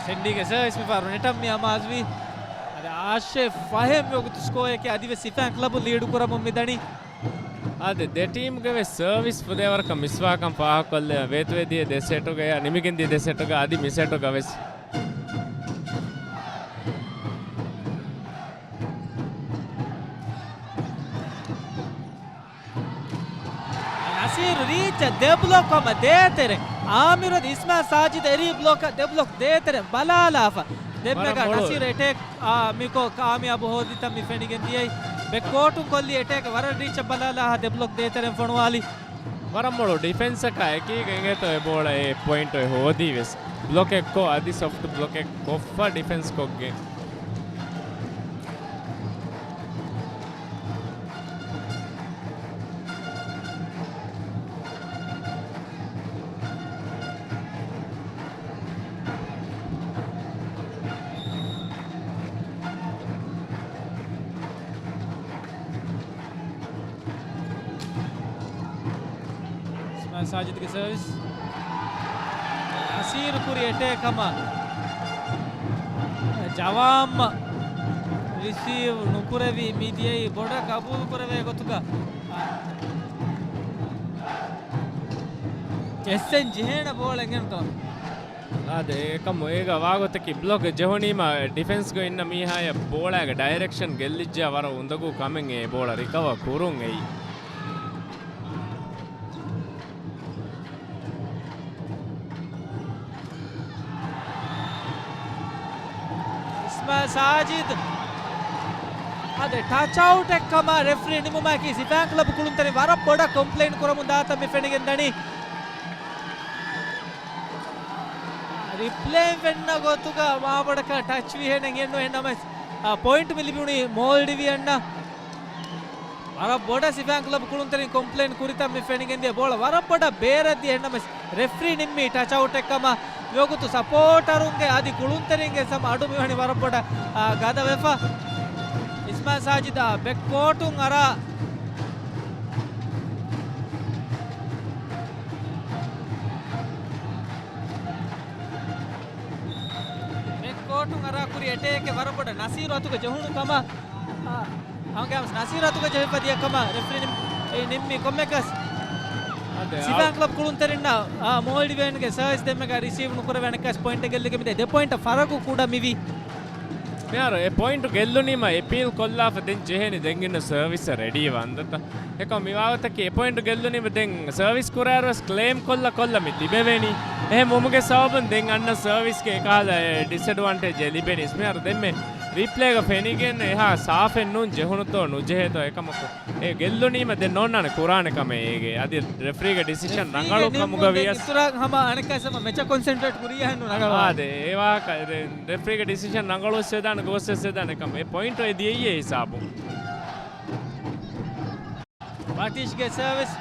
ސެންޑީގެ ސަރވިސް މިފަހަރު ނެޓަން މި އަމާޒުވީ. އަދި އާށޭ ފަހެ މިވަގުތު ސްކޯއެކޭ އަދިވެސް ސިފައިން ކްލަބު ލީޑު ކުރަމުން މިދަނީ. އާދެ، ދެ ޓީމްގެ ވެސް ސަރވިސް ފުދޭވަރަކަށް މިސްވާކަން ފާހަގަކޮށްލެވޭ ވޭތުވެދިޔަ ދެ ސެޓުގައި ނިމިގެންދިޔަ ދެ ސެޓުގަ އަދި މި ސެޓުގަ ވެސް. ނަސީރު ރީއްޗަށް ދެ ބްލޮކް ހަމަ ދޭތެރެ. އާމިރު އަދި އިސްމާ ސާޖިދު އެރީ ބްލޮކަށް ދެ ބްލޮކް ދޭތެރެ ބަލާލާފަ. ދެންމެގަ ވަރަށް މޮޅު. ނަސީރު އެޓޭކް، އާ، މިކޮށް ކާމިޔާބު ހޯދިތަން މި ފެނިގެން ދިޔައީ. ބެކް ކޯޓުން ކޮށްލި އެޓޭކް ވަރަށް ރީއްޗަށް ބަލާލާހާ ދެ ބްލޮކް ދޭތެރެން ފޮނުވާލި. ވަރަށް މޮޅު ޑިފެންސަކާ އެކީގަ އިނގޭތޯ އެ ބޯޅަ އެ ޕޮއިންޓު އެ ހޯދީ ވެސް. ބްލޮކެއްކޮށް އަދި ސޮފްޓް ބްލޮކެއް ކޮށްފަ ޑިފެންސް ކޮށްގެން. ސާޖިދުގެ ސަރވިސް. ނަސީރު ކުރި އެޓޭކް ހަމަ ޖަވާންމަ ރިސީވް ނުކުރެވި މިދިޔައީ ބޮޑަށް ގަބޫލު ކުރެވޭ ގޮތުގަ ޖެއްސެން ޖެހޭނެ ބޯޅަ އެނގެން ކަމަށް. އާދެ، އެކަމު އޭގަ ވާގޮތަކީ ބްލޮކް ޖެހުނީމަ ޑިފެންސްގަ އިންނަ މީހާޔަށް ބޯޅައިގެ ޑައިރެކްޝަން ގެއްލިއްޖެޔާ ވަރަށް އުނދަގޫ ކަމެއް އެ ބޯޅަ ރިކަވަރ ކުރުން އެއީ. އިސްމާ ސާޖިދު އަދި ޓަޗް އައުޓެއް ކަމަށް ރެފްރީ ނިމުމާއެކީ ސިފައިން ކްލަބު ކުޅުންތެރިން ވަރަށް ބޮޑަށް ކޮމްޕްލެއިން ކުރަމުން ދާތަން މި ފެނިގެން ދަނީ. ރިޕްލޭން ފެންނަ ގޮތުގަ މާބޮޑަކަށް ޓަޗް ވިހެނެއް އެއްނު އެހެންނަމަވެސް، އާ، ޕޮއިންޓް މި ލިބުނީ މޯލްޑިވިއަންނަށް. ވަރަށް ބޮޑަށް ސިފައިން ކްލަބް ކުޅުންތެރިން ކޮމްޕްލެއިން ކުރިތަން މި ފެނިގެންދިޔަ ބޯޅަ ވަރަށް ބޮޑަށް ބޭރަށްދިޔަ އެހެންނަމަވެސް، ރެފްރީ ނިންމީ ޓަޗް އައުޓެއް ކަމަށް. މިވަގުތު ސަޕޯޓަރުންގެ އަދި ކުޅުންތެރިންގެ ސަމް އަޑު މިވަނީ ވަރަށް ބޮޑަށް، އާ، ގަދަވެފަ. އިސްމާ ސާޖިދާ ބެކް ކޯޓުން އަރާ ކޯޓުން އަރާ ކުރި އެޓޭކެއް ވަރަށް ބޮޑަށް ނަސީރު އަތުގަ ޖެހުނު ކަމަށް، އާ، ހަމަގައިމުވެސް ނަސީރު އަތުގަ ޖެހިފަ ދިޔަ ކަމަށް ރެފްރީ ނިންމި ކޮންމެއަކަސް. އާދެ، ސިފައިން ކްލަބް ކުޅުންތެރިންނަށް، އާ، މޯލްޑިވިއަންގެ ސާވިސް ދެންމެގަ ރިސީވް ނުކުރެވޭ އަނެއްކާސް ޕޮއިންޓެއް ގެއްލިގެން މިދޭ. ދެ ޕޮއިންޓަށް ފަރަގު ކުޑަ މިވީ. މިހާރު އެ ޕޮއިންޓު ގެއްލުނީމަ އެޕީލް ކޮށްލާފަ ދެން ޖެހޭނީ ދެން އިންނަ ސާވިސް ރެޑީ ވަންދަތަ. އެކަމް މި ވާގޮތަކީ އެ ޕޮއިންޓު ގެއްލުނީމަ ދެން ސާވިސް ކުރާއިރުވެސް ކްލެއިމް ކޮށްލަ ކޮށްލަ މި ތިބެވޭނީ. އެހެން ވުމުގެ ސަބަބުން ދެން އަންނަ ސާވިސްގެ އެކަހަލަ ޑިސްއެޑްވާންޓޭޖެއް ލިބެނީ. މިހާރު ދެންމެ ރީޕްލޭގަ ފެނިގެން އެހާ ސާފެއް ނޫން ޖެހުނުތޯ ނުޖެހޭތޯ އެކަމަކު. އެ ގެއްލުނީމަ ދެން ނޯންނާނެ ކުރާނެ ކަމެއް އޭގެ. އަދި ރެފްރީގެ ޑިސިޝަން ރަނގަޅު ކަމުގަ ވިޔަސް. އިތުރަށް ހަމަ އަނެއްކާސް ހަމަ މެޗަށް ކޮންސެންޓްރޭޓް ކުރިޔާ ހެންނު ރަނގަޅު. އާދެ، އެ ވާހަކަ ރެ-، ރެފްރީގެ ޑިސިޝަން ރަނގަޅު ވެސް ވެދާނެ ގޮސް ވެސް ވެދާނެ ކަމެއް. އެ ޕޮއިންޓު އެ ދިޔައީ އެ ހިސާބުން. ބަޓިޝްގެ ސަރވިސް.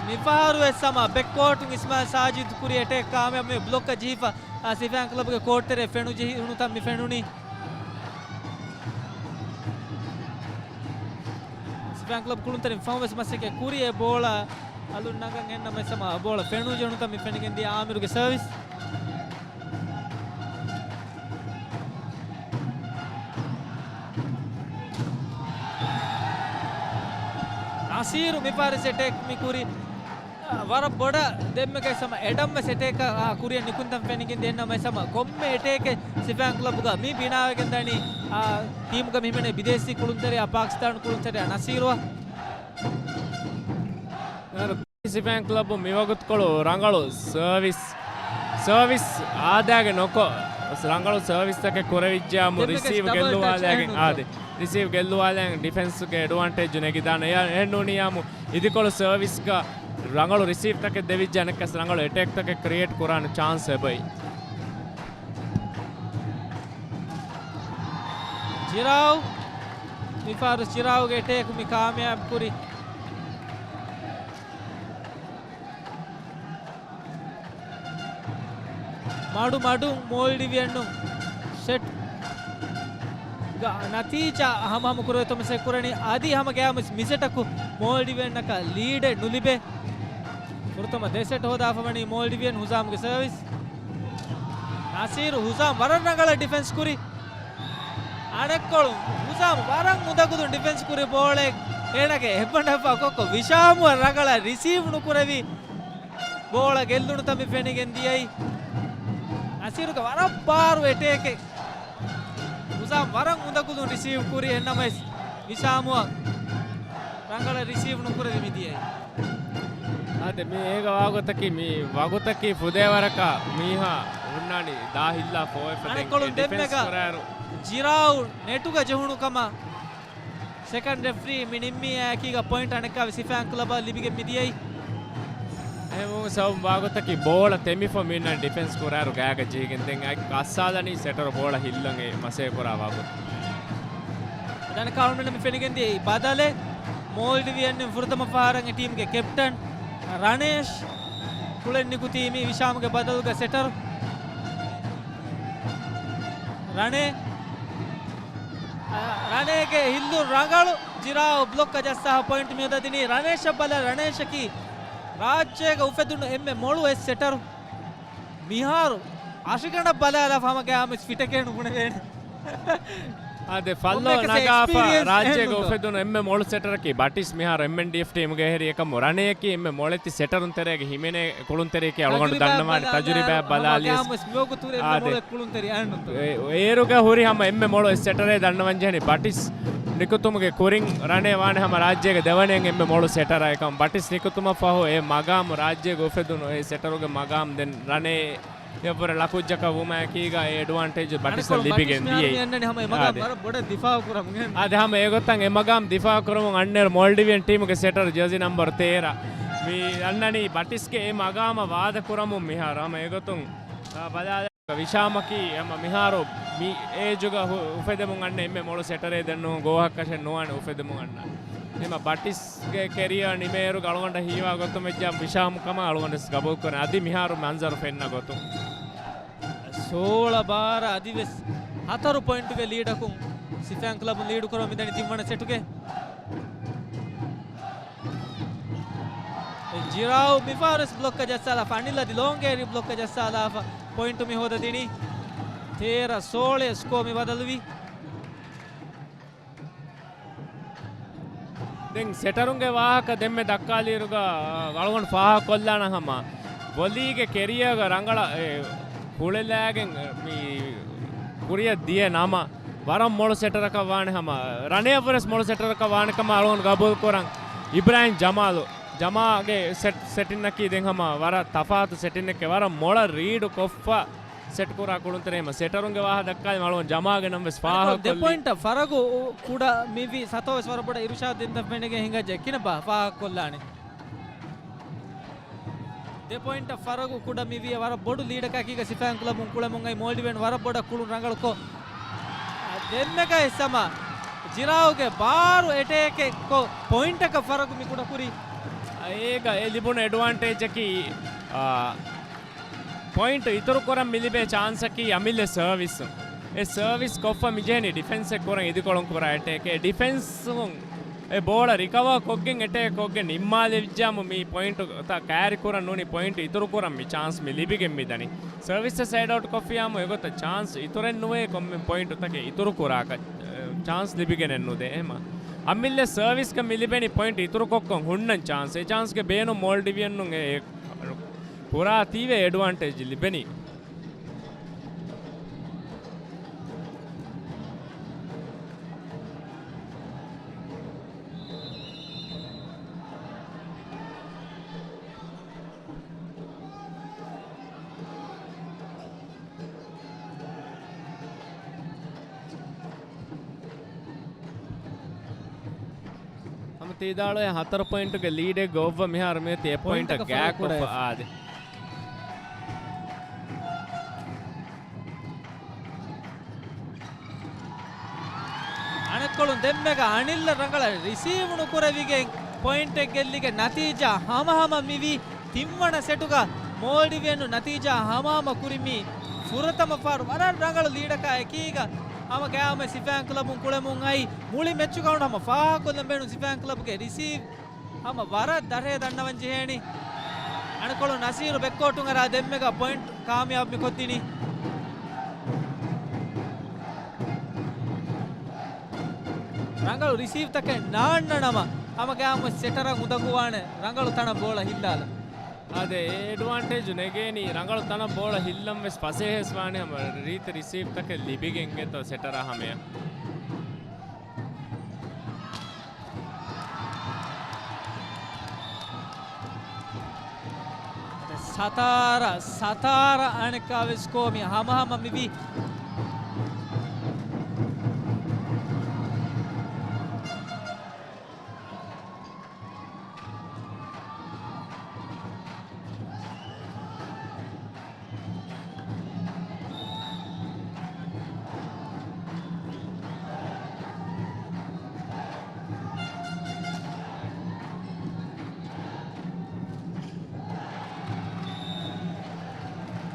މިފަހަރު ވެސް ހަމަ ބެކްކޯޓުން އިސްމާއިލް ސާޖިދު ކުރި އެޓޭކް ކާމިޔާބު މި ބްލޮކަށް ޖެހިފަ، އާ، ސިފައިން ކްލަބުގެ ކޯޓްތެރޭ ފެނުޖެހުނުތަން މި ފެނުނީ. ސިފައިން ކްލަބް ކުޅުންތެރިން ފަހުން ވެސް މަސައްކަތް ކުރި އެ ބޯޅަ އަލުން ނަގަން އެންނަމެސް ހަމަ ބޯޅަ ފެނުޖެހުނުތަން މި ފެނިގެން ދިޔަ އާމިރުގެ ސަރވިސް. ނަސީރު މިފަހަރު ސެޓެކް މި ކުރި، އާ، ވަރަށް ބޮޑަށް ދެންމެގައި ސަމަ އެޑަމް ވެސް އެޓޭކަށް، އާ، ކުރިއަށް ނިކުންތަން ފެނިގެން ދިޔަ އެންނަމެސް ހަމަ ކޮންމެ އެޓޭކެއް ސިފައިން ކްލަބުގަ މި ބިނާވެގެން ދަނީ، އާ، ޓީމުގަ މި ހިމެނޭ ބިދޭސީ ކުޅުންތެރިޔާ ޕާކިސްތާނު ކުޅުންތެރިޔާ ނަސީރުއަށް. ސިފައިން ކްލަބު މިވަގުތުކޮޅު ރަނގަޅު ސަރވިސް، ސަރވިސް އާދައިގެ ނުކޮށް، ރަނގަޅު ސަރވިސްތަކެއް ކުރެވިއްޖެއްޔާމު ދެންމެ ރިސީވް ޑަބަލް ޓަޗް ގެއްލުވާލައިގެން، އެހެންނު. އާދެ، ރިސީވް ގެއްލުވާލައިގެން ޑިފެންސްގެ އެޑްވާންޓޭޖު ނެގިދާނެ. އެ-، އެހެންނޫނިއްޔާމު އިދިކޮޅު ސަރވިސްގަ ރަނގަޅު ރިސީވްތަކެއް ދެވިއްޖެ އަނެއްކާސް ރަނގަޅު އެޓޭކްތަކެއް ކްރިއޭޓް ކުރާނެ ޗާންސް އެބައި. ޖިރާއު، މިފަހަރު ޖިރާއުގެ އެޓޭކް މި ކާމިޔާބު ކުރި. މަޑު މަޑުން މޯލްޑިވިއަންނުން ސެޓް ގ-، ނަތީޖާ ހަމަހަމަ ކުރެވޭތޯ މަސައްކަތް ކުރަނީ. އަދި ހަމަ ގަޔާމުސް މިސެޓަކު މޯލްޑިވިއަންނަކަށް ލީޑެއް ނުލިބޭ. ފުރަތަމަ ދެ ސެޓް ހޯދާފަ ވަނީ މޯލްޑިވިއަން. ހުޒާމްގެ ސަރވިސް. ނަސީރު ހުޒާމް ވަރަށް ރަނގަޅަށް ޑިފެންސް ކުރި. އަނެއްކޮޅުން ހުޒާމް ވަރަށް އުނދަގުލުން ޑިފެންސް ކުރި ބޯޅައެއް އޭނާގެ ހެއްބަނޑަށްފަ ކޮއްކޮ ވިޝާމުއަށް ރަނގަޅަށް ރިސީވް ނުކުރެވި. ބޯޅަ ގެއްލުނު ތަން މި ފެނިގެން ދިޔައީ. ނަސީރުގެ ވަރަށް ބާރު އެޓޭކެއް. ހުޒާމް ވަރަށް އުނދަގުލުން ރިސީވް ކުރި އެންނަމަވެސް ވިޝާމުއަށް ރަނގަޅަށް ރިސީވް ނުކުރެވި މި ދިޔައީ. އާދެ، މި އޭގަ ވާގޮތަކީ މި ވަގުތަކީ ފުދޭވަރަކަށް މީހާ ހުންނާނީ ދާ ހިއްލާ ފޯވެފަ ދެން އަނެއްކޮޅުން އެ ޑިފެންސް ދެންމެގަ ކުރާއިރު. ޖިރާއު ނެޓުގަ ޖެހުނު ކަމަށް ސެކަންޑް ރެފްރީ މި ނިންމީ އެކީގަ ޕޮއިންޓް އަނެއްކާވެސް ސިފައިން ކްލަބަށް ލިބިގެން މިދިޔައީ. އެހެންވުމުން ސަބަބުން ވާގޮތަކީ ބޯޅަ ތެމިފަ މީނަ ޑިފެންސް ކުރާއިރު ގާގަ ޖެހިގެން ދެން އައި ކައްސާލަނީ ސެޓަރު ބޯޅަ ހިއްލަން އެ މަސޭ ކުރާ ވާގޮތު. ދަނެ ކާރުން މި ފެނިގެން ދިޔައީ ބަދަލެއް. މޯލްޑިވިއަން ފުރަތަމަ ފަހަރަށް ޓީމްގެ ކެޕްޓަން ރަނޭޝް ކުޅެން ނިކުތީ މި ވިޝާމްގެ ބަދަލުގަ ސެޓަރު. ރަނޭ ރަނޭގެ ހިއްލުން ރަނގަޅު. ޖިރާއު ބްލޮކް ޖައްސާ ޕޮއިންޓް މިއުދަ ދިނީ ރަނޭޝަށް ބަލާ. ރަނޭޝަކީ ރާއްޖޭގަ އުފެދުނު އެންމެ މޮޅު އެއް ސެޓަރު. މިހާރު އަށިގަނޑަށް ބަލާލާފަ ހަމަ ގަޔާމުސް ފިޓެކޭ ނުބުނެވޭނެ. އާދެ، ފައްލޯ ނަގާފަ ރާއްޖޭގަ އުފެދުނު އެންމެ މޮޅު ސެޓަރަކީ ބަޓިސް މިހާރު އެމްއެންޑީއެފް ޓީމުގެ ހެރި އެކަމު ރަނޭއަކީ އެންމެ މޮޅެތި ސެޓަރުން ތެރޭގަ ހިމެނޭ ކުޅުންތެރިޔަކީ އަޅުގަނޑު ދަންނަވާނެ ތަޖުރިބާ ބަލާލިޔަސް. އާދެ. އޭރުގަ ހުރި ހަމަ އެންމެ މޮޅު އެއް ސެޓަރޭ ދަންނަވަން ޖެހެނީ ބަޓިސް ނިކުތުމުގެ ކުރިން ރަނޭ ވާނެ ހަމަ ރާއްޖޭގެ ދެވަނައިން އެންމެ މޮޅު ސެޓަރާ އެކަމު ބަޓިސް ނިކުތުމަށް ފަހު އެ މަގާމު ރާއްޖޭގަ އުފެދުނު އެ ސެޓަރުގެ މަގާމު ދެން ރަނޭ އެއްވަރަށް ލަކުއްޖަކަށް ވުމާއެކީގަ އެ އެޑްވާންޓޭޖު ބަޓިސްއަށް ލިބިގެން ދިޔައީ. އާދެ. އާދެ، ހަމަ އެ މަގާމް ދިފާއު ކުރަމުން އަންނައިރު މޯލްޑިވިއަން ޓީމުގެ ސެޓަރ ޖާޒީ ނަމްބަރު ތޭރަ މި އަންނަނީ ބަޓިސްގެ އެ މަގާމަށް ވާދަ ކުރަމުން މިހާރު. ހަމަ އެގޮތުން، އާ، ބަލާލާ ވިޝާމަކީ ހަމަ މިހާރު މި އޭޖުގަ ހު-، އުފެދެމުން އަންނަ އެންމެ މޮޅު ސެޓަރެއް ދެންނޫން ގޯހަކަށެއް ނުވާނެ އުފެދެމުން އަންނަ. އެމަ ބަޓިސްގެ ކެރިއާ ނިމޭއިރު އަޅުގަނޑަށް ހީވާ ގޮތުން ވެއްޖާ ވިޝާމް ކަމަށް އަޅުގަނޑު ވެސް ގަބޫލުކުރަން. އަދި މިހާރު މަންޒަރު ފެންނަ ގޮތުން. ސޯޅަ ބާރަ އަދިވެސް ހަތަރު ޕޮއިންޓުގެ ލީޑަކުން ސިފައިން ކްލަބުން ލީޑު ކުރަމުން މިދަނީ ތިންވަނަ ސެޓުގެ. ޖިރާއު މިފަހަރުވެސް ބްލޮކަށް ޖައްސާލާފަ، އަނިލް އަދި ލޯންގޭރި ބްލޮކަށް ޖައްސާލާފަ ޕޮއިންޓު މި ހޯދަދިނީ. ތޭރަ ސޯޅަ ސްކޯ މި ބަދަލުވީ. ދެން ސެޓަރުންގެ ވާހަކަ ދެންމެ ދައްކާލިއިރުގަ، އަޅުގަނޑު ފާހަގަކޮށްލާނަ ހަމަ ވޮލީގެ ކެރިއަރގަ ރަނގަޅަށް ކުޅެލާގެން މި ކުރިއަށް ދިޔަ ނަމަ، ވަރަށް މޮޅު ސެޓަރަކަށް ވާނެ ހަމަ، ރަނެއަށްވުރެސް މޮޅު ސެޓަރަކަށް ވާނެ ކަމަށް އަޅުގަނޑު ގަބޫލުކުރަން. އިބްރާހިމް ޖަމާލު، ޖަމާގެ ސެޓް، ސެޓިންއަކީ ދެން ހަމަ ވަރަށް ތަފާތު ސެޓިންއެއް، ވަރަށް މޮޅަށް ރީޑު ކޮށްފަ ސެޓް ކުރާ ކުޅުންތެރި ހަމަ ސެޓަރުންގެ ވާހަ ދައްކާލި އަޅުގަނޑު ޖަމާގެ ނަމަވެސް ފާހަގަ ދެ ކޮށްލީ. ޕޮއިންޓަށް ފަރަގު ކުޑަ މިވީ ސަތޯވެސް ވަރަށް ބޮޑަށް އިރުޝާދު ދިންތަން ފެނިގެން ހިނގައްޖެ ކިނަބާ ފާހަގަކޮށްލާނެ. ދެ ޕޮއިންޓަށް ފަރަގު ކުޑަ މިވީ ވަރަށް ބޮޑު ލީޑަކަކީގަ ސިފައިން ކްލަބުން ކުޅެމުން އައި މޯލްޑިވިއަން ވަރަށް ބޮޑަށް ކުޅުން ރަނގަޅުކޮށް، ދެންމެގައި ސަމާ ޖިރާއުގެ ބާރު އެޓޭކެއް ކޮށް ޕޮއިންޓަކަށް ފަރަގު މި ކުޑަކުރީ. އޭގަ އެ ލިބުނު އެޑްވާންޓޭޖަކީ، އާ، ޕޮއިންޓު އިތުރުކުރަން މި ލިބޭ ޗާންސަކީ އަމިއްލަ ސަރވިސުން. އެ ސަރވިސް ކޮށްފަ މިޖެހެނީ ޑިފެންސެއް ކުރަން އިދިކޮޅުން ކުރާ އެޓޭކެއް. އެ ޑިފެންސުން އެ ބޯޅަ ރިކަވާ ކޮށްގެން އެޓޭކް ކޮށްގެން ނިންމާލެވިއްޖާމު މި ޕޮއިންޓުތައް ކާރި ކުރަން ނޫނީ ޕޮއިންޓު އިތުރު ކުރަން މި ޗާންސް މި ލިބިގެން މި ދަނީ. ސަރވިސް ސައިޑް އައުޓް ކޮށްފިޔާމު އެގޮތަށް ޗާންސް އިތުރެއް ނުވޭ ކޮންމެ ޕޮއިންޓުތަކެއް އިތުރު ކުރާކަށް، އެ، ޗާންސް ލިބިގެނެއް ނުދޭ އެހެމަ. އަމިއްލަ ސަރވިސްގަ މި ލިބެނީ ޕޮއިންޓް އިތުރުކޮށްކޮށް ހުންނަން ޗާންސް. އެ ޗާންސްގެ ބޭނުން މޯލްޑިވިއަނުން އެ ކުރާތީވެ އެޑްވާންޓޭޖް ލިބެނީ. ހަމަ ތީދާޅުވެ ހަތަރު ޕޮއިންޓުގެ ލީޑެއް ގޮއްވަ މިހާރު މިއޮތީ އެއް ޕޮއިންޓަށް ޕޮއިންޓަކަށް ގާތްކޮށްފަ ފަރަގު އާދެ. އަނެއްކޮޅުން ދެންމެގަ އަނިލް ރަނގަޅަށް ރިސީވް ނުކުރެވިގެން ޕޮއިންޓެއް ގެއްލިގެން ނަތީޖާ ހަމަހަމަ މިވީ. ތިންވަނަ ސެޓުގަ މޯލްޑިވިއަން ނަތީޖާ ހަމަހަމަ ކުރި މީ ފުރަތަމަ ފަހަރު ވަރަށް ރަނގަޅު ލީޑަކާ އެކީގަ ހަމަ ގަޔާމެ ސިފައިން ކްލަބުން ކުޅެމުން އައި މުޅި މެޗުގަ އޮން ހަމަ ފާހަގަކޮށްލަން ބޭނުން ސިފައިން ކްލަބުގެ ރިސީވް ހަމަ ވަރަށް ދަށޭ ދަންނަވަން ޖެހޭނީ. އަނެއްކޮޅު ނަސީރު ބެކްކޯޓުން އަރާ ދެންމެގަ ޕޮއިންޓް ކާމިޔާބު މި ކޮށްދިނީ. ރަނގަޅު ރިސީވްތަކެއް ނާންނަ ނަމަ، ހަމަ ގަޔާމުވެސް ސެޓަރަށް އުނދަގޫވާނެ ރަނގަޅު ތަނަށް ބޯޅަ ހިއްލާލަ. އާދެ، އެ އެޑްވާންޓޭޖު ނެގޭނީ ރަނގަޅު ތަނަށް ބޯޅަ ހިއްލަން ވެސް ފަސޭހަވެސް ވާނެ ހަމަ ރީތި ރިސީވްތަކެއް ލިބިގެން އެތޯ ސެޓަރާ ހަމަޔަށް. ސަތާރަ، ސަތާރަ އަނެއްކާވެސް ސްކޯ މި ހަމަހަމަ މިވީ.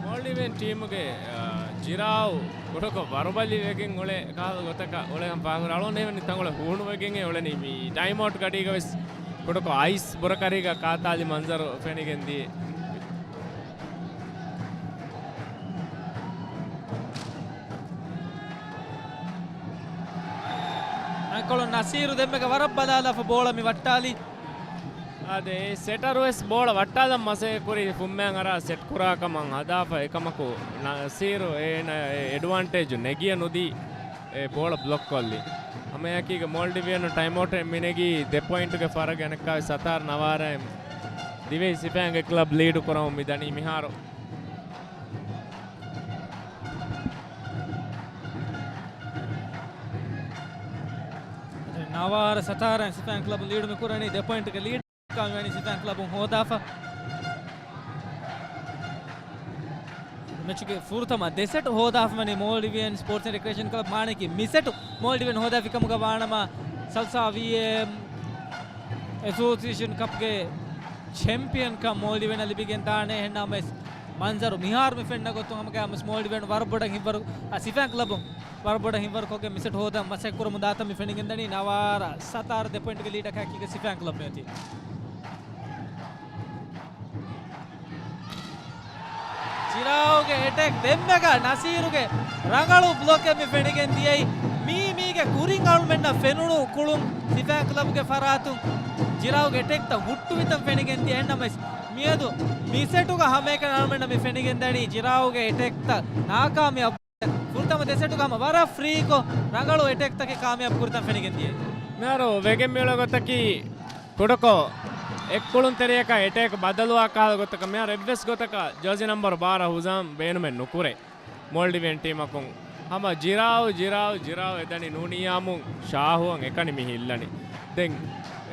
މޯލްޑިވިއަން ޓީމުގެ، އާ، ޖިރާއު ކުޑަކޮށް ވަރުބަލި ވެގެން އުޅޭ ކަހަލަ ގޮތަކަށް އުޅޭ ހަމަ ފާހަގަކުރާ އަޅުގަނޑު ހީވަނީ ތަންކޮޅެއް ހޫނުވެގެން އެ އުޅެނީ. މި ޓައިމް އައުޓް ގަޑީގަ ވެސް ކުޑަކޮށް އައިސް ބުރަކަރީގަ ކާތާލި މަންޒަރު ފެނިގެން ދިޔަ. އަނެއްކޮޅު ނަސީރު ދެންމެގަ ވަރަށް ބަލާލާފަ ބޯޅަ މި ވައްޓާލީ. އާދެ، އެ ސެޓަރު ވެސް ބޯޅަ ވައްޓާލަން މަސައްކަތް ކުރި ފުންމައިން އަރާ ސެޓް ކުރާ ކަމަށް ހަދާފަ އެކަމަކު ނަސީރު އޭނަ އެ އެޑްވާންޓޭޖު ނެގިޔަ ނުދީ އެ ބޯޅަ ބްލޮކް ކޮށްލި. ހަމައެކީގަ މޯލްޑިވިއަން ޓައިމް އައުޓެއް މިނެގީ ދެ ޕޮއިންޓުގެ ފަރަގެއް އަނެއްކާވެސް ސަތާރަ ނަވާރައިން ދިވެހި ސިފައިންގެ ކްލަބް ލީޑު ކުރަމުން މި ދަނީ މިހާރު. ނަވާރަ ސަތާރަ ސިފައިން ކްލަބު ލީޑު މި ކުރަނީ ދެ ޕޮއިންޓުގެ ލީޑް. ކާމިވެނި ސިފައިން ކްލަބުން ހޯދާފަ. މެޗުގެ ފުރަތަމަ ދެ ސެޓް ހޯދާފަ ވަނީ މޯލްޑިވިއަން ސްޕޯޓްސް އެންޑް ރެކްރިއޭޝަން ކްލަބް. މާނައަކީ މި ސެޓް މޯލްޑިވިއަން ހޯދާފި ކަމުގަ ވާނަމަ ސަލްސާ ވީއެމް އެސޯސިއޭޝަން ކަޕްގެ ޗެމްޕިއަންކަން މޯލްޑިވިއަން ލިބިގެން ދާނެ. އެހެންނަމަވެސް މަންޒަރު މިހާރު މި ފެންނަ ގޮތުން ހަމަގައިމުވެސް މޯލްޑިވިއަން ވަރަށް ބޮޑަށް ހިތްވަރު، އަ، ސިފައިން ކްލަބުން ވަރަށް ބޮޑަށް ހިތްވަރު ކޮށްގެން މި ސެޓް ހޯދަން މަސައްކަތް ކުރަމުން ދާތަން މި ފެނިގެންދަނީ. ނަވާރަ ސަތާރަ ދެ ޕޮއިންޓުގެ ލީޑަކާ އެކީގަ ސިފައިން ކްލަބް މިއޮތީ. ޖިރާއުގެ އެޓެކް ދެންމެގަ ނަސީރުގެ ރަނގަޅު ބްލޮކެއް މި ފެނިގެން ދިޔައީ. މީ މީގެ ކުރިން އަޅުމެންނަށް ފެނުނު ކުޅުން ސިފައިން ކްލަބުގެ ފަރާތުން ޖިރާއުގެ އެޓެކްތައް ހުއްޓުވިތަން ފެނިގެން ދިޔަ. އެހެންނަމަވެސް މިއަދު މި ސެޓުގަ ހަމައެކަނި އަޅުމެންނަށް މި ފެނިގެން ދަނީ ޖިރާއުގެ އެޓެކްތައް ނާކާމިޔާބު. ފުރަތަމަ ދެ ސެޓުގަ ހަމަ ވަރަށް ފްރީކޮށް ރަނގަޅު އެޓެކްތަކެއް ކާމިޔާބު ކުރިތަން ފެނިގެން ދިޔައީ. މިހާރު ވެގެން މިއުޅޭ ގޮތަކީ ކުޑަކޮށް އެއްކުޅުންތެރިޔަކާ އެޓޭކް ބަދަލުވާ ކަހަލަ ގޮތަކަށް މިހާރު އެއްވެސް ގޮތަކަށް ޖާޒީ ނަމްބަރު ބާރަ ހުޒާމް ބޭނުމެއް ނުކުރޭ. މޯލްޑިވިއަން ޓީމަކުން ހަމަ ޖިރާއު، ޖިރާއު، ޖިރާއު އެދަނީ ނޫނިއްޔާމުން ޝާހުއަށް އެކަނި މި ހިއްލަނީ. ދެން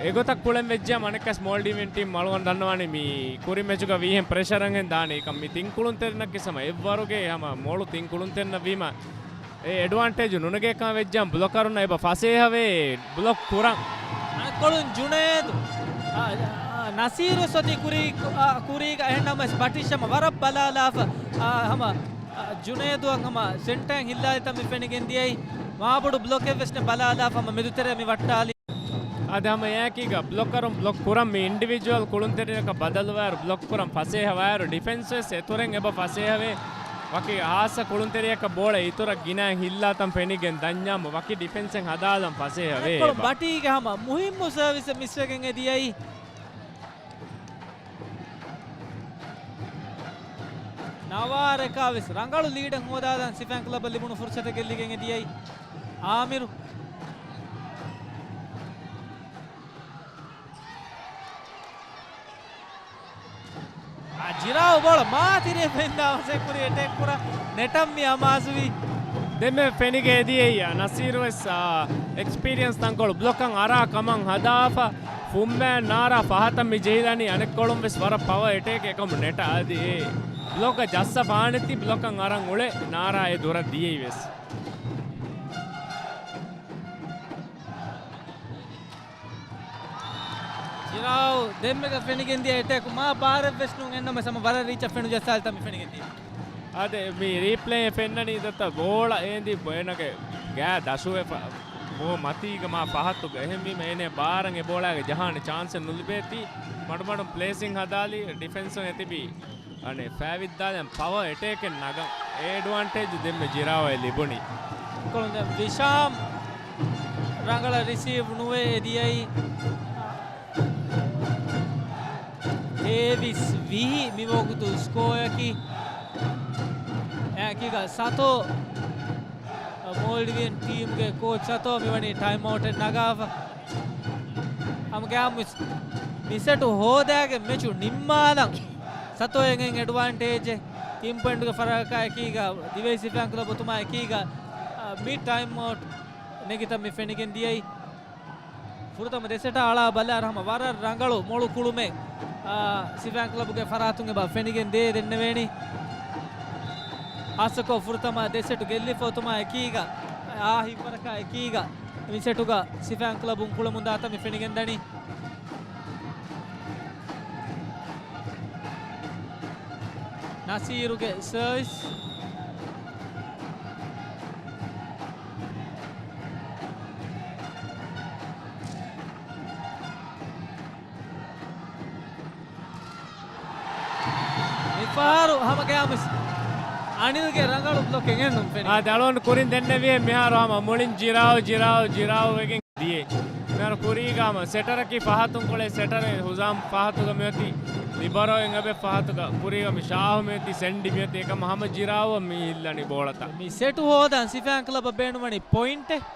އެގޮތަށް ކުޅެން ވެއްޖެއްޔާ އަނެއްކާވެސް މޯލްޑިވިއަން ޓީމް އަޅުގަނޑު ދަންނަވާނީ މި ކުރިން މެޗުގަ ވީހެން ޕްރެޝަރަށްހެން ދާނީ. އެކަމް މި ތިން ކުޅުންތެރިންނަށް ކިސަމަ އެއްވަރުގެ ހަމަ މޮޅު ތިން ކުޅުންތެރިންނަށް ވީމަ އެ އެޑްވާންޓޭޖު ނުނެގޭކަމަށް ވެއްޖެއްޔާ ބްލޮކަރުންނަށް އެބަ ފަސޭހަވޭ ބްލޮކް ކުރަން. އަނެއްކޮޅުން ޖުނޭދު، އާ، އާ، ނަސީރު ސޮތީ ކުރީ، އާ، ކުރީގަ އެހެންނަމަވެސް ބަޓިޝް ހަމަ ވަރަށް ބަލާލާފަ، އާ، ހަމަ، އާ، ޖުނޭދުއަށް ހަމަ ސެންޓައިން ހިއްލާލިތަން މި ފެނިގެން ދިޔައީ. މާބޮޑު ބްލޮކެއްވެސް ނެ ބަލާލާފަ ހަމަ މެދުތެރެއަށް މި ވައްޓާލީ. އަދި ހަމަ އެއާއެކީގަ ބްލޮކަރުން ބްލޮކް ކުރަން މި އިންޑިވިޖުއަލް ކުޅުންތެރިންނަކަށް ބަދަލުވާއިރު ބްލޮކް ކުރަން ފަސޭހަވާއިރު ޑިފެންސް ވެސް އެތުރެން އެބަ ފަސޭހަވޭ. ވަކި ހާއްސަ ކުޅުންތެރިޔަކަށް ބޯޅަ އިތުރަށް ގިނައިން ހިއްލާތަން ފެނިގެން ދަންޏާމު ވަކި ޑިފެންސެއް ހަދާލަން ފަސޭހަވޭ އެއްކޮޅުން އެބަ. ބަޓީގެ ހަމަ މުހިއްމު ސަރވިސެއް މިސްވެގެން އެ ދިޔައީ. ނަވާރަކާވެސް ރަނގަޅު ލީޑެއް ހޯދާލަން ސިފައިން ކްލަބަށް ލިބުނު ފުރުސަތެއް ގެއްލިގެން އެ ދިޔައީ. އާމިރު. އާ، ޖިރާއު ބޯޅަ މާތިރިއަށް ފެންދާ މަސައްކަތް ކުރި އެޓޭކް ކުރާ ނެޓަށް މި އަމާޒުވީ. ދެންމެ ފެނިގެ އެދިޔައީ ނަސީރު ވެސް، އާ، އެކްސްޕީރިއަންސް ތަންކޮޅު ބްލޮކަށް އަރާ ކަމަށް ހަދާފަ. ފުއްމައިން ނާރާ ފަހަތަށް މި ޖެހިލަނީ އަނެއްކޮޅުން ވެސް ވަރަށް ޕަވަ އެޓޭކް އެކަމު ނެޓަށް އަދި އެ ބްލޮކަށް ޖައްސަފާނެތީ ބްލޮކަށް އަރަން އުޅެ ނާރާ އެ ދުރަށް ދިޔައީ ވެސް. ޖިރާއު ދެންމެގަ ފެނިގެން ދިޔަ އެޓޭކު މާ ބާރެއްވެސް ނޫން އެންނަމަސް ހަމަ ވަރަށް ރީޗަށް ފެނު ޖައްސާލިތަން މި ފެނިގެން ދިޔަ. އާދެ، މި ރީޕްލޭ ފެންނަނީ ދަތަ ބޯޅަ އޭނދި ބޮއެނަގެ ގާ ދަށުވެފަ މުހޮ މަތީގަ މާ ފަހަތުގަ. އެހެންވީމަ އޭނެ ބާރަށް އެ ބޯޅައިގެ ޖަހާނެ ޗާންސެއް ނުލިބޭތީ. މަޑުމަޑުން ޕްލޭސިން ހަދާލީ ޑިފެންސުން އެތިބީ. އަނެއް ފައިވިއްދާލަން ޕަވަ އެޓޭކެއް ނަގަން. އެ އެޑްވާންޓޭޖު ދެންމެ ޖިރާއަށް ލިބުނީ. ކޮޅުން ދެން ވިޝާމް ރަނގަޅަށް ރިސީވް ނުވެ އެ ދިޔައީ. ތޭވީސް ވިހި މިވަގުތު ސްކޯއަކީ. އެކީގަ ސަތޯ، މޯލްޑިވިއަން ޓީމްގެ ކޯޗް ސަތޯ މިވަނީ ޓައިމް އައުޓެއް ނަގާފަ. ހަމަގައިމުވެސް މި ސެޓު ހޯދާގެން މެޗު ނިންމާލަން ސަތޯއަށް އެނގެން އެޑްވާންޓޭޖެއް ތިން ޕޮއިންޓުގެ ފަރާގަކާ އެކީގަ ދިވެހި ސިފައިން ކްލަބު އޮތުމާ އެކީގަ، އަ، މި ޓައިމް އައުޓް ނެގިތަން މި ފެނިގެން ދިޔައީ. ފުރަތަމަ ދެ ސެޓާ އަޅާ ބަލާއިރު ހަމަ ވަރަށް ރަނގަޅު މޮޅު ކުޅުމެއް، އާ، ސިފައިން ކްލަބުގެ ފަރާތުން އެބަ ފެނިގެން ދޭ ދެންނެވޭނީ. ހާއްސަކޮށް ފުރަތަމަ ދެ ސެޓު ގެއްލިފަ އޮތުމާ އެކީގަ، އާ، ހިތްވަރަކާ އެކީގަ މި ސެޓުގަ ސިފައިން ކްލަބުން ކުޅަމުން ދާތަން މި ފެނިގެން ދަނީ. ނަސީރުގެ ސަރވިސް. މިފަހަރު ހަމަގައިމުވެސް އަނިލްގެ ރަނގަޅު ބްލޮކެއް އެނގެން ނުފެނި. އާ، ދަޅުވަން ކުރިން ދެންނެވިއެ މިހާރު ހަމަ މުޅިން ޖިރާއު، ޖިރާއު، ޖިރާއު ވެގެން ދިޔައީ. މިހާރު ކުރީގަ ހަމަ ސެޓަރަކީ ފަހަތުން ކުޅޭ ސެޓަރެއް ހުޒާމް ފަހަތުގަ މިއޮތީ، ލިބަރޯއިން އެބެ ފަހަތުގަ ކުރީގަ މި ޝާހު މިއޮތީ، ސެންޑި މިއޮތީ، އެކަމަ ހަމަ ޖިރާއުއަށް މި ހިއްލަނީ ބޯޅަތައް. މި ސެޓު ހޯދަން ސިފައިން ކްލަބަށް ބޭނުންވަނީ ޕޮއިންޓެއް.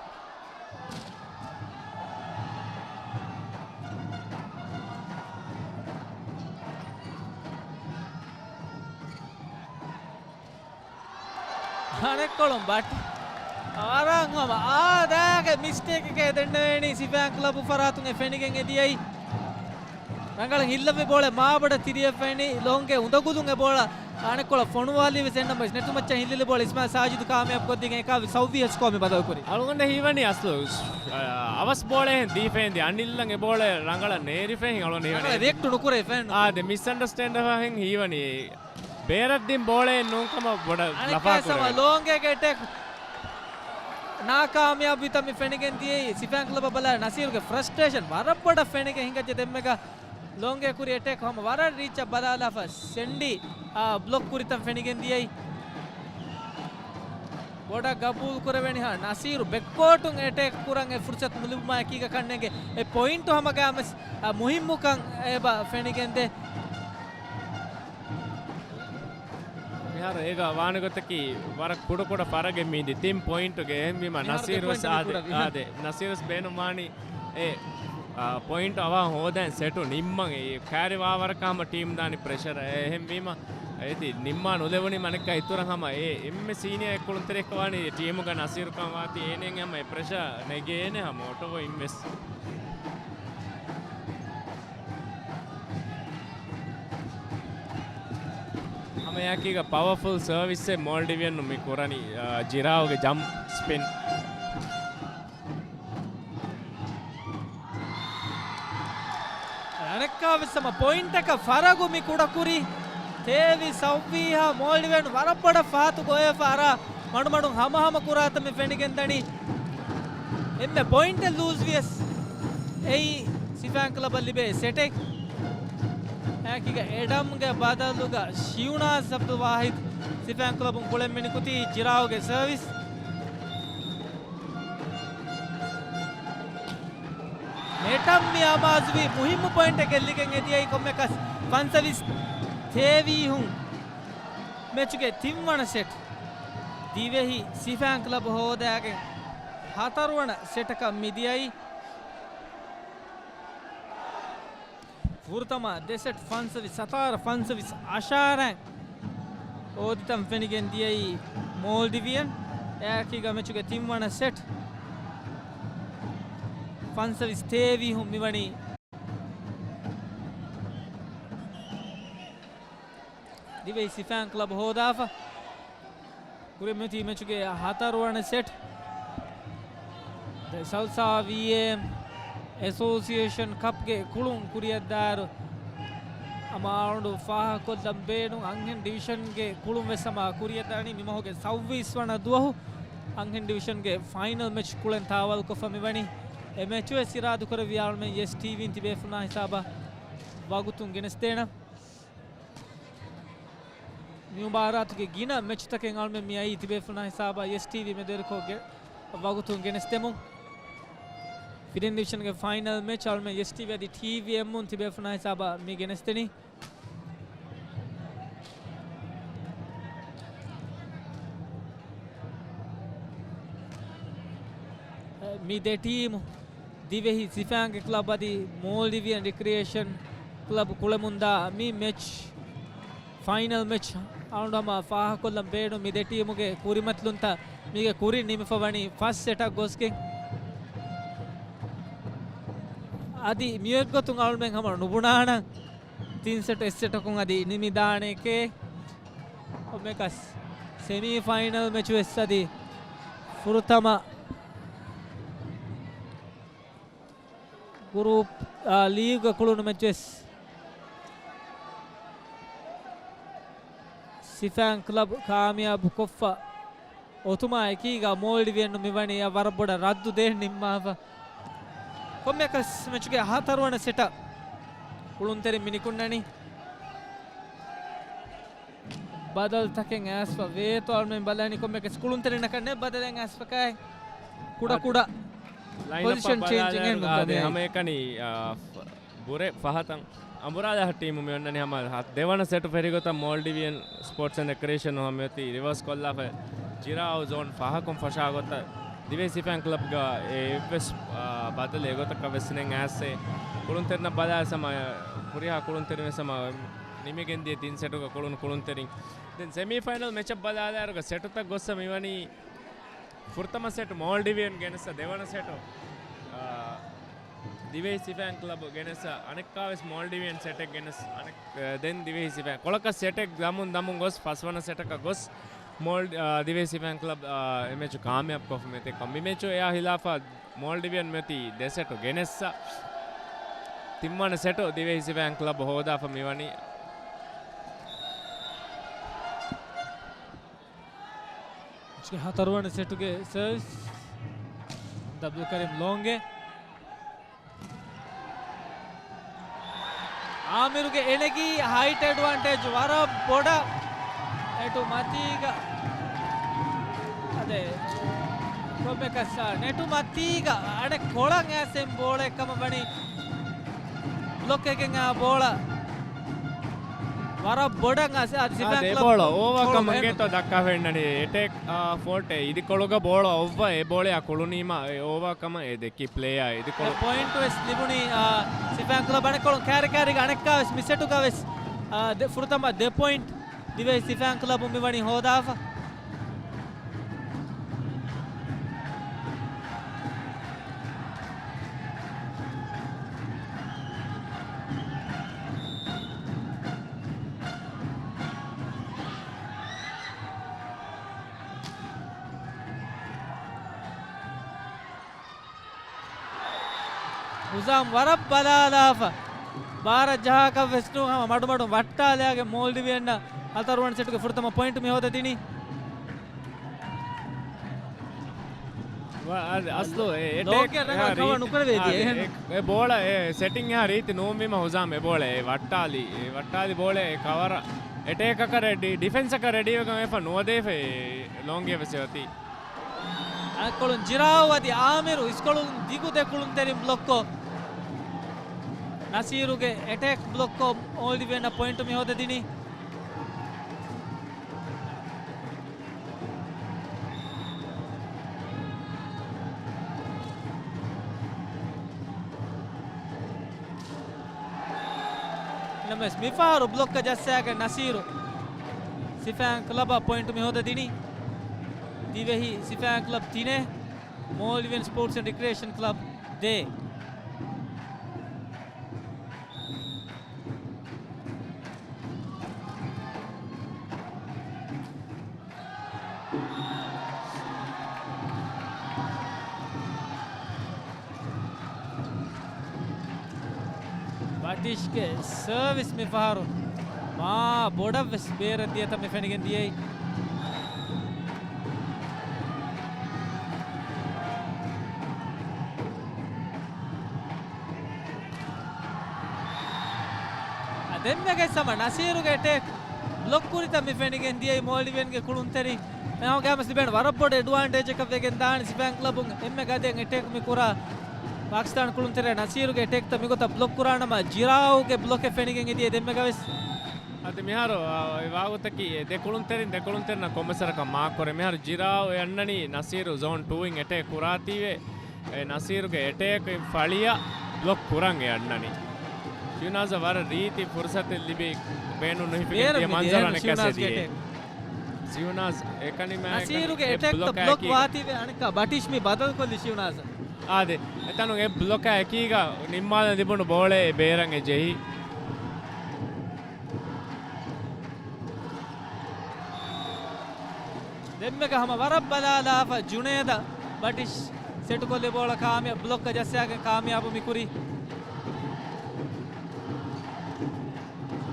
އަނެއްކޮޅުން ބަޓި ވަރަށް ހަމަ އާދައިގެ މިސްޓޭކެކޭ ދެންނެވޭނީ ސިފައިން ކްލަބު ފަރާތުން އެ ފެނިގެން އެ ދިޔައީ. ރަނގަޅަށް ހިއްލަވި ބޯޅަ މާބޮޑަށް ތިރިއަށް ފެނި ލޯންގެ އުނދަގުލުން އެ ބޯޅަ އަނެއްކޮޅަށް ފޮނުވާލީ ވެސް އެންނަމަވެސް ނެޓު މައްޗަށް ހިއްލިލި ބޯޅަ އިސްމާއިލް ސާޖިދު ކާމިޔާބު ކޮށްދީގެން އެކާވި ސައުވީހަށް ސްކޯ މި ބަދަލުކުރީ. އަޅުގަނޑަށް ހީވަނީ އަސްލު، އަ، އަވަސް ބޯޅައެއް ދީފައިން ދި އަނިލްއަށް އެ ބޯޅަ ރަނގަޅަށް ނޭރިފައި އަޅުގަނޑަށް ހީވަނީ. ރަނގަޅަށް ރިއެކްޓު ނުކުރެވިފައި. އާ، ދެ މިސްއަންޑަސްޓޭންޑަށް ހީވަނީ. ބޭރަށް ދިން ބޯޅައެއް ނޫންކަމަށް ބޮޑަށް ލަފާ އަނެއްކާ ސަމަ ކުރެވެ. ލޯންގޭގެ އެޓެކް ނާކާމިޔާބުވިތަން މި ފެނިގެން ދިޔައީ ސިފައިން ކްލަބަށް ބަލާ ނަސީރުގެ ފްރަސްޓްރޭޝަން ވަރަށް ބޮޑަށް ފެނިގެން ހިނގައްޖެ ދެންމެގަ ލޯންގޭ ކުރި އެޓެކް ހަމަ ވަރަށް ރީޗަށް ބަލާލާފަ ސެންޑީ، އާ، ބްލޮކް ކުރިތަން ފެނިގެން ދިޔައީ. ބޮޑަށް ގަބޫލު ކުރެވެނިހާ ނަސީރު ބެކްކޯޓުން އެޓޭކް ކުރަން އެ ފުރުސަތު ނުލިބުމާ އެކީގަ ކަންނޭނގެ. އެ ޕޮއިންޓު ހަމަގައިމުވެސް، އަ، މުހިއްމުކަން އެބަ ފެނިގެންދޭ. މިހާރު އޭގަ ވާނެ ގޮތަކީ ވަރަށް ކުޑަކުޑަ ފަރަގެއް މީދި ތިން ޕޮއިންޓުގެ. އެހެންވީމަ މިހާރުގެ ނަސީރުވެސް ޕޮއިންޓު އާދެ، ކުޑަ ވީ. އާދެ، ނަސީރުވެސް ބޭނުންވާނީ އެ، އާ، ޕޮއިންޓު އަވަހަށް ހޯދައިން ސެޓު ނިންމަން. އެ ކާރި ވާވަރަކަށް ހަމަ ޓީމް ދާނީ ޕްރެޝަރ. އެހެންވީމަ އޭތި ނިންމާ ނުލެވުނީ މަނެއްކާ އިތުރަށް ހަމަ އެ އެންމެ ސީނިއާ އެއް ކުޅުންތެރިއެއްކަ ވާނީ ޓީމުގަ ނަސީރުކަން ވާތީ އޭނައަށް ހަމަ އެ ޕްރެޝަރ ނެގޭނެ ހަމަ އޮޓޮވޮއިން ވެސް. ހަމައެއާއެކީގަ ޕަވަފުލް ސަރވިސްއެއް މޯލްޑިވިއަން މި ކުރަނީ، އާ، ޖިރާއުގެ ޖަމްޕް ސްޕިން. އަނެއްކާވެސް ހަމަ ޕޮއިންޓަކަށް ފަރަގު މި ކުޑަކުރީ. ތޭވީސް ސައްވީހާ މޯލްޑިވިއަން ވަރަށް ބޮޑަށް ފަހަތު ގޮވެފަ އަރާ މަޑުމަޑުން ހަމަހަމަ ކުރާތަން މި ފެނިގެންދަނީ. އެންމެ ޕޮއިންޓެއް ލޫޒް ވިޔަސް އެއީ ސިފާން ކްލަބަށް ލިބޭ ސެޓެއް. އެއާއެކީގަ އެޑަމްގެ ބަދަލުގަ ޝިއުނާޒް އަބްދުލް ވާހިދް ސިފާން ކްލަބުން ކުޅެން މިނިކުތީ. ޖިރާއުގެ ސަރވިސް. މެޓަމް މި އަމާޒުވީ މުހިއްމު ޕޮއިންޓެއް ގެއްލިގެން އެދިޔައީ. ކޮންމެއަކަސް ފަންސަވީސް ތޭވީހުން މެޗުގެ ތިންވަނަ ސެޓް ދިވެހި ސިފާން ކްލަބް ހޯދާގެން ހަތަރުވަނަ ސެޓަކަށް މިދިޔައީ. ފުރަތަމަ ދެ ސެޓް ފަންސަވީސް ސަތާރަ، ފަންސަވީސް އަށާރައިން ހޯދިތަން ފެނިގެން ދިޔައީ މޯލްޑިވިއަން. އެއާއެކީގަ މެޗުގެ ތިންވަނަ ސެޓް ފަންސަވީސް ތޭވީހުން މިވަނީ ދިވެހި ސިފާން ކްލަބް ހޯދާފަ. ކުރިން މިއޮތީ މެޗުގެ ހަތަރުވަނަ ސެޓް. ދެ ސަލްސާ ވީއޭއެމް އެސޯސިއޭޝަން ކަޕްގެ ކުޅުން ކުރިއަށްދާއިރު ހަމަ އައުންޑު ފާހަގަކޮށްލަން ބޭނުން. އަންހެން ޑިވިޝަންގެ ކުޅުން ވެސް ހަމަ ކުރިއަށްދާނީ މިމަހުގެ ސައުވީސް ވަނަ ދުވަހު. އަންހެން ޑިވިޝަންގެ ފައިނަލް މެޗް ކުޅެން ތާވަލްކޮށްފަ މިވަނީ. އެ މެޗު ވެސް އިރާދަކުރެއްވި އަޅުމެން ޔެސް ޓީވީން ތިބޭފުޅުންނާ ހިސާބަށް ވަގުތުން ގެނެސްދޭނަން. މި މުބާރާތުގެ ގިނަ މެޗުތަކެއް އަޅުމެން މި އައީ ތިބޭފުޅުންނާ ހިސާބަށް ޔެސް ޓީވީ މެދުވެރިކޮށްގެ ވަގުތުން ގެނެސްދެމުން. ފިރިހެން ޑިވިޝަންގެ ފައިނަލް މެޗް އަޅުމެން ޔެސް ޓީވީ އަދި ޓީވީއެމުން ތިބޭފުޅުންނާ ހިސާބަށް މި ގެނެސްދެނީ. މި ދެ ޓީމު ދިވެހި ސިފާންގެ ކްލަބް އަދި މޯލްޑިވިއަން ރިކްރިއޭޝަން ކްލަބް ކުޅެމުންދާ މި މެޗް، ފައިނަލް މެޗް އަޅުގަނޑު ހަމަ ފާހަގަކޮށްލަން ބޭނުން. މި ދެ ޓީމުގެ ކުރިމަތިލުންތައް މީގެ ކުރިން ނިމިފަ ވަނީ ފަސް ސެޓަށް ގޮސްގެން. އަދި މިއޮތްގޮތުން އަޅުމެން ހަމަ ނުބުނާނަން ތިން ސެޓް އެއް ސެޓަކުން އަދި ނިމިދާނެކޭ. ކޮންމެއަކަސް ސެމީ ފައިނަލް މެޗު ވެސް އަދި ފުރަތަމަ ގްރޫޕް، އާ، ލީގްގަ ކުޅުނު މެޗު ވެސް ސިފާން ކްލަބް ކާމިޔާބު ކޮށްފަ އޮތުމާ އެކީގަ މޯލްޑިވިއަން މިވަނީ އެއަށް ވަރަށް ބޮޑަށް ރައްދު ދޭން ނިންމާފަ. ކޮންމެއަކަސް މެޗުގެ ހަތަރުވަނަ ސެޓަށް ކުޅުންތެރިން މި ނިކުންނަނީ. ބަދަލުތަކެއް އައިސްފަ ވޭތޯ އަޅުމެން ބަލަނީ. ކޮންމެއަކަސް ކުޅުންތެރިންނަކަށް ނެއް ބަދަލެއް އައިސްފަކާއި ކުޑަ ކުޑަ ލައިން އަޕް ޕޮޒިޝަން ޗޭންޖިން އެހެން ބަލާލާއިރު ގޮތަށް އާދެ، މި ހަމައެކަނި، އާ، ފަ-، ބުރެ ފަހަތަށް އަނބުރާލާ ޓީމު މި އޮންނަނީ ހަމަ ހަ-، ދެވަނަ ސެޓު ފެށިގޮތަށް މޯލްޑިވިއަން ސްޕޯޓްސް އެންޑް ރެކްރިއޭޝަން ހަމަ މިއޮތީ ރިވާސް ކޮށްލާފަ ޖިރާއު ޒޯން ފަހަކުން ފަށާ ގޮތަށް ދިވެހި ސިފައިން ކްލަބްގަ އެއްވެސް، އާ، ބަދަލެއް އެގޮތަކަށް ވެސް ނެތް އައިސް. ކުޅުންތެރިންނަށް ބަލާ ސަމަ، ހުރިހާ ކުޅުންތެރިން ވެސް ހަމަ ނިމިގެން ދިޔަ ތިން ސެޓުގަ ކުޅުނު ކުޅުންތެރިން. ދެން ސެމީ ފައިނަލް މެޗަށް ބަލާލާއިރުގަ ސެޓުތައް ގޮއްސަ މިވަނީ ފުރަތަމަ ސެޓު މޯލްޑިވިއަން ގެނެއްސަ، ދެވަނަ ސެޓު، އާ، ދިވެހި ސިފައިން ކްލަބު ގެނެއްސަ، އަނެއްކާވެސް މޯލްޑިވިއަން ސެޓެއް ގެނެސް، އަނެއް-، އަ، ދެން ދިވެހި ސިފައިން ކޮޅަކަށް ސެޓެއް ދަމުން ދަމުން ގޮސް ފަސްވަނަ ސެޓަކަށް ގޮސް މޯލް-، އާ، ދިވެހި ސިފައިން ކްލަބް، އާ، އެ މެޗު ކާމިޔާބު ކޮށްފަ މިއޮތީ. މި މެޗު އެއާ ހިލާފަށް މޯލްޑިވިއަން މިއޮތީ ދެ ސެޓު ގެނެއްސަ، ތިންވަނަ ސެޓު ދިވެހި ސިފައިން ކްލަބް ހޯދާފަ މިވަނީ. މެޗުގެ ހަތަރުވަނަ ސެޓުގެ ސަރވިސް އަބްދުލް ކަރީމް ލޯންގެ. އާމިރުގެ އެނެގީ ހައިޓް އެޑްވާންޓޭޖް ވަރަށް ބޮޑަށް އެޓު މަތީގަ. އަދި ކޮންމެކަސް ނެޓު މަތީގަ އަނެއް ކޮޅަށް އައިސް އެއް ބޯޅައެއް ކަމަށް ވަނީ ބްލޮކް އެކެން އާ ބޯޅަ ވަރަށް ބޮޑަށް އައިސް އާދެ ސިފާން އާދެ ކްލަބް ބޯޅަ އޯވާ ކޮޅު ކަމަށް އެހެން. ގެތޯ ދައްކާފައި އިންނަނީ އެޓޭކް، އާ، ފޯޓެއް އިދިކޮޅުގަ ބޯޅަ އޮއްވަ އެ ބޯޅަޔާ ކުޅުނީމަ އެ އޯވާ ކަމަށް އެ ދެއްކި ޕްލޭޔާ އިދިކޮޅު. ޕޮއިންޓް ވެސް ލިބުނީ، އާ، ސިފާން ކްލަބް އަނެއްކޮޅުން ކާރި ކާރިގަ އަނެއްކާ ވެސް މި ސެޓުގަ ވެސް، އާ، ދެ، ފުރަތަމަ ދެ ޕޮއިންޓް ދިވެހި ސިފާން ކްލަބުން މި ވަނީ ހޯދާފަ. ހުޒާމް ވަރަށް ބަލާލާފަ. ބާރަށް ޖަހާކަށް ވެސް ނޫން، ހަމަ މަޑުމަޑުން ވައްޓާލާގެން މޯލްޑިވިއަންނަށް ހަތަރުވަނަ ސެޓުގެ ފުރަތަމަ ޕޮއިންޓް މި ހޯދަ ދިނީ. ވަ-، އަދި އަސްލު އެ އެޓޭކް ލޯކެ ރަނގަޅަށް އެހާ ކަވަރ ރީ-، ނުކުރެވޭތީ އާ، އެހެން. އެ، އެ ބޯޅަ އެ ސެޓިން އެހާ ރީތި ނޫންވީމަ ހުޒާމް އެ ބޯޅަ އެ ވައްޓާލި، އެ ވައްޓާލި ބޯޅަ އެ ކަވަރ އެޓޭކަކަށް ރެޑީ، ޑިފެންސަކަށް ރެޑީވެގެން ވެފަ ނުވަދޭފަ އެ ލޯންގޭ ވެސް އޮތީ. އަނެއްކޮޅުން ޖިރާއު އަދި އާމިރު އިސްކޮޅުން ދިގު ދެ ކުޅުންތެރިން ބްލޮކްކޮށް، ނަސީރުގެ އެޓޭކް ބްލޮކްކޮށް، މޯލްޑިވިއަންނަށް ޕޮއިންޓު މި ހޯދަ ދިނީ. ނަމަވެސް މިފަހަރު ބްލޮކަށް ޖައްސާގެން ނަސީރު ސިފާން ކްލަބަށް ޕޮއިންޓު މި ހޯދަ ދިނީ. ދިވެހި ސިފާން ކްލަބް ތިނެއް، މޯލްޑިވިއަން ސްޕޯޓްސް އެންޑް ރިކްރިއޭޝަން ކްލަބް ދޭއް. ބަޓިޝްގެ ސަރވިސް މިފަހަރު މާ ބޮޑަށްވެސް ބޭރަށް ދިޔަތަން މި ފެނިގެން ދިޔައީ. އަ، ދެންމެގެ ސަމަ ނަސީރުގެ އެޓޭކް ބްލޮކް ކުރިތަން މި ފެނިގެން ދިޔައީ މޯލްޑިވިއަންގެ ކުޅުންތެރި. މިހާ ގާމަސް ލިބޭނެ ވަރަށް ބޮޑު އެޑްވާންޓޭޖަކަށް ވެގެން ދާނެ ސިފާން ކްލަބުން އެންމެ ގަދައިން އެޓޭކް މި ކުރާ ޕާކިސްތާން ކުޅުންތެރި ނަސީރުގެ އެޓޭކްތައް މިގޮތަށް ބްލޮކް ކުރާނަމަ ޖިރާއުގެ ބްލޮކެއް ފެނިގެން އެދިޔަ ދެންމެގަވެސް. އަދި މިހާރު، އާ، އެ ވާގޮތަކީ އެ ދެ ކުޅުންތެރިން، ދެ ކުޅުންތެރިންނަށް ކޮންމެސް ވަރަކަށް މާކް ކުރޭ. މިހާރު ޖިރާއު އެ އަންނަނީ ނަސީރު ޒޯން ޓޫއިން އެޓޭކް ކުރާތީވެ، އެ ނަސީރުގެ އެޓޭކް ފަޅިއަށް ބްލޮކް ކުރަން އެ އަންނަނީ. ޝިވްނާޒަށް ވަރަށް ރީތި ފުރުސަތެއް ލިބި ބޭނުން ނުހިފިގެން ދިޔަ މަންޒަރު އަނެއްކާސް އެދިޔޭ. ޝިވްނާޒް އެކަނި މާ ނަސީރުގެ އެ އެޓޭކްތައް ބްލޮކާ ބްލޮކް އެކީގަ ވާތީވެ އަނެއްކާ ބަޓިޝް މި ބަދަލުކޮށްލި ޝިވްނާޒަށް. އާދެ، އެތަނުން އެ ބްލޮކާ އެކީގަ ނިންމާލަން ލިބުނު ބޯޅައެއް ބޭރަށް އެ ޖެހި. ދެންމެގަ ހަމަ ވަރަށް ބަލާލާފަ ޖުނޭދަށް ބަޓިޝް ސެޓުކޮށްލި ބޯޅަ ކާމިޔާ-، ބްލޮކްގަ ޖައްސާގެން ކާމިޔާބު މި ކުރީ.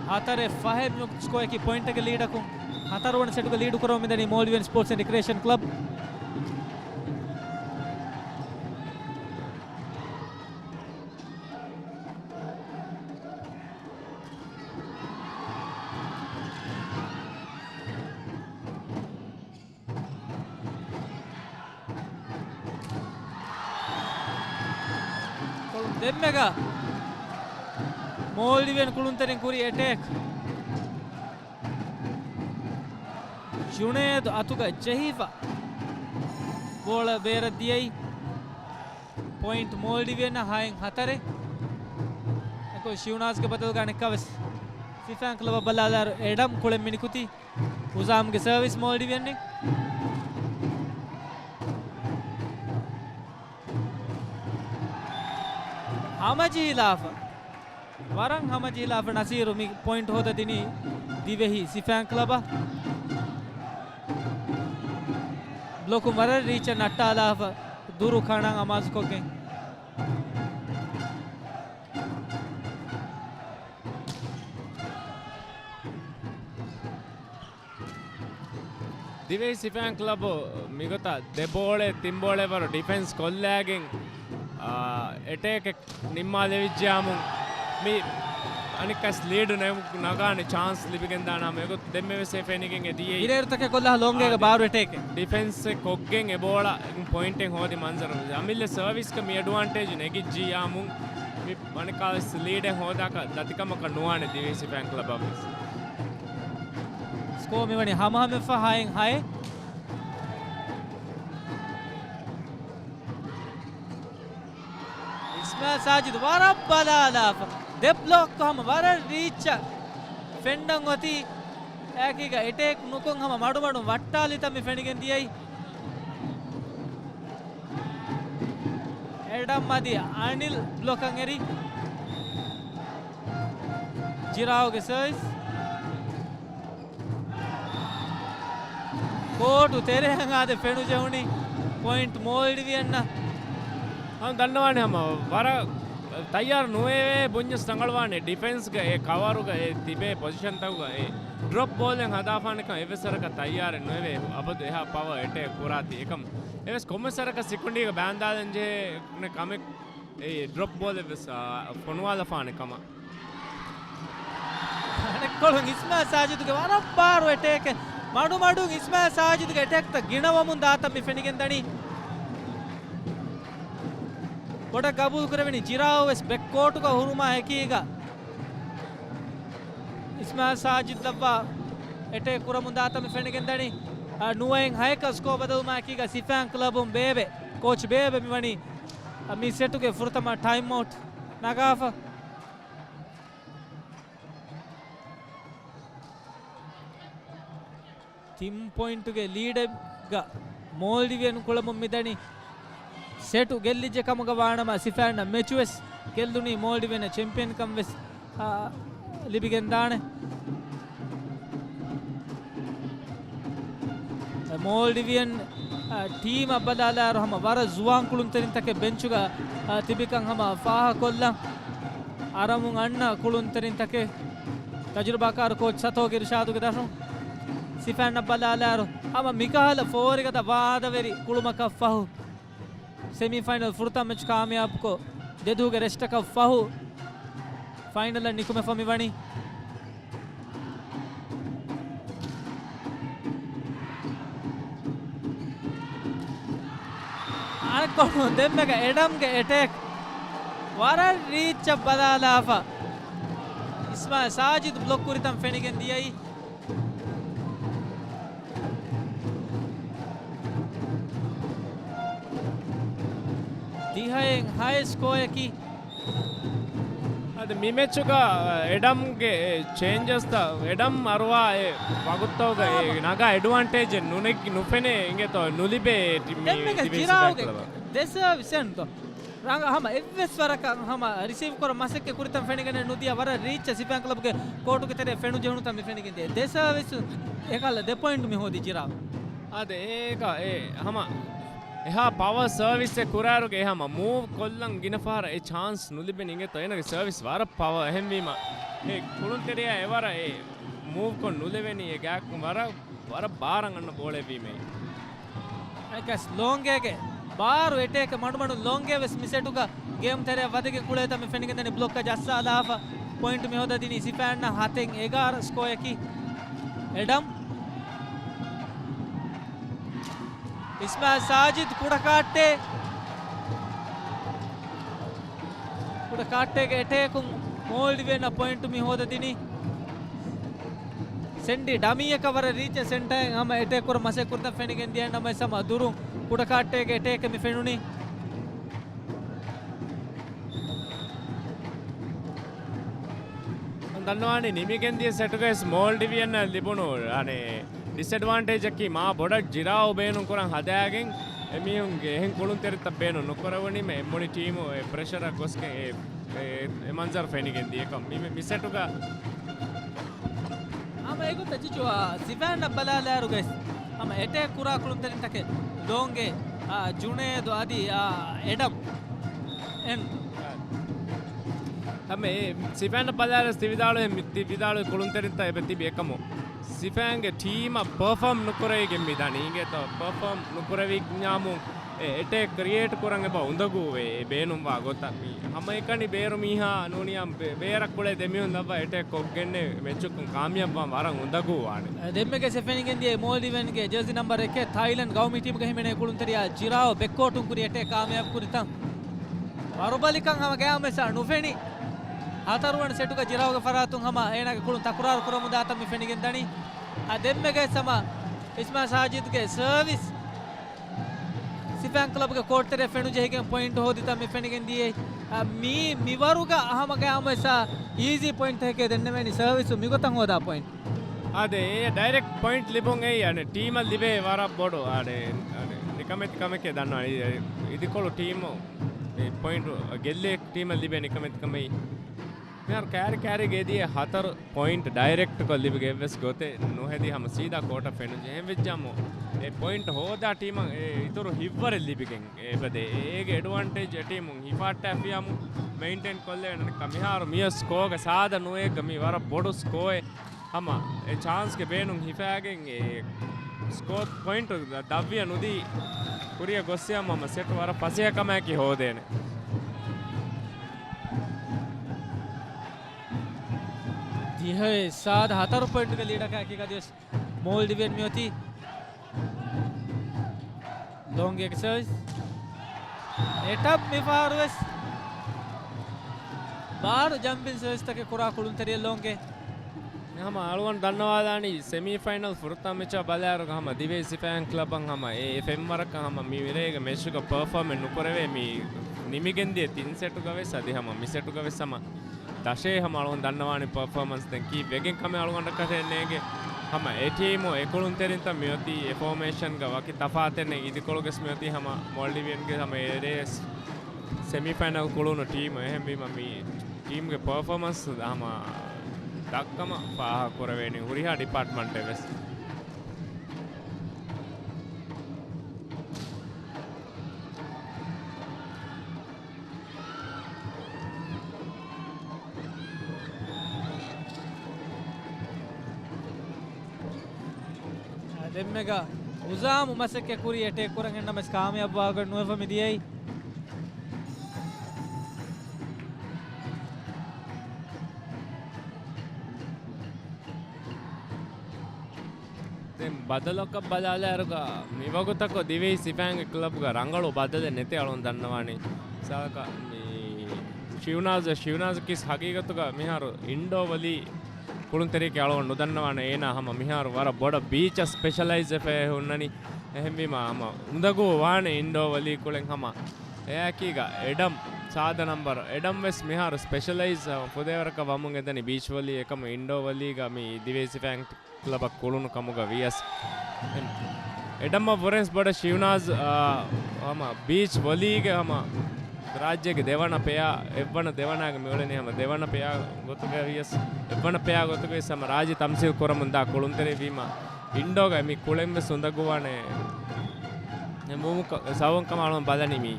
ހަތަރެއް ފަހެއް މި ސްކޯއަކީ ޕޮއިންޓެއްގެ ލީޑަކުން ހަތަރުވަނަ ސެޓުގެ ލީޑު ކުރަމުން މިދަނީ މޯލްޑިވިއަން ސްޕޯޓްސް އެންޑް ރިކްރިއޭޝަން ކްލަބް. ދެންމެގަ މޯލްޑިވިއަން ކުޅުންތެރިން ކުރި އެޓޭކް. ޖުނޭދު އަތުގަ ޖެހިފަ ބޯޅަ ބޭރަށް ދިޔައީ. ޕޮއިންޓް މޯލްޑިވިއަން ހައެއް ހަތަރެއް. އެކޮ ޝިވްނާޒްގެ ބަދަލުގަ އަނެއްކާވެސް ސިފާން ކްލަބަށް ބަލާލާރު އެޑަމް ކުޅެން މިނިކުތީ. ހުޒާމްގެ ސަރވިސް މޯލްޑިވިއަން. ހަމަޖެހިލާފަ. ވަރަށް ހަމަޖެހިލާފަ ނަސީރު މި ޕޮއިންޓް ހޯދަދިނީ ދިވެހި ސިފާން ކްލަބަށް. ބްލޮކުން ވަރަށް ރީޗަށް ނައްޓާލާފަ ދުރު ކަނާން އަމާޒުކޮށްގެން. ދިވެހި ސިފައިން ކްލަބު މިގޮތަށް ދެ ބޯޅަ ތިން ބޯޅަ ވަރު ޑިފެންސް ކޮށްލާގެން، އާ، އެޓޭކެއް ނިންމާލެވިއްޖާމު މި އަނެއްކާސް ލީޑް ނަ-، ނަގާނެ ޗާންސް ލިބިގެން ދާނަމަ އެގޮތު ދެންމެވެސް އެ ފެނިގެން އެ ދިޔައީ. ހިރޭރުތަކެއް ކޮށްލާ ލޯނގޭގަ އާ، ބާރު އެޓޭކެއް. ޑިފެންސް ކޮށްގެން އެ ބޯޅަ ޕޮއިންޓެއް ހޯދި މަންޒަރު. އަމިއްލަ ސަރވިސްގަ މި އެޑްވާންޓޭޖް ނެގިއްޖިޔާމު މި އަނެއްކާވެސް ލީޑެއް ހޯދާކަށް ދަތިކަމަކަށް ނުވާނެ ދިވެހި ސިފައިން ކްލަބަށްވެސް. ސްކޯ މިވަނީ ހަމަހަމަފަ ހައެއް ހައެއް. އިސްމާއިލް ސާޖިދު ވަރަށް ބަލާލާފަ. ދެ ބްލޮކް ހަމަ ވަރަށް ރީއްޗަށް ފެންނަން އޮތީ. އެކީގަ އެޓޭކް ނުކޮށް ހަމަ މަޑުމަޑުން ވައްޓާލިތަން މި ފެނިގެން ދިޔައީ. އެޑަމް އަދި އަނިލް ބްލޮކަށް އެރި. ޖިރާއުގެ ސަރވިސް. ކޯޓު ތެރެއަށް އާދެ ފެނުޖެހުނީ ޕޮއިންޓް މޯލްޑިވިއަންނަށް. ހަމަ ދަންނަވާނެ ހަމަ ވަރަށް ތައްޔާރު ނުވެވޭ ބުންޏަސް ރަނގަޅުވާނެ ޑިފެންސްގަ އެ ކަވަރުގަ އެ ތިބޭ ޕޮޒިޝަންތަކުގަ އެ ޑްރޮޕް ބޯލެއް ހަދާފާނެކަން އެއްވެސް ވަރަކަށް ތައްޔާރެއް ނުވެވޭ އަބަދު އެހާ ޕަވަރ އެޓޭކް ކުރާތީ އެކަމް. އެވެސް ކޮންމެސް ވަރަކަށް ސިކުނޑީގަ ބާންދާލަން ޖެހޭ ކަމެއް އެ ޑްރޮޕް ބޯލެއްވެސް، އާ، ފޮނުވާލަފާނެ ކަމަށް. އަނެއްކޮޅުން އިސްމާއިލް ސާޖިދުގެ ވަރަށް ބާރު އެޓޭކެއް. މަޑުމަޑުން އިސްމާއިލް ސާޖިދުގެ އެޓޭކްތައް ގިނަވަމުން ދާތަން މި ފެނިގެންދަނީ. ބޮޑަށް ގަބޫލު ކުރެވެނީ ޖިރާއު ވެސް ބެކް ކޯޓުގަ ހުރުމާ އެކީގަ އިސްމާއިލް ސާޖިދު ލައްވާ އެޓޭކް ކުރަމުން ދާތަން މި ފެނިގެންދަނީ. އާ، ނުވައެއް ހައެއްކަ ސްކޯ ބަދަލުމާ އެކީގަ ސިފައިން ކްލަބުން ބޭބެ، ކޯޗް ބޭބެ މިވަނީ މި ސެޓުގެ ފުރަތަމަ ޓައިމް އައުޓް ނަގާފަ. ތިން ޕޮއިންޓުގެ ލީޑެއްގަ މޯލްޑިވިއަން ކުޅަމުން މިދަނީ. ސެޓު ގެއްލިއްޖެ ކަމުގަ ވާނަމަ، ސިފައިންނަށް މެޗުވެސް ގެއްލުނީ މޯލްޑިވިއަން ޗެމްޕިއަންކަން ވެސް، އާ، ލިބިގެންދާނެ. މޯލްޑިވިއަން، އާ، ޓީމަށް ބަލާލާއިރު ހަމަ ވަރަށް ޒުވާން ކުޅުންތެރިންތަކެއް ބެންޗުގަ، އާ، ތިބިކަން ހަމަ ފާހަގަކޮށްލަން. އަރަމުން އަންނަ ކުޅުންތެރިންތަކެއް. ތަޖުރިބާކާރު ކޯޗް ސަތޯގެ އިރުޝާދުގެ ދަށުން. ސިފައިންނަށް ބަލާލާއިރު ހަމަ މިކަހަލަ ފޯރިގަދަ ވާދަވެރި ކުޅުމަކަށް ފަހު، ސެމީ ފައިނަލް ފުރަތަމަ މެޗް ކާމިޔާބުކޮށް، ދެދުވަހުގެ ރެސްޓަކަށް ފަހު، ފައިނަލަށް ނިކުމެފަ މިވަނީ. އަނެއްކޮޅުން ދެންމެގަ އެޑަމްގެ އެޓޭކް ވަރަށް ރީއްޗަށް ބަލާލާފަ. އިސްމާއިލް ސާޖިދު ބްލޮކް ކުރިތަން ފެނިގެން ދިޔައީ. ދިހައެއް ހައެއް ސްކޯއަކީ. އަދި މި މެޗުގަ އެޑަމްގެ ޗޭންޖަސްތައް، އެޑަމް އަރުވާ އެ ވަގުތުތަކުގަ އެ ނަގާ އެޑްވާންޓޭޖެއް ނުނެ-، ނުފެނޭ އިނގޭތޯ ނުލިބޭ ޓި-، މި ދެންމެގަ ދިވެހި ސިފައިން ޖިރާގެ ކްލަބަށް. ދެ ސާވިސް އެންތޯ. ރަނގަ ހަމަ އެއްވެސް ވަރަކަށް ހަމަ ރިސީވް ކުރަން މަސައްކަތް ކުރިތަން ފެނިގެނެއް ނުދިޔަ ވަރަށް ރީއްޗަށް ސިފައިން ކްލަބްގެ ކޯޓުގެ ތެރެއަށް ފެނުޖެހުނުތަން މި ފެނިގެން ދިޔަ. ދެ ސާވިސް އެކަހަލަ ދެ ޕޮއިންޓް މި ހޯދި ޖިރާ. އާދެ، އޭގަ އެ ހަމަ އެހާ ޕަވަރ ސަރވިސްއެއް ކުރާއިރުގެ އެ ހަމަ މޫވް ކޮށްލަން ގިނަ ފަހަރަށް އެ ޗާންސް ނުލިބެނީ އިނގޭތޯ. އޭނަގެ ސަރވިސް ވަރަށް ޕަވަރ އެހެންވީމަ އެ ކުޅުންތެރިޔާ އެވަރަށް އެ މޫވްކޮށް ނުލެވެނީ އެ ގާތުން ވަރަށް، ވަރަށް ބާރަށް އަންނަ ބޯޅައެއްވީމައި. އެކަސް ލޯނގޭގެ ބާރު އެޓޭކް މަޑުމަޑުން ލޯނގޭ ވެސް މި ސެޓުގަ ގޭމް ތެރެއަށް ވަދެގެން ކުޅޭތަން މި ފެނިގެންދަނީ ބްލޮކް ޖައްސާލާފަ ޕޮއިންޓް މި ހޯދަދިނީ ސިފައިންނަށް ހަތެއް އެގާރަ ސްކޯއަކީ. އެޑަމް. އިސްމާއިލް ސާޖިދް ކުޑަކާއްޓޭ. ކުޑަކާއްޓޭގެ އެޓޭކުން މޯލްޑިވިއަންނަށް ޕޮއިންޓު މި ހޯދަދިނީ. ސެންޑި ޑަމީއަކަށް ވަރަށް ރީއްޗަށް ސެންޓަރއިން ހަމަ އެޓޭކް ކުރަން މަސައްކަތް ކުރިތަން ފެނިގެން ދިޔައިން ނަމަވެސް ހަމަ ދުރުން ކުޑަކާއްޓޭގެ އެޓޭކެއް މި ފެނުނީ. ދަންނަވާނީ ނިމިގެން ދިޔަ ސެޓުގައި މޯލްޑިވިއަންނަށް ލިބުނު އަނެއް ޑިސްއެޑްވާންޓޭޖަކީ މާ ބޮޑަށް ޖިރާއު ބޭނުން ކުރަން ހަދާގެން އެމީހުންގެ އެހެން ކުޅުންތެރިތައް ބޭނުން ނުކުރެވުނީމަ އެ މުޅި ޓީމު އެ ޕްރެޝަރަށް ގޮސްގެން އެ، އެ، އެ މަންޒަރު ފެނިގެން ދިޔަކަން މި، މި ސެޓުގަ. ހަމަ އެގޮތަށް ޖިޖު، އާ، ސިފައިންނަށް ބަލާލާއިރުގައި ހަމަ އެޓޭކް ކުރާ ކުޅުންތެރިންތަކެއް ލޯނގޭ، އާ، ޖުނޭދު އަދި، އާ، އެޑަމް. އެން. ހަމަ އެ ސިފައިންނަށް ބަލާލަސް ތި ވިދާޅުވެ، މި ތި ވިދާޅުވި ކުޅުންތެރިންތައް އެބަ ތިބި އެކަމު. ސިފައިންގެ ޓީމަށް ޕަރފޯމް ނުކުރެވިގެން މި ދާނީ އިނގޭތޯ، ޕަރފޯމް ނުކުރެވި ނާމު އެޓޭކް ކްރިއޭޓް ކުރަން އެބަ އުނދަގޫވޭ އެ ބޭނުންވާ ގޮތަށް. މި ހަމައެކަނި ބޭރު މީހާ ނޫނިޔާ ބޭ-، ބޭރަށް ކުޅޭ ދެމީހުން ލައްވާ އެޓޭކް ކޮށްގެންނެ މެޗުކުން ކާމިޔާބުވާން ވަރަށް އުނދަގޫވާނެ. ދެންމެގެ ސެ ފެނިގެން ދިޔައީ މޯލްޑިވިއަންގެ ޖާޒީ ނަމްބަރު އެކެއް ތާއިލެންޑް ގައުމީ ޓީމުގަ ހިމެނޭ ކުޅުންތެރިޔާ ޖިރާއޯ ބެކްކޯޓުން ކުރި އެޓޭކް ކާމިޔާބު ކުރިތަން. ވަރުބަލިކަން ހަމަ ގަޔާމެސާ ނުފެނި. ހަތަރުވަނަ ސެޓުގަ ޖިރާއޯގެ ފަރާތުން ހަމަ އޭނާގެ ކުޅުން ތަކުރާރު ކުރަމުން ދާތަން މި ފެނިގެން ދަނީ. އަ، ދެންމެގެ ސަމަ އިސްމާ ސާޖިދްގެ ސަރވިސް. ސިފައިން ކްލަބްގެ ކޯޓްތެރެ ފެނުޖެހިގެން ޕޮއިންޓް ހޯދިތަން މި ފެނިގެން ދިޔައީ. އަ، މީ، މިވަރުގަ ހަމަ ގަޔާމެސާ އީޒީ ޕޮއިންޓްތަކެއް ދެންނެވޭނީ ސަރވިސް މިގޮތަށް ހޯދާ ޕޮއިންޓް. އާދެ، އެ ޑައިރެކްޓް ޕޮއިންޓް ލިބުން އެއީ، އަނެ، ޓީމަށް ލިބޭ ވަރަށް ބޮޑު، އަނެ، އަނެ، ނިކަމެތި ކަމެކޭ ދަންނަވަނީ. އިދިކޮޅު ޓީމު މި ޕޮއިންޓް ގެއްލޭ ޓީމަށް ލިބޭ ނިކަމެތި ކަމެއް. މިހާރު ކާރި ކާރީގެ އެދިޔަ ހަތަރު ޕޮއިންޓް ޑައިރެކްޓްކޮށް ލިބިގެން ވެސް ގޮތެއް ނުހެދި ހަމަ ސީދާ ކޯޓަށް ފެނުން ޖެހެން ވެއްޖާމު، އެ ޕޮއިންޓް ހޯދާ ޓީމަށް އެ އިތުރު ހިތްވަރެއް ލިބިގެން އެބަދޭ. އޭގެ އެޑްވާންޓޭޖް އެ ޓީމުން ހިފާއްޓާފިޔާމު މެއިންޓެއިން ކޮށްލެވޭނެ. މިހާރު މިޔަސް ސްކޯގަ ސާދަ ނުވޭ މީ ވަރަށް ބޮޑު ސްކޯއެއް. ހަމަ އެ ޗާންސްގެ ބޭނުން ހިފާގެން އެ ސްކޯ ޕޮއިންޓު ދަށްވިޔަ ނުދީ ކުރިއަށް ގޮއްސިޔަމަ ހަމަ ސެޓް ވަރަށް ފަސޭހަ ކަމާއެކީ ހޯދޭނެ. ދިހައެއް ސާދަ ހަތަރު ޕޮއިންޓުގެ ލީޑަކާއެކީ ގަދިވެސް މޯލްޑިވިއަން މިއޮތީ. ލޯންގޭގެ ސަރވިސް. އެޓަށް މިފަހަރުވެސް ބާރު ޖަމްޕިން ސަރވިސްތަކެއް ކުރާ ކުޅުންތެރިޔަ ލޯންގޭ. ހަމަ އަޅުގަނޑު ދަންނަވާލާނީ ސެމީފައިނަލް ފުރަތަމަ މެޗާ ބަލާއިރުގަ ހަމަ ދިވެހި ސިފައިން ކްލަބަށް ހަމަ އެ ފެންވަރަކަށް ހަމަ މި ވިރޭގެ މެޗުގަ ޕަރފޯމެން ނުކުރެވޭ މި ނިމިގެންދިޔަ ތިން ސެޓުގަ ވެސް އަދި ހަމަ މި ސެޓުގަ ވެސް ހަމަ ދަށޭ ހަމަ އަޅުގަނޑު ދަންނަވާނެ ޕަރފޯމަންސް ދެން ކީއްވެގެން ކަމެއް އަޅުގަނޑަކަށް ނޭނގެ. ހަމަ އެ ޓީމު އެ ކުޅުންތެރިންތައް މިއޮތީ އެ ފޯމޭޝަންގަ ވަކި ތަފާތެއް ނެތް. އިދިކޮޅުގެސް މިއޮތީ ހަމަ މޯލްޑިވިއަންގެ ހަމަ އެރޭސް ސެމީފައިނަލް ކުޅުނު ޓީމު. އެހެންވީމަ މި ޓީމްގެ ޕަރފޯމަންސް ހަމަ ދަށްކަމަށް ފާހަގަ ކުރެވޭނީ ހުރިހާ ޑިޕާޓްމަންޓެއް ވެސް. ދެންމެގަ ހުޒާމު މަސައްކަތް ކުރި އެޓޭކް ކުރަން އެންނަމެސް ކާމިޔާބުވާގޮތް ނުވެފަ މި ދިޔައީ. ދެން ބަދަލަކަށް ބަލާލާއިރުގަ މިވަގުތަކު ދިވެހި ސިފައިންގެ ކްލަބްގަ ރަނގަޅު ބަދަލެއް ނެތޭ އަޅުން ދަންނަވާނީ. މިސާލަކަށް މި ޝިވްނާޒް، ޝިވްނާޒް ކީސް ހަގީގަތުގަ މިހާރު އިންޑޯ ވޮލީ ކުޅުންތެރިޔަކީ އަޅުގަނޑު ނުދަންނަވާނެ. އޭނާ ހަމަ މިހާރު ވަރަށް ބޮޑަށް ބީޗަށް ސްޕެޝަލައިޒް ވެފައި ހުންނަނީ. އެހެންވީމަ ހަމަ އުނދަގޫ ވާނެ އިންޑޯ ވޮލީ ކުޅެން ހަމަ. އެއާއެކީގަ އެޑަމް ސާދަ ނަމްބަރު. އެޑަމް ވެސް މިހާރު ސްޕެޝަލައިޒް ފުދޭވަރަކަށް ވަމުން އެދަނީ ބީޗް ވޮލީ އެކަމު އިންޑޯ ވޮލީގަ މި ދިވެހި ސިފައިން ކްލަބަށް ކުޅުނު ކަމުގަ ވިޔަސް. އެޑަމްއަށް ވުރެންސް ބޮޑަށް ޝިވްނާޒް، އާ، ހަމަ ބީޗް ވޮލީގެ ހަމަ ރާއްޖޭގެ ދެވަނަ ޕެއާ، އެއްވަނަ ދެވަނާގެ މިއުޅެނީ ހަމަ ދެވަނަ ޕެއާ ގޮތުގަ ވިޔަސް، އެއްވަނަ ޕެއާ ގޮތުގަ ވިޔަސް ހަމަ ރާއްޖެ ތަމްސީލް ކުރަމުން ދާ ކުޅުންތެރިވީމަ، އިންޑޯގަ މި ކުޅެން ވެސް އުނދަގޫވާނެ. އެ މޫމު ކަ-، ސަބަބުން ކަމަށް އަޅުން ބަލަނީ މި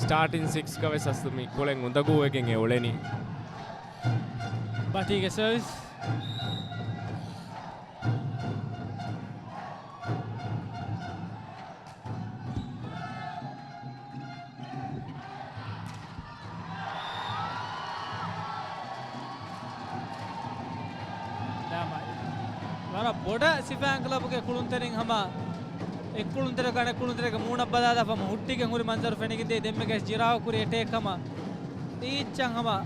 ސްޓާޓިން ސިކްސްގަ ވެސް އަސްލު މި ކުޅެން އުނދަގޫވެގެން އެ އުޅެނީ. ބަޓީގެ ސަރވިސް. ވަރަށް ބޮޑަށް ސިފައިން ކްލަބުގެ ކުޅުންތެރިން ހަމަ އެއް ކުޅުންތެރި އަނެއް ކުޅުންތެރިގެ މޫނަށް ބަލާލާފަ ހުއްޓިގެން ހުރި މަންޒަރު ފެނިގެންދިޔަ. ދެންމެގެ ޖިރާއު ކުރި އެޓޭކް ހަމަ އީއްޗަށް ހަމަ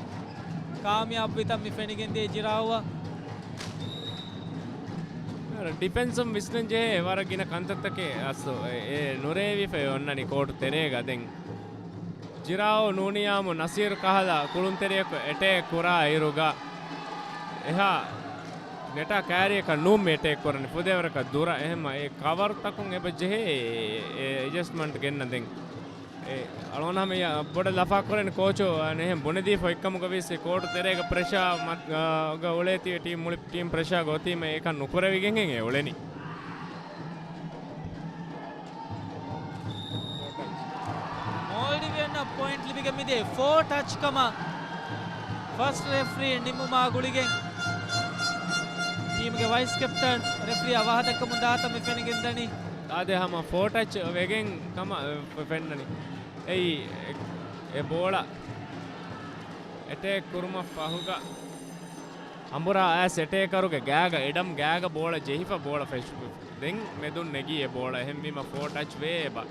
ކާމިޔާބުވިތަން މި ފެނިގެންދިޔަ ޖިރާއުއަށް. ޑިފެންސުން ވިސްނަން ޖެހޭ ވަރަށް ގިނަ ކަންތައްތަކެއް އަސްލު އެ، އެ ނުރޭވިފައި އޮންނަނީ ކޯޓު ތެރޭގަ. ދެން ޖިރާއު ނޫނިޔާމު ނަސީރު ކަހަލަ ކުޅުންތެރިޔަކު އެޓޭކް ކުރާ އިރުގަ އެހާ ނެޓާ ކާރިއަކަށް ނޫން އެޓޭކް ކުރަނީ ފުދޭވަރަކަށް ދުރަށް. އެހެންމަ އެ ކަވަރުތަކުން އެބަ ޖެހޭ އެ، އެ އެޑްޖަސްޓްމަންޓް ގެންނަ ދެން. އެ އަޅުގަނޑު ހަމަ ބޮޑަށް ލަފާ ކުރަން ކޯޗު އަނެއްހެން ބުނެދީފަ އޮތްކަމުގަ ވިޔަސް ކޯޓު ތެރޭގަ ޕްރެޝާ މަ-، ގަ އުޅޭތީ ޓީމް މުޅި ޓީމް ޕްރެޝާ ގޮތީމަ އެކަން ނުކުރެވިގެން އެ އުޅެނީ. މޯލްޑިވިއަންނަށް ޕޮއިންޓް ލިބިގެން މިދިޔަ ފޯ ޓަޗް ކަމަށް ފަސްޓް ރެފްރީ ނިންމުމާ ގުޅިގެން ޓީމްގެ ވައިސް ކެޕްޓަން ރެފްރީއާ ވާހަކަ ދައްކަމުން ދާތަން މި ފެނިގެންދަނީ. އާދެ، ހަމަ ފޯ ޓަޗް ވެގެން ކަމަށް ފެންނަނީ. އެއީ، އެ، އެ ބޯޅަ އެޓޭކް ކުރުމަށް ފަހުގަ އަނބުރާ އައިސް އެޓޭކަރުގެ ގާގަ، އެޑަމް ގާގަ ބޯޅަ ޖެހިފަ ބޯޅަ ފެށު. ދެން މެދުން ނެގީ އެ ބޯޅަ. އެހެންވީމަ ފޯ ޓަޗް ވޭ އެބަ.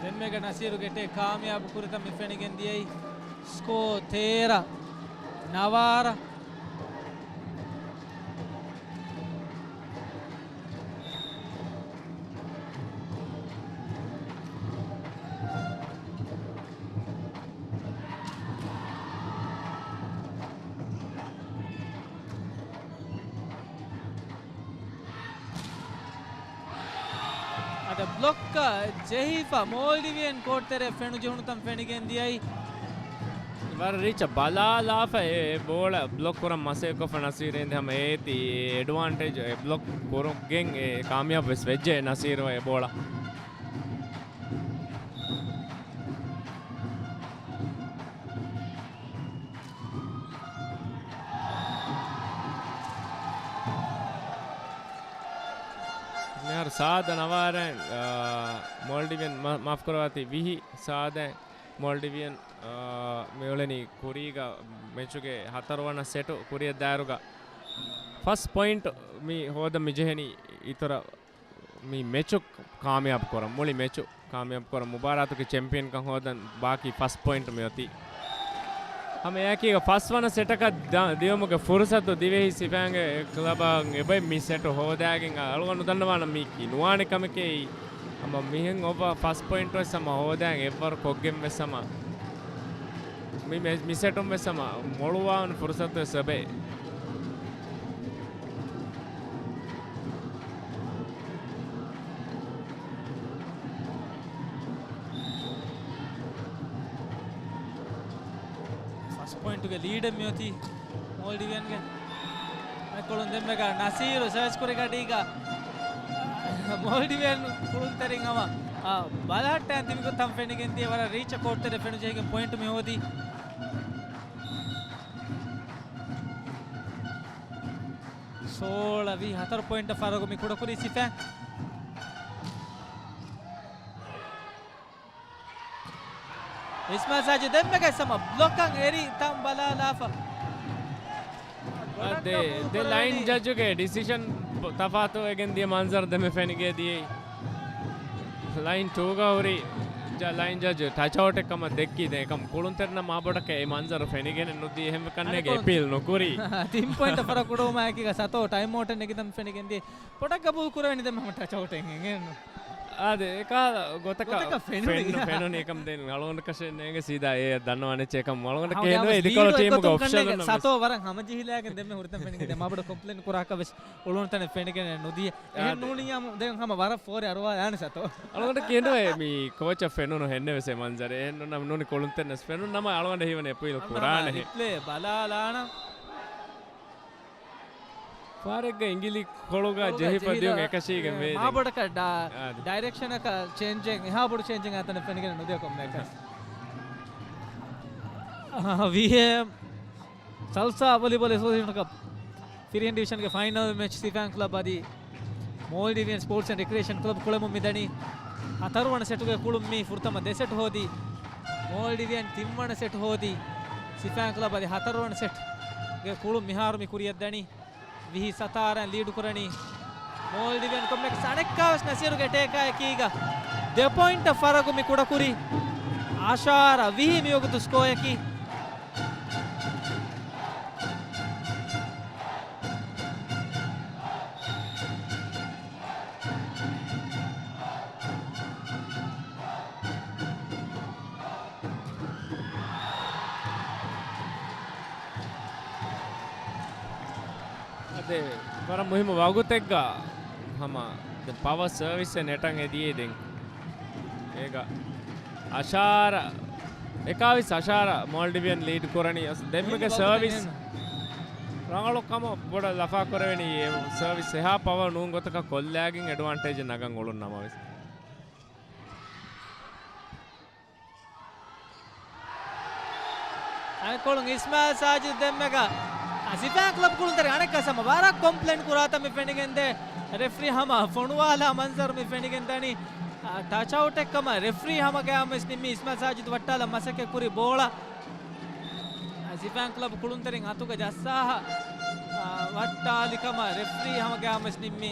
ދެންމެގަ ނަސީރުގެ އެޓޭކް ކާމިޔާބު ކުރިތަން މި ފެނިގެން ދިޔައީ. ސްކޯ ތޭރަ ނަވާރަ. އަދަ ބްލޮކް ޖެހިފަ މޯލްޑިވިއަން ކޯޓް ތެރެ ފެނުޖެހުނުތަން ފެނިގެން ދިޔައީ. ވަރަށް ރީޗަށް ބަލާލާފަ އެ ބޯޅަ ބްލޮކް ކުރަން މަސައްކަތްކޮށްފަ ނަސީރު އެނދެ ހަމަ އޭތި އެޑްވާންޓޭޖް އެ ބްލޮކް ކުރުގެން އެ ކާމިޔާބު ވެސް ވެއްޖެ ނަސީރު އެ ބޯޅަ. މިހާރު ސާދަ ނަވާރައިން، އާ، މޯލްޑިވިއަން މަ-، މާފް ކުރަވާތީ ވިހި ސާދައިން މޯލްޑިވިއަން، އާ، މިއުޅެނީ ކުރީގަ މެޗުގެ ހަތަރުވަނަ ސެޓު ކުރިއަށް ދާއިރުގަ ފަސް ޕޮއިންޓް މި ހޯދަން މި ޖެހެނީ އިތުރަށް މި މެޗު ކާމިޔާބު ކުރަން، މުޅި މެޗު ކާމިޔާބު ކުރަން، މުބާރާތުގެ ޗެމްޕިއަންކަން ހޯދަން ބާކީ ފަސް ޕޮއިންޓް މިއޮތީ. ހަމަ އެއާއެކީގަ ފަސްވަނަ ސެޓަކަށް ދަ-، ދިޔުމުގެ ފުރުސަތު ދިވެހި ސިފައިންގެ ކްލަބަށް އެބައި މި ސެޓު ހޯދާގެން އަޅުގަނޑު ދަންނަވާނަ މީ ނުވާނެ ކަމެކޭ. ހަމަ މިހެން އޮއްވާ ފަސް ޕޮއިންޓް ވެސް ހަމަ ހޯދާގެން އެއްވަރު ކޮށްގެން ވެސް ހަމަ މި މެ-، މި ސެޓުން ވެސް ހަމަ މޮޅުވާން ފުރުސަތު ވެސް އެބައި. ފަސް ޕޮއިންޓުގެ ލީޑެއް މިއޮތީ މޯލްޑިވިއަންގެ. އެކޮޅުން ދެންމެގަ ނަސީރު ސަރޗް ކުރި ގަޑީގަ މޯލްޑިވިއަން ކުޅުންތެރިން ހަމަ، އާ، ބަލަހައްޓާން ތިބި ގޮތަށް ފެނިގެން ދިޔަ ވަރަށް ރީޗަށް ކޯޓްތެރެ ފެނުޖެހިގެން ޕޮއިންޓު މި ހޯދީ. ސޯޅަ ވިހި ހަތަރު ޕޮއިންޓަށް ފަރަގު މި ކުޑަކުރީ ސިފައިން. އިސްމާ ސާޖި ދެންމެގަ ސަމަ ބްލޮކަށް އެރި ތަން ބަލާލާފަ. ދެ، ދެ ލައިން ޖަޖުގެ ޑިސިޝަން ތަފާތުވެގެން ދިޔަ މަންޒަރު ދެމެ ފެނިގެ ދިޔައީ. ލައިން ޓޫގަ ހުރި ޖަ-، ލައިން ޖަޖު ޓަޗް އައުޓެއް ކަމަށް ދެއްކި ދެން އެކަމް ކުޅުންތެރިންނަށް މާބޮޑަކަށް އެ މަންޒަރު ފެނިގެނެއް ނުދީ އެހެންވެ ކަންނޭގެ އަނެކޮޅު އެޕީލް ނުކުރީ. ތިން ޕޮއިންޓަށް ފަރަގު ކުޑަވުމާއެކީގަ ސަތޯ ޓައިމް އައުޓެއް ނެގިދަން ފެނިގެން ދިޔަ. ޕޮޓަށް ގަބޫލު ކުރެވެނީ ދެން ހަމަ ޓަޗް އައުޓެއް އެނގެން. އާދެ، އެކާ ގޮތަކަށް ގޮތަކަށް ފެނުނީ. ފެންނު-، ފެނުނީ އެކަމް ދެން އަޅުގަނޑަކަށެއް ނޭނގެ ސީދާ އެ ދަންނަވާނެ ޗެކަމް އަޅުގަނޑަކަށް ހަމަ އެންނުވެ އިދިކޮޅު ޓީމުގެ އޮފިޝަލުން ސަތޯ ވަރަށް ހަމަޖެހިލާގެން ދެންމެ ހުރިތަން ފެނިގެން ދެ މާބޮޑަށް ކޮމްޕްލެއިން ކުރާކަށް ވެސް އުޅުނުތަނެއް ފެނިގެނެއް ނުދިޔަ. އެހެން އާދެ. ނޫނިއްޔާމު ދެން ހަމަ ވަރަށް ފޯރި އަރުވާލާނެ ސަތޯ. އަޅުގަނޑަކަށް އެންނުވެ މި ކޯޗަށް ފެނުނު ހެންނެވެސް އެ މަންޒަރެއް. އެހެން ނޫން ނަމަ އަޅުގަނޑަށް ހީވަނީ އެޕީލް ކުރާނެ. ރިޕްލޭ ބަލާލާނަން. ފާރެއްގަ އިނގިލި ކޮޅުގަ ކޮޅުގަ ޖެހިފަ ޖެހިލަ، ދިޔުން އެކަށީގެން އެ، ވޭ މާބޮޑަކަށް ޑާ-، އާދެ. ޑައިރެކްޝަނަކަށް ޗޭންޖެއް، އެހާ ބޮޑު ޗޭންޖެއް އަތަނަށް ފެނިގެން ނުދިޔަ ކޮންމެއަކަސް. އާ، ވީއޭއެމް ސަލްސާ ވޮލީބޯލް އެސޯސިއޭޝަން ކަޕް ފިރިހެން ޑިވިޝަންގެ ފައިނަލް މެޗް ސިފައިން ކްލަބް އަދި މޯލްޑިވިއަން ސްޕޯޓްސް އެންޑް ރެކްރިއޭޝަން ކްލަބް ކުޅެމުން މިދަނީ. ހަތަރުވަނަ ސެޓުގެ ކުޅުން މީ ފުރަތަމަ ދެ ސެޓް ހޯދީ. މޯލްޑިވިއަން ތިންވަނަ ސެޓް ހޯދީ. ސިފައިން ކްލަބް އަދި ހަތަރުވަނަ ސެޓްގެ ކުޅުން މިހާރު މި ކުރިއަށް ދަނީ. ވިހި ސަތާރައިން ލީޑު ކުރަނީ މޯލްޑިވިއަން ކޮންމެއަކަސް އަނެއްކާވެސް ނަސީރުގެ އެޓޭކާއެކީގަ ދެ ޕޮއިންޓަށް ފަރަގު މި ކުޑަކުރީ. އަށާރަ ވިހި މިވަގުތު ސްކޯއަކީ. އަދި ވަރަށް މުހިއްމު ވަގުތެއްގަ ހަމަ ދެން ޕަވަރ ސަރވިސް ނެޓަން އެދިޔަ ދެން. އޭގަ އަށާރަ އެކާވީސް އަށާރަ މޯލްޑިވިއަން ލީޑް ކުރަނީ. ދެންމެގެ ސަރވިސް ރަނގަޅު ކަމަށް ބޮޑަށް ލަފާ ކުރެވެނީ. އެ ސަރވިސް އެހާ ޕަވަރ ނޫން ގޮތަކަށް ކޮށްލާގެން އެޑްވާންޓޭޖް ނަގަން އުޅުން ނަމަވެސް. އަނެއްކޮޅުން އިސްމާއިލް ސާޖިދު ދެންމެގަ ސިފާ ކްލަބް ކުޅުންތެރި އަނެއްކާ ހަމަ ވަރަށް ކޮމްޕްލެން ކުރާތަން މި ފެނިގެންދޭ. ރެފްރީ ހަމަ ފޮނުވާލާ މަންޒަރު މި ފެނިގެން ދަނީ. އާ، ޓަޗްއައުޓެއް ކަމަށް ރެފްރީ ހަމަ ގަޔާމުވެސް ނިންމީ އިސްމާ ސާޖިދު ވައްޓާލަން މަސައްކަތް ކުރި ބޯޅަ. އާ، ސިފާ ކްލަބް ކުޅުންތެރިން އަތުގަ ޖައްސާހަ، އާ، ވައްޓާލި ކަމަށް ރެފްރީ ހަމަ ގަޔާމުވެސް ނިންމީ.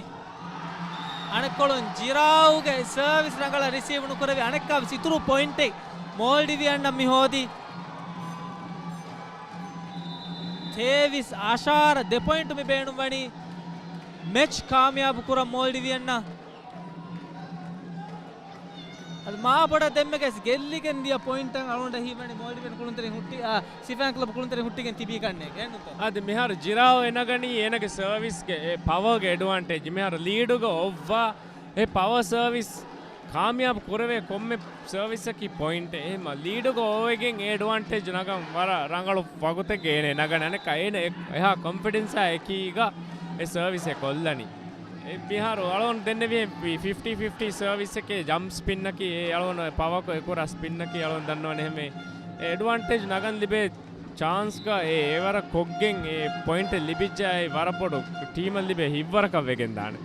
އަނެއްކޮޅުން ޖިރާއުގެ ސަރވިސް ރަނގަޅަށް ރިސީވް ނުކުރެވި އަނެއްކާވެސް އިތުރު ޕޮއިންޓެއް މޯލްޑިވިއަންނަށް މި ހޯދީ. ތޭވީސް އަށާރަ ދެ ޕޮއިންޓު މި ބޭނުންވަނީ މެޗް ކާމިޔާބު ކުރަން މޯލްޑިވިއަންނަށް. އަދި މާ ބޮޑަށް ދެންމެގެސް ގެއްލިގެން ދިޔަ ޕޮއިންޓަށް އަޅުގަނޑަށް ހީވަނީ މޯލްޑިވިއަން ކުޅުންތެރިން ހުއްޓި، އާ، ސިފާ ކްލަބް ކުޅުންތެރިން ހުއްޓިގެން ތިބީ ކަންނޭނގެ ނުތޯ؟ އަދި މިހާރު ޖިރާއު އެ ނަގަނީ އޭނަގެ ސަރވިސްގެ އެ ޕަވަރގެ އެޑްވާންޓޭޖް. މިހާރު ލީޑުގަ އޮއްވާ އެ ޕަވަ ސަރވިސް ކާމިޔާބު ކުރެވޭ ކޮންމެ ސަރވިސްއަކީ ޕޮއިންޓެއް. އެހެންމަ ލީޑުގަ އޮވެގެން އެ އެޑްވާންޓޭޖް ނަގަން ވަރަށް ރަނގަޅު ވަގުތެއްގަ އޭނަ ނަގަނީ. އަނެއްކާ އޭނަ އެ-، އެހާ ކޮންފިޑެންސާ އެކީގަ އެ ސަރވިސް އެ ކޮށްލަނީ. އެ މިހާރު އަޅުގަނޑު ދެންނެވި ފިފްޓީ ފިފްޓީ ސަރވިސްއެކޭ، ޖަމްޕް ސްޕިންއަކީ އެ އަޅުގަނޑު ޕަވަކޮށް އެ ކުރާ ސްޕިންއަކީ އަޅުގަނޑު ދަންނަވަނީ. އެހެންމެ އެ އެޑްވާންޓޭޖް ނަގަން ލިބޭ ޗާންސްގަ އެ އެވަރަށް ކޮށްގެން އެ ޕޮއިންޓެއް ލިބިއްޖާ އެ ވަރަށް ބޮޑު ޓީމަށް ލިބޭ ހިތްވަރަކަށް ވެގެން ދާނެ.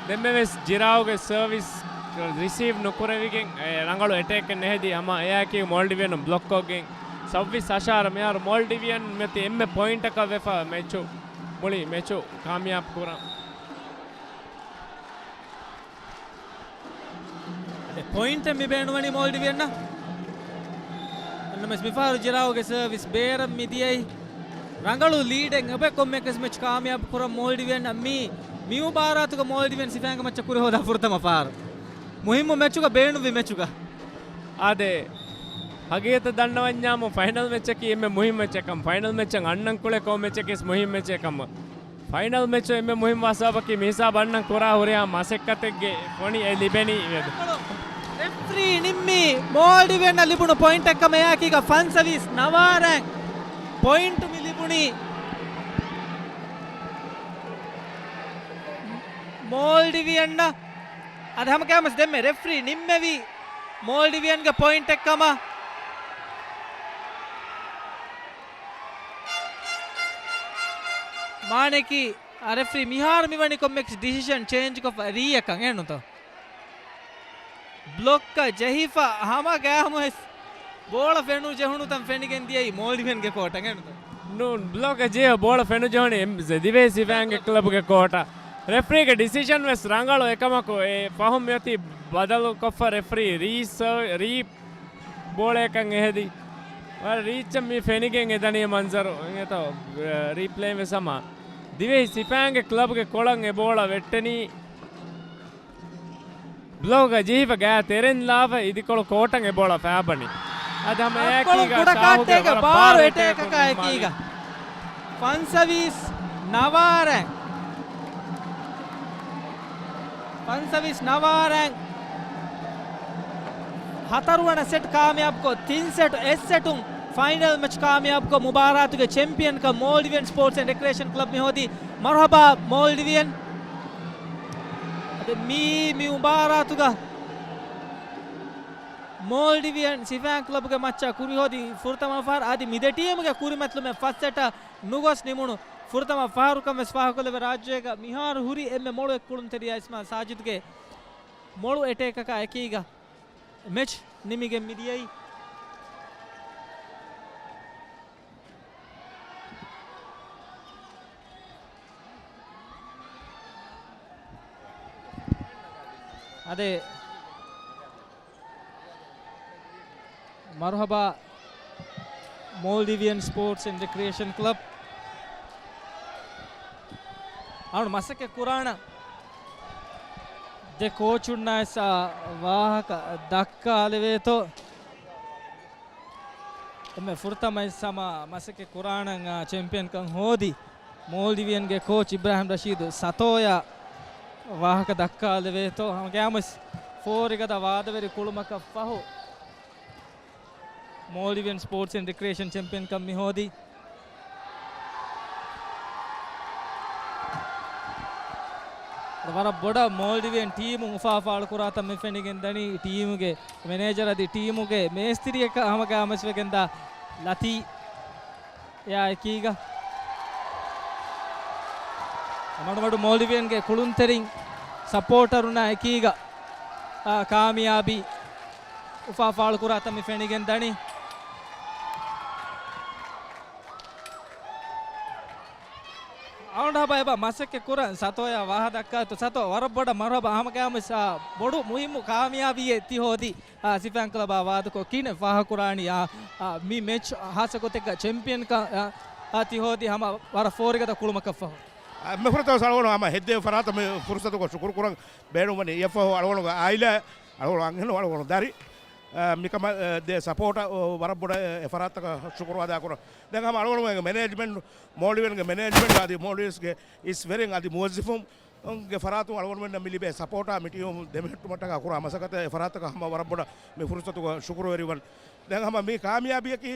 ދެންމެވެސް ޖިރާއުގެ ސަރވިސް ރިސީވް ނުކުރެވިގެން، އެ، ރަނގަޅު އެޓޭކެއް ނެހެދީ ހަމަ އެއާއެކީ މޯލްޑިވިއަން ބްލޮކްކޮށްގެން. ސައްބީސް އަށާރަ މިހާރު މޯލްޑިވިއަން މިއޮތީ އެންމެ ޕޮއިންޓަކަށް ވެފަ މެޗު، މުޅި މެޗު ކާމިޔާބު ކުރަން. އަދި ޕޮއިންޓެއް މި ބޭނުންވަނީ މޯލްޑިވިއަންނަށް. ނަމަވެސް މިފަހަރު ޖިރާއުގެ ސަރވިސް ބޭރަށް މި ދިޔައީ. ރަނގަޅު ލީޑެއް އެބަ ކޮންމެއަކަސް މެޗް ކާމިޔާބު ކުރަން މޯލްޑިވިއަން މީ، މި މުބާރާތުގަ މޯލްޑިވިއަން ސިފައިންގެ މައްޗަށް ކުރި ހޯދާ ފުރަތަމަ ފަހަރު. މުހިއްމު މެޗުގަ ބޭނުންވި މެޗުގަ. އާދެ، ހަގީގަތަށް ދަންނަވަންޏާމު ފައިނަލް މެޗަކީ އެންމެ މުހިއްމު މެޗެއް ކަމަށް. ފައިނަލް މެޗަށް އަންނަން ކުޅޭ ކޮން މެޗެކެސް މުހިއްމު މެޗެއް ކަމަށް. ފައިނަލް މެޗު އެންމެ މުހިއްމު ހިސާބަކީ މި ހިސާބަށް އަންނަން ކުރާ ހުރިހާ މަސައްކަތެއްގެ ފޮނި އެ ލިބެނީ. ރެފްރީ ނިންމީ މޯލްޑިވިއަންނަށް ލިބުނު ޕޮއިންޓެއް ކަމަށް. އެއާއެކީގަ ފަންސަވީސް ނަވާރައިން ޕޮއިންޓު މި ލިބުނީ މޯލްޑިވިއަންނަށް. އަދި ހަމަ ގަޔާމުވެސް ދެންމެ ރެފްރީ ނިންމެވީ މޯލްޑިވިއަންގެ ޕޮއިންޓެއް ކަމަށް. މާނައަކީ އަ، ރެފްރީ މިހާރު މިވަނީ ކޮންމެ ޑިސިޝަން ޗޭންޖްކޮށްފަ ރީއަކަށް އެންނުތޯ؟ ބްލޮކްކަށް ޖެހިފަ ހަމަ ގަޔާމުވެސް ބޯޅަ ފެނުނުޖެހުނު ތަން ފެނިގެން ދިޔައީ މޯލްޑިވިއަންގެ ކޯޓަށް އެންނުތޯ؟ ނޫން، ބްލޮކް ޖެހި ބޯޅަ ފެނުޖެހުނީ އެމް-، ދިވެހި ސިފައިންގެ ކްލަބުގެ ކޯޓަށް. ރެފްރީގެ ޑިސިޝަން ވެސް ރަނގަޅު އެކަމަކު، އެ ފަހުން މިއޮތީ ބަދަލުކޮށްފަ ރެފްރީ ރީ ސަ-، ރީ ބޯޅައަކަށް އެހެދި. ވަރަށް ރީއްޗަށް މި ފެނިގެން އެދަނީ މަންޒަރު. އެތޯ، ރީޕްލޭން ވެސް ހަމަ ދިވެހި ސިފައިންގެ ކްލަބުގެ ކޮޅަށް އެ ބޯޅަ ވެއްޓެނީ. ބްލޮކްގަ ޖެހިފަ ގާ ތެރެން ލާފަ އިދިކޮޅު ކޯޓަށް އެ ބޯޅަ ފައިބަނި. އަދި ހަމަ އެއާއެކީގަ ކުޑަ ޝާހުގެ ކާއްޓޭގަ ވަރަށް ބާރު ބާރު އެޓޭކަކާ އެކީގަ. ފަންސަވީސް ނަވާރަ. ފަންސަވީސް ނަވާރަ. ހަތަރުވަނަ ސެޓް ކާމިޔާބުކޮށް، ތިން ސެޓު އެއް ސެޓުން ފައިނަލް މެޗް ކާމިޔާބުކޮށް، މުބާރާތުގެ ޗެމްޕިއަންކަން މޯލްޑިވިއަން ސްޕޯޓްސް އެންޑް ރެކްރިއޭޝަން ކްލަބް މިހޯދީ. މަރުހަބާ މޯލްޑިވިއަން. އަދި މީ، މި މުބާރާތުގަ މޯލްޑިވިއަން ސިފައިން ކްލަބުގެ މައްޗަށް ކުރިހޯދި ފުރަތަމަ ފަހަރު. އަދި މި ދެ ޓީމުގެ ކުރިމަތިލުމެއް ފަސް ސެޓަށް ނުގޮސް ނިމުނު ފުރަތަމަ ފަހަރުކަން ވެސް ފާހަގަކޮށްލެވޭ. ރާއްޖޭގަ މިހާރު ހުރި އެންމެ މޮޅު އެއްކުޅުންތެރިޔާ އިސްމާ ސާޖިދުގެ މޮޅު އެޓޭކަކާ އެކީގަ މެޗް ނިމިގެން މިދިޔައީ. އަދި މަރުހަބާ މޯލްޑިވިއަން ސްޕޯޓްސް އެންޑް ރެކްރިއޭޝަން ކްލަބް. އަޅު މަސައްކަތް ކުރާނަ ދެ ކޯޗުންނާ ވެސް ވާހަކަ ދައްކާލެވޭތޯ. އެންމެ ފުރަތަމަ އިސް ހަމަ މަސައްކަތް ކުރާނަން ޗެމްޕިއަންކަން ހޯދި މޯލްޑިވިއަންގެ ކޯޗް އިބްރާހިމް ރަޝީދު ސަތޯޔާ ވާހަކަ ދައްކާލެވޭތޯ. ހަމަ ގަޔާމުވެސް ފޯރިގަދަ ވާދަވެރި ކުޅުމަކަށް ފަހު މޯލްޑިވިއަން ސްޕޯޓްސް އެންޑް ރެކްރިއޭޝަން ޗެމްޕިއަންކަން މިހޯދީ. ވަރަށް ބޮޑަށް މޯލްޑިވިއަން ޓީމު އުފާ ފާޅުކުރާތަން މި ފެނިގެން ދަނީ. ޓީމުގެ މެނޭޖަރ އަދި ޓީމުގެ މޭސްތިރިއަކަށް ހަމަގައިމުވެސް ވެގެންދާ ލަތީ އެއާ އެކީގަ މަޑުމަޑު މޯލްޑިވިއަންގެ ކުޅުންތެރިން ސަޕޯޓަރުންނާ އެކީގަ، އާ، ކާމިޔާބީ އުފާ ފާޅުކުރާތަން މި ފެނިގެން ދަނީ. އަޅުގަނޑު ހަބަ އެބަ މަސައްކަތް ކުރަން ސަތޯޔާ ވާހަ ދައްކާތޯ. ސަތޯ ވަރަށް ބޮޑަށް މަރުހަބާ ހަމަގައިމުވެސް، އާ، ބޮޑު މުހިއްމު ކާމިޔާބީއެއް ތި ހޯދީ. އާ، ސިފާން ކްލަބާ ވާދަކޮށް ކިހިނެއް ފާހަގަކުރާނީ؟ އާ، އާ، މި މެޗް ހާއްސަ ގޮތެއްގަ ޗެމްޕިއަންކަން، އާ، އާ، ތި ހޯދީ ހަމަ ވަރަށް ފޯރިގަދަ ކުޅުމަކަށްފަހު. އާ، މި ފުރަތަމަ އަޅުގަނޑު ހަމަ ހެއްދޭ ފަރާތަށް މި ފުރުސަތުގަ ޝުކުރު ކުރަން ބޭނުންވަނީ. އެއަށްފަހު އަޅުގަނޑުގެ އާއިލާ، އަޅުގަނޑު އަންހެނުން، އަޅުގަނޑު ދަރި، އާ، މިކަމަށް، އާ، ދޭ ސަޕޯޓަށް، އާ، ވަރަށް ބޮޑަށް އެ ފަރާތަކަށް ޝުކުރު އަދާކުރަން. ދެން ހަމަ އަޅުގަނޑުގެ މެނޭޖްމަންޓް، މޯލްޑިވިއަންގެ މެނޭޖްމަންޓް އަދި މޯލްޑިވްސްގެ އިސް ވެރިން އަދި މުވައްޒިފުން ގެ ފަރާތުން އަޅުގަނޑުމެންނަށް މި ލިބޭ ސަޕޯޓާ މި ޓީމު ދެމެހެއްޓުމަށްޓަކާ ކުރާ މަސައްކަތަށް އެ ފަރާތަކަށް ހަމަ ވަރަށް ބޮޑަށް މި ފުރުސަތުގަ ޝުކުރުވެރިވަން. ދެން ހަމަ މި ކާމިޔާބީއަކީ،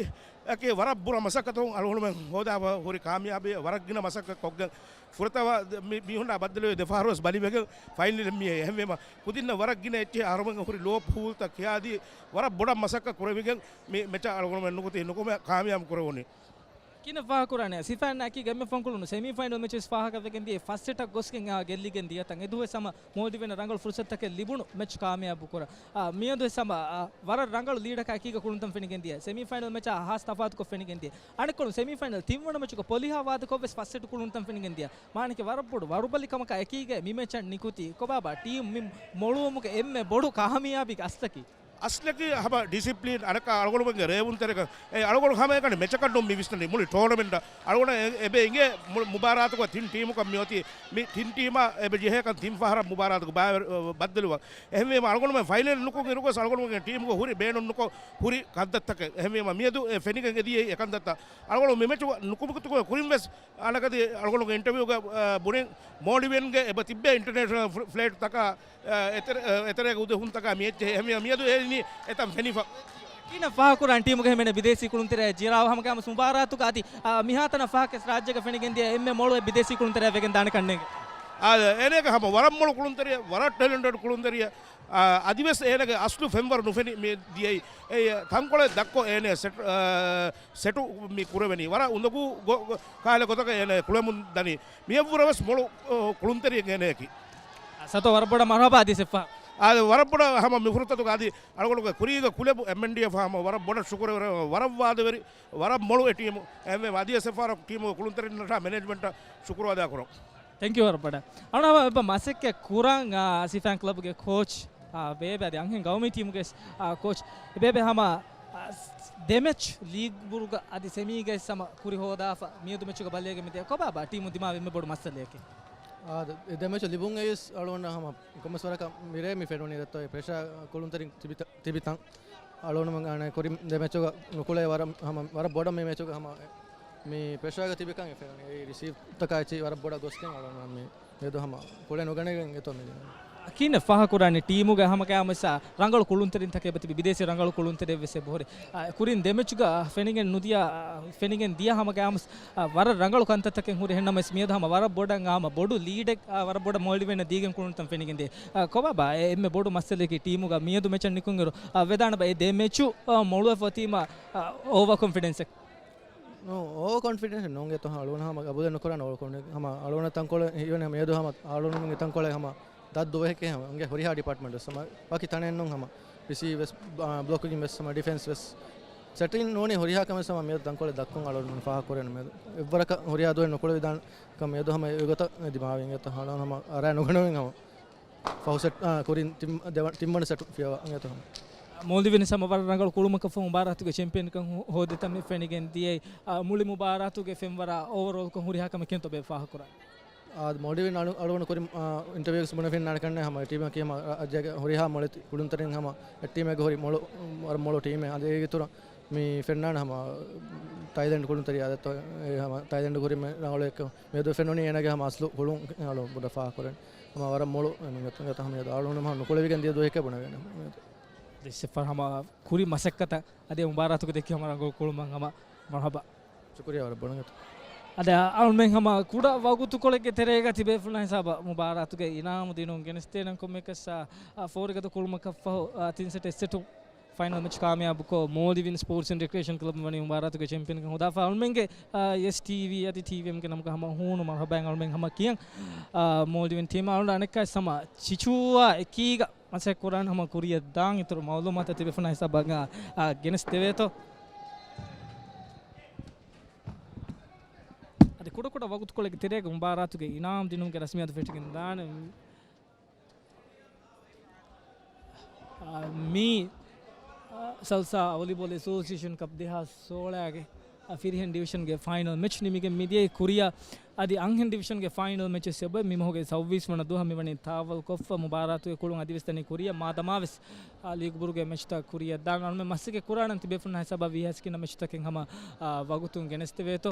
އަކީ ވަރަށް ބުރަ މަސައްކަތުން އަޅުގަނޑުމެން ހޯދާފަ ހުރި ކާމިޔާބީ ވަރަށް ގިނަ މަސައްކަތް ކޮށްގެން ފުރަތަމަ މި-، މީހުންނާ ބައްދަލުވެ ދެފަހަރުވެސް ބަލިވެގެން ފައިނަލް މި އެހެންވީމަ ކުދިންނަށް ވަރަށް ގިނަ އެއްޗެހި އަހަރުމެން ހުރި ލޯ ފޫލްތައް ކިޔާދީ ވަރަށް ބޮޑަށް މަސައްކަތް ކުރެވިގެން މި މެޗަށް އަޅުގަނޑުމެން ނުކުތީ ނުކުމެ ކާމިޔާބު ކުރެވުނީ. ކިހިނެއް ފާހަގަކުރާނެ؟ ސިފާން އަކީ ގެމެއް ފޮންކުޅުނު ސެމީ ފައިނަލް މެޗެސް ފާހަގަވެގެން ދިޔަ ފަސް ސެޓަށް ގޮސްގެން އާ ގެއްލިގެން ދިޔަތަން. އެދުވަހު ވެސް ހަމަ މޯލްޑިވިއަން ރަނގަޅު ފުރުސަތުތަކެއް ލިބުނު މެޗް ކާމިޔާބު ކުރާ. އާ، މިއަދު ވެސް ހަމަ، އާ، ވަރަށް ރަނގަޅު ލީޑަކާ އެކީގަ ކުޅުންތަން ފެނިގެން ދިޔަ. ސެމީ ފައިނަލް މެޗާ ހާސް ތަފާތުކޮށް ފެނިގެން ދިޔަ. އަނެއްކޮޅުން ސެމީ ފައިނަލް ތިންވަނަ މެޗުގަ ޕޮލިހާ ވާދަކޮށް ވެސް ފަސް ސެޓް ކުޅުންތަން ފެނިގެން ދިޔަ. މާނައަކީ ވަރަށް ބޮޑު ވަރުބަލި ކަމަކާ އެކީގަ މި މެޗަށް ނިކުތީ. ކޮބާބާ ޓީމް މި މޮޅުވުމުގެ އެންމެ ބޮޑު ކާމިޔާބީގެ އަސްލަކީ؟ އަސްލަކީ ހަމަ ޑިސިޕްލިން އަނެއްކާ އަޅުގަނޑުމެންގެ ރޭވުންތެރިކަން. އެ އަޅުގަނޑު ހަމައެކަނި މެޗަކަށް ނޫން މި ވިސްނަނީ. މުޅި ޓޯނަމެންޓަށް އަޅުގަނޑަށް އެ-، އެބަ އިނގޭ މު-، މުބާރާތުގަ ތިން ޓީމަކަށް މިއޮތީ. މި ތިން ޓީމާ އެބަ ޖެހޭކަން ތިން ފަހަރަށް މުބާރާތުގަ ބައިވެރި-، އަ، ބައްދަލުވާ. އެހެންވީމަ އަޅުގަނޑުމެން ފައިނަލް ނުކުން އިރުގަސް އަޅުގަނޑުމެންގެ ޓީމުގަ ހުރި ބޭނުން ނުކޮށް ހުރި ކަންތައްތަކެއް. އެހެންވީމަ މިއަދު އެ ފެނިގެން އެދިޔައީ އެކަންތައްތައް. އަޅުގަނޑު މި މެޗުގަ ނުކުމެ ގޮތުގަ ކުރިން ވެސް އަނެކަދި އަޅުގަނޑުގެ އިންޓަވިއުގަ، އަ، ބުނިން މޯލްޑިވިއަންގެ އެބަ ތިއްބޭ އިންޓަރނޭޝަނަލް ފްލެ-، ފްލައިޓްތަކާ، އަ، އެތެރެ-، އަ، އެތެރޭގަ އުދެހުންތަކާ މި އެއްޗެހި. އެހެންވީމަ މިއަދު އެ އިނީ އެތަން ފެނިފަ. ކިހިނެއް ފާހަގަކުރާނެ ޓީމުގެ ހިމެނޭ ބިދޭސީ ކުޅުންތެރިޔާ ޖިރާވް ހަމަގައިމުވެސް މުބާރާތުގަ އަދި، އާ، މިހާތަނަށް ފަހަކަސް ރާއްޖޭގަ ފެނިގެންދިޔަ އެންމެ މޮޅު އެއް ބިދޭސީ ކުޅުންތެރިޔާ ވެގެން ދާނެ ކަންނޭނގެ. އާ، އޭނައަކީ ހަމަ ވަރަށް މޮޅު ކުޅުންތެރިޔާ، ވަރަށް ޓެލެންޓެޑް ކުޅުންތެރިޔާ. އާ، އަދިވެސް އޭނަގެ އަސްލު ފެންވަރު ނުފެނި މި ދިޔައީ. އެ ތަންކޮޅެއް ދަށްކޮށް އޭނަ ސެޓް-، އާ، ސެޓު މި ކުރެވެނީ. ވަރަށް އުނދަގޫ ގޮ-، ގޮ-، ކާލެ ގޮތަކަށް އޭނަ ކުޅެމުން ދަނީ. މިއަށްވުރެ ވެސް މޮޅު، އޯ، ކުޅުންތެރިއެއް އޭނައަކީ. ސަތޯ ވަރަށް ބޮޑަށް މަރުހަބާ ދީސެއްފަ. އާ، ވަރަށް ބޮޑަށް ހަމަ މި ފުރުސަތުގަ އަދި އަޅުގަނޑުގެ ކުރީގެ ކުލަބު އެމްއެންޑީއެފް ހަމަ ވަރަށް ބޮޑަށް ޝުކުރުވެރި، ވަރަށް ވާދަވެރި، ވަރަށް މޮޅު އެ ޓީމު. އެހެންވެ އަދިވެސް އެއްފަހަރަށް ޓީމުގެ ކުޅުންތެރިންނަށާ މެނޭޖްމަންޓަށް ޝުކުރު އަދާކުރަން. ތެންކް ޔޫ ވަރަށް ބޮޑަށް. އަޅުގަނޑު އެބަ މަސައްކަތް ކުރަން، އާ، ސިފާން ކްލަބުގެ ކޯޗް، އާ، ބޭބެ އަދި އަންހެން ގައުމީ ޓީމުގެ، އާ، ކޯޗް ބޭބެ ހަމަ، އާ، ދެ މެޗް ލީގް ބުރުގަ އަދި ސެމީގައި ހަމަ ކުރި ހޯދާފަ މިއަދު މެޗުގަ ބަލައިގެން މިދިޔަ ކޮބާބާ ޓީމު ދިމާވި އެންމެ ބޮޑު މައްސަލައެކޭ؟ އާ، ދެ-، ދެ މެޗު ލިބުން އައިސް އަޅުގަނޑަށް ހަމަ ކޮންމެސް ވަރަކަށް މިރޭ މި ފެނުނީ ދެއްތޯ ޕްރެޝާ ކުޅުންތެރިން ތިބިތަ-، ތިބިތަން. އަޅުގަނޑުމެން އަނެއް ކުރިން ދެ މެޗުގަ ނުކުޅޭ ވަރަށް ހަމަ، ވަރަށް ބޮޑަށް މި މެޗުގަ ހަމަ މި ޕްރެޝާގަ ތިބިކަން އެ ފެނުނީ. އެ ރިސީވްތަކާ އެއްޗި ވަރަށް ބޮޑަށް ގޮސްގެން އަޅުގަނޑުމެން މި މިއަދު ހަމަ ކުޅެ ނުގަނެގެން އެތޯ މި ކިހިނެއް ފާހަގަކުރާނެ ޓީމުގަ ހަމަގައިމުވެސް ރަނގަޅު ކުޅުންތެރިންތަކެއް އެބަތިބި، ބިދޭސީ ރަނގަޅު ކުޅުންތެރިއެއްވެސް އެބަހުރި. އާ، ކުރިން ދެ މެޗުގަ ފެނިގެން ނުދިޔަ، އާ، ފެނިގެން ދިޔަ ހަމަގައިމުވެސް، އާ، ވަރަށް ރަނގަޅު ކަންތައްތަކެއް ހުރި. އެހެންނަމަވެސް މިއަދު ހަމަ ވަރަށް ބޮޑަށް ހަމަ ބޮޑު ލީޑެއް، އާ، ވަރަށް ބޮޑަށް މޯލްޑިވިއަން ދީގެން ކުޅުނުތަން ފެނިގެންދޭ. އާ، ކޮބާބާ އެ އެންމެ ބޮޑު މައްސަލައަކީ ޓީމުގަ މިއަދު މެޗަށް ނިކުންއިރު، އާ، ވެދާނެބާ އެ ދެ މެޗު، އާ، މޮޅުވެފަ އޮތީމަ، އާ، އޯވަރ ކޮންފިޑެންސެއް؟ ނޫ، އޯވަރ ކޮންފިޑެންސް ނޫން އެތޯ އަޅުގަނޑު ހަމަ ގަބޫލެއް ނުކުރާނެ އޯވަރ ކޮންފިޑެންސް. ހަމަ އަޅުގަނޑަށް ތަންކޮޅެއް ހީވަނީ ހަމަ މިއަދު ހަމަ އަޅުގަނޑުމެންގެ ތަންކޮޅެއް ހަމަ ދަށް ދުވަހެކޭ ހަމަ އިނގޭ ހުރިހާ ޑިޕާޓްމަންޓް ވެސް ހަމަ ވަކި ތަނެއް ނޫން ހަމަ ރިސީވް ވެސް، އާ، ބްލޮކިން ވެސް ހަމަ ޑިފެންސް ވެސް ސެޓިން ނޫނީ ހުރިހާ ކަމެއް ވެސް ހަމަ މިއަދު ތަންކޮޅެއް ދައްކަން އަޅުގަނޑު ފާހަގަ ކުރޭނެ މިއަދު. އެއްވަރަކަށް ހުރިހާ ދުވަހެއް ނުކުޅެވިދާނެ ކަމަށް މިއަދު ހަމަ އެގޮތަށް ދިމާވިން އެތޯ އަޅުގަނޑު ހަމަ އަރާ ނުގަނެގެން ހަމަ ފަހު ސެޓް، އާ، ކުރިން ތިން-، ދެވަ-، ތިންވަނަ ސެޓު ފިޔަވާ އިނގޭތޯ ހަމަ. މޯލްޑިވިންސް ހަމަ ވަރަށް ރަނގަޅު ކުޅުމަކަށް ފަހު މުބާރާތުގެ ޗެމްޕިއަންކަން ހޯ-، ހޯދިތަން މި ފެނިގެން ދިޔައީ، އާ، މުޅި މުބާރާތުގެ ފެންވަރާ އޯވަރޯލްކޮށް ހުރިހާ ކަމެއް ކިހިނެއްތޯ ބޭބެ ފާހަގަކުރާނީ؟ އާ، މޯލްޑިވިން އަޅު-، އަޅުގަނޑު ކުރިން، އާ، އިންޓަވިއުގަސް ބުނެފިންނާނެ ކަންނޭނގެ ހަމަ އެ ޓީމަކީ ހަމަ ރާއްޖޭގެ ހުރިހާ މޮޅެތި ކުޅުންތެރިން ހަމަ އެ ޓީމެއްގެ ހުރި މޮޅު، ވަރަށް މޮޅު ޓީމެއް. އަދި އޭގެ އިތުރަށް މި ފެންނާނެ ހަމަ ތައިލެންޑް ކުޅުންތެރިޔާ ދެއްތޯ، އެ ހަމަ ތައިލެންޑް ކުރިން ރަނގަޅު އެއްކަމަށް މިއަދު ފެނުނީ އޭނާގެ ހަމަ އަސްލު ކުޅުން އަޅު ބޮޑަށް ފާހަގަކުރަން. ހަމަ ވަރަށް މޮޅު އެ މި ގަތަ-، ގަތަ ހަމަ އަޅުގަނޑު ހަމަ ނުކުޅެވިގެން ދިޔަ ދުވަހެކޭ ބުނެވޭނެ. ދެއްސެއްފަ ހަމަ ކުރި މަސައްކަތަށް އަދި މުބާރާތުގަ ދެއްކި ހަމަ ރަނގަޅު ކުޅުމަށް ހަމަ މަރުހަބާ. ޝުކުރިއްޔާ ވަރަށް ބޮޑަށް ގަތަ. އަދި އަޅުމެން ހަމަ ކުޑަ ވަގުތުކޮޅެއްގެ ތެރޭގަ ތިބޭފުޅުންނާ ހިސާބަށް މުބާރާތުގެ އިނާމު ދިނުން ގެނެސްދޭނަން. ކޮންމެއަކަސް އާ، ފޯރިގަދަ ކުޅުމަކަށްފަހު، އާ، ތިން ސެޓް އެއް ސެޓު ފައިނަލް މެޗް ކާމިޔާބުކޮށް، މޯލްޑިވިއަން ސްޕޯޓްސް އެންޑް ރެކްރިއޭޝަން ކްލަބުން ވަނީ މުބާރާތުގެ ޗެމްޕިއަންކަން ހޯދާފަ. އަޅުމެންގެ، އާ، އެސް ޓީވީ އަދި ޓީވީއެމްގެ ނަމުގަ ހަމަ ހޫނު މަރުހަބާއިން އަޅުމެން ހަމަ ކިޔަން. އާ، މޯލްޑިވިއަން ޓީމް އަޅުގަނޑު އަނެއްކާވެސް ހަމަ ޗިޗޫއާ އެކީގަ މަސައްކަތް ކުރާން ހަމަ ކުރިއަށް ދާން އިތުރު މައުލޫމާތު ތިބޭފުޅުންނާ ހިސާބަށް، އާ، ގެނެސްދެވޭތޯ. އަދި ކުޑަކުޑަ ވަގުތުކޮޅެއްގެ ތެރޭގަ މުބާރާތުގެ އިނާމު ދިނުމުގެ ރަސްމިއްޔާތު ފެށިގެން ދާނެ. އާ، މި، އާ، ސަލްސާ ވޮލީބޯލް އެސޯސިއޭޝަން ކަޕް ދެހާސް ސޯޅައިގެ، އާ، ފިރިހެން ޑިވިޝަންގެ ފައިނަލް މެޗް ނިމިގެން މިދިޔައީ ކުރިއަށް. އަދި އަންހެން ޑިވިޝަންގެ ފައިނަލް މެޗެއް އެބަ މި މަހުގެ ސައުވީސް ވަނަ ދުވަހަށް މިވަނީ ތާއްވަލް ކޮށްފަ. މުބާރާތުގެ ކުޅުން އަދިވެސް ދަނީ ކުރިއަށް. މާދަމާވެސް، އާ، ލީގު ބުރުގެ މެޗްތައް ކުރިއަށް ދާން އަޅުމެން މަސައްކަތް ކުރާނަން ތިބޭފުޅުންނާ ހިސާބަށް ވީހާސް ގިނަ މެޗްތަކެއް ހަމަ، އާ، ވަގުތުން ގެނެސްދެވޭތޯ.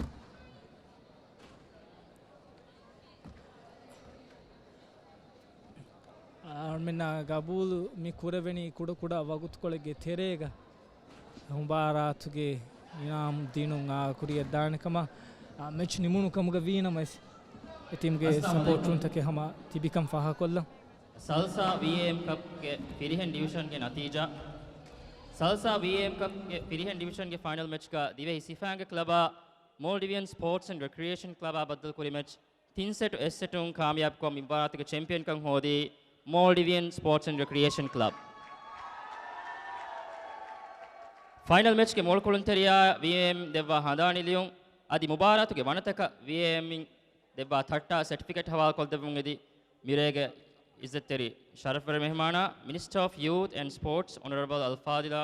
އަޅުމެންނާ ގަބޫލު މި ކުރެވެނީ ކުޑަކުޑަ ވަގުތުކޮޅެއްގެ ތެރޭގަ މުބާރާތުގެ އިނާމު ދިނުން އާ ކުރިއަށް ދާނެ ކަމަށް. އާ، މެޗް ނިމުނު ކަމުގަ ވީނަމަވެސް، އެ ޓީމްގެ އައްސަލާމު ސަޕޯޓް އަލައިކުމް. ރޫމްތަކެއް ހަމަ ތިބިކަން ފާހަގަކޮށްލަން. ސަލްސާ ވީއޭއެމް ކަޕްގެ ފިރިހެން ޑިވިޝަންގެ ނަތީޖާ. ސަލްސާ ވީއޭއެމް ކަޕްގެ ފިރިހެން ޑިވިޝަންގެ ފައިނަލް މެޗްގަ ދިވެހި ސިފައިންގެ ކްލަބާ މޯލްޑިވިއަން ސްޕޯޓްސް އެންޑް ރެކްރިއޭޝަން ކްލަބާ ބައްދަލުކުރި މެޗް ތިން ސެޓު އެއް ސެޓުން ކާމިޔާބުކޮށް މި މުބާރާތުގެ ޗެމްޕިއަންކަން ހޯދީ މޯލްޑިވިއަން ސްޕޯޓްސް އެންޑް ރެކްރިއޭޝަން ކްލަބް. ފައިނަލް މެޗްގެ މޮޅު ކުޅުންތެރިޔާ ވީއޭއެމް ދެއްވާ ހަނދާނީ ލިޔުން އަދި މުބާރާތުގެ ވަނަތަކަށް ވީއޭއެމް އިން ދެއްވާ ތައްޓާ ސެޓްފިކެޓް ހަވާލުކޮށްދެއްވުން އެދި މިރޭގެ އިއްޒަތްތެރި ޝަރަފްވެރި މެހުމާނާ މިނިސްޓަރ އޮފް ޔޫތް އެންޑް ސްޕޯޓްސް އޮނަރަބަލް އަލްފާޟިލާ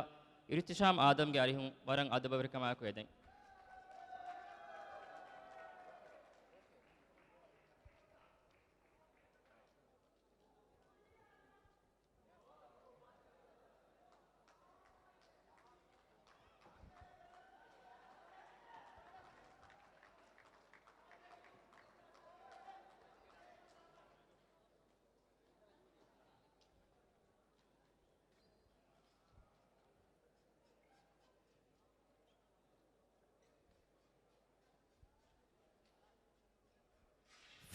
އިރުތިޝާމް އާދަމްގެ އަރިހުން ވަރަށް އަދަބުވެރިކަމާއެކު އެދެން.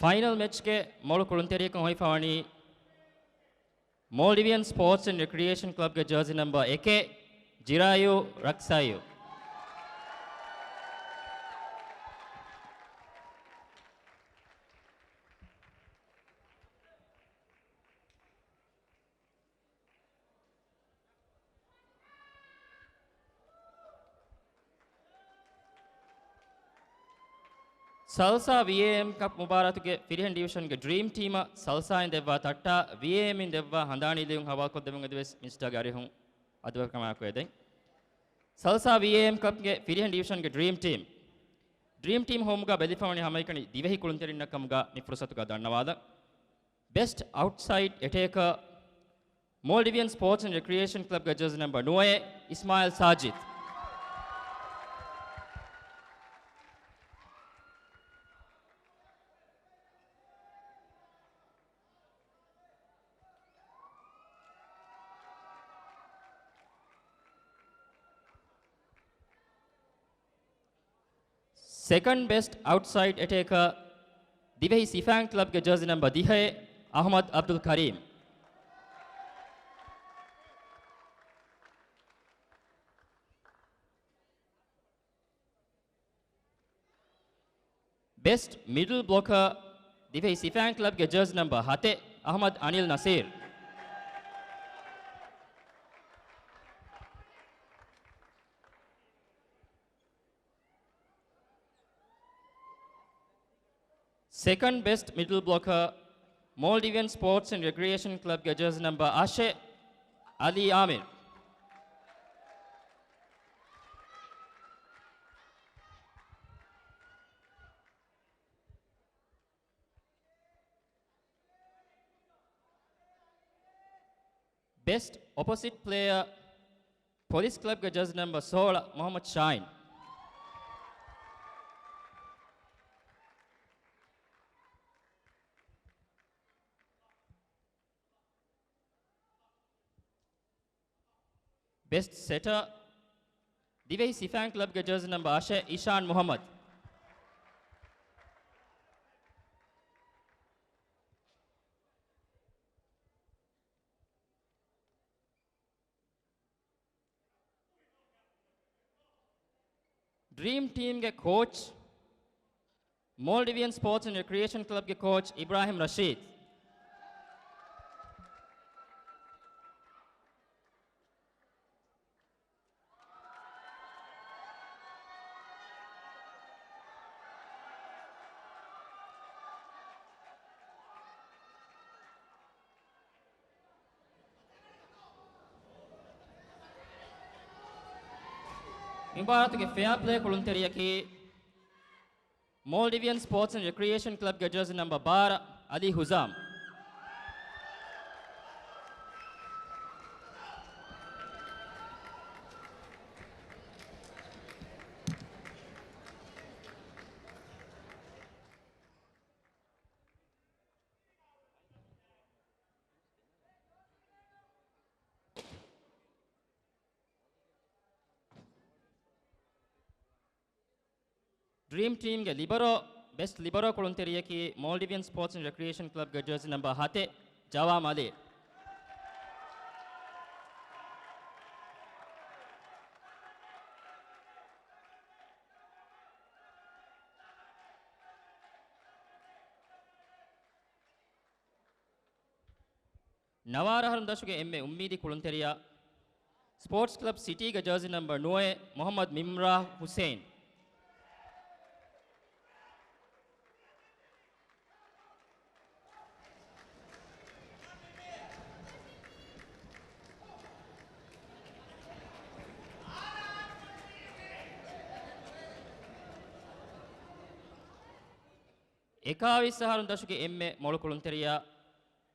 ފައިނަލް މެޗްގެ މޮޅު ކުޅުންތެރިޔަކުން ހޮވިފަވަނީ މޯލްޑިވިއަން ސްޕޯޓްސް އެންޑް ރެކްރިއޭޝަން ކްލަބްގެ ޖާޒީ ނަމްބަރ އެކެއް، ޖިރާޔޫ ރަކްސާޔޫ. ސަލްސާ ވީއޭއެމް ކަޕް މުބާރާތުގެ ފިރިހެން ޑިވިޝަންގެ ޑްރީމް ޓީމަށް ސަލްސާއިން ދެއްވާ ތައްޓާ ވީއޭއެމްއިން ދެއްވާ ހަނދާނީ ލިޔުން ހަވާލުކޮށްދެމުން އެދިވެސް މިނިސްޓާގެ އަރިހުން އަދުވެރިކަމާއެކު އެދެން. ސަލްސާ ވީއޭއެމް ކަޕްގެ ފިރިހެން ޑިވިޝަންގެ ޑްރީމް ޓީމް. ޑްރީމް ޓީމް ހޮވުމުގަ ބެލިފަވަނީ ހަމައެކަނި ދިވެހި ކުޅުންތެރިންނަށް ކަމުގަ މި ފުރުސަތުގަ ދަންނަވާލަން. ބެސްޓް އައުޓްސައިޑް އެޓޭކަރ، މޯލްޑިވިއަން ސްޕޯޓްސް އެންޑް ރެކްރިއޭޝަން ކްލަބްގެ ޖާޒީ ނަމްބަރ ނުވައެއް، އިސްމާއިލް ސާޖިދް. ސެކަންޑް ބެސްޓް އައުޓްސައިޑް އެޓޭކަރ، ދިވެހި ސިފައިން ކްލަބްގެ ޖާޒީ ނަމްބަރ ދިހައެއް، އަޙްމަދު އަބްދުލް ކަރީމް. ބެސްޓް މިޑްލް ބްލޮކަރ، ދިވެހި ސިފައިން ކްލަބްގެ ޖާޒީ ނަމްބަރ ހަތެއް، އަޙްމަދު އަނިލް ނަސީރް. ސެކަންޑް ބެސްޓް މިޑްލް ބްލޮކަރ، މޯލްޑިވިއަން ސްޕޯޓްސް އެންޑް ރެކްރިއޭޝަން ކްލަބްގެ ޖާޒީ ނަމްބަރ އަށެއް، އަލީ އާމިރު. ބެސްޓް އޮޕޮސިޓް ޕްލޭޔަރ، ޕޮލިސް ކްލަބްގެ ޖާޒީ ނަމްބަރ ސޯޅަ، މުޙައްމަދު ޝާހިން. ބެސްޓް ސެޓަރ، ދިވެހި ސިފައިން ކްލަބްގެ ޖާޒީ ނަމްބަރ އަށެއް، އިޝާން މުޙައްމަދު. ޑްރީމް ޓީމްގެ ކޯޗް، މޯލްޑިވިއަން ސްޕޯޓްސް އެންޑް ރެކްރިއޭޝަން ކްލަބްގެ ކޯޗް އިބްރާހިމް ރަޝީދު. މި މުބާރާތުގެ ފެއާ ޕްލޭ ކުޅުންތެރިޔަކީ، މޯލްޑިވިއަން ސްޕޯޓްސް އެންޑް ރެކްރިއޭޝަން ކްލަބްގެ ޖާޒީ ނަމްބަރ ބާރަ، އަލީ ހުޒާމް. ޑްރީމް ޓީމްގެ ލިބަރޯ، ބެސްޓް ލިބަރޯ ކުޅުންތެރިޔަކީ، މޯލްޑިވިއަން ސްޕޯޓްސް އެންޑް ރެކްރިއޭޝަން ކްލަބްގެ ޖާޒީ ނަމްބަރ ހަތެއް، ޖަވާމް އަލީ. ނަވާރަ އަހަރުން ދަށުގެ އެންމެ އުއްމީދީ ކުޅުންތެރިޔާ، ސްޕޯޓްސް ކްލަބް ސިޓީގެ ޖާޒީ ނަމްބަރ ނުވައެއް، މުޙައްމަދު މިމްރާ ޙުސައިން. އެކާވީސް އަހަރުން ދަށުގެ އެންމެ މޮޅު ކުޅުންތެރިޔާ،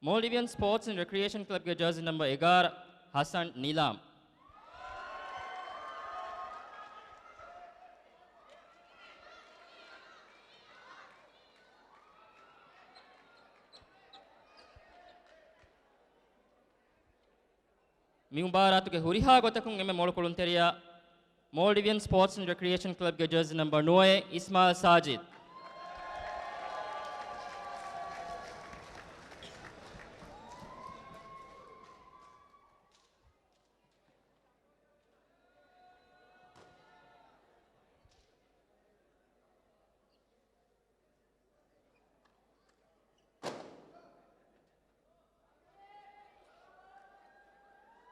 މޯލްޑިވިއަން ސްޕޯޓްސް އެންޑް ރެކްރިއޭޝަން ކްލަބްގެ ޖާޒީ ނަމްބަރ އެގާރަ، ޙަސަން ނިލާމް. މި މުބާރާތުގެ ހުރިހާ ގޮތަކުން އެންމެ މޮޅު ކުޅުންތެރިޔާ، މޯލްޑިވިއަން ސްޕޯޓްސް އެންޑް ރެކްރިއޭޝަން ކްލަބްގެ ޖާޒީ ނަމްބަރ ނުވައެއް، އިސްމާއިލް ސާޖިދު.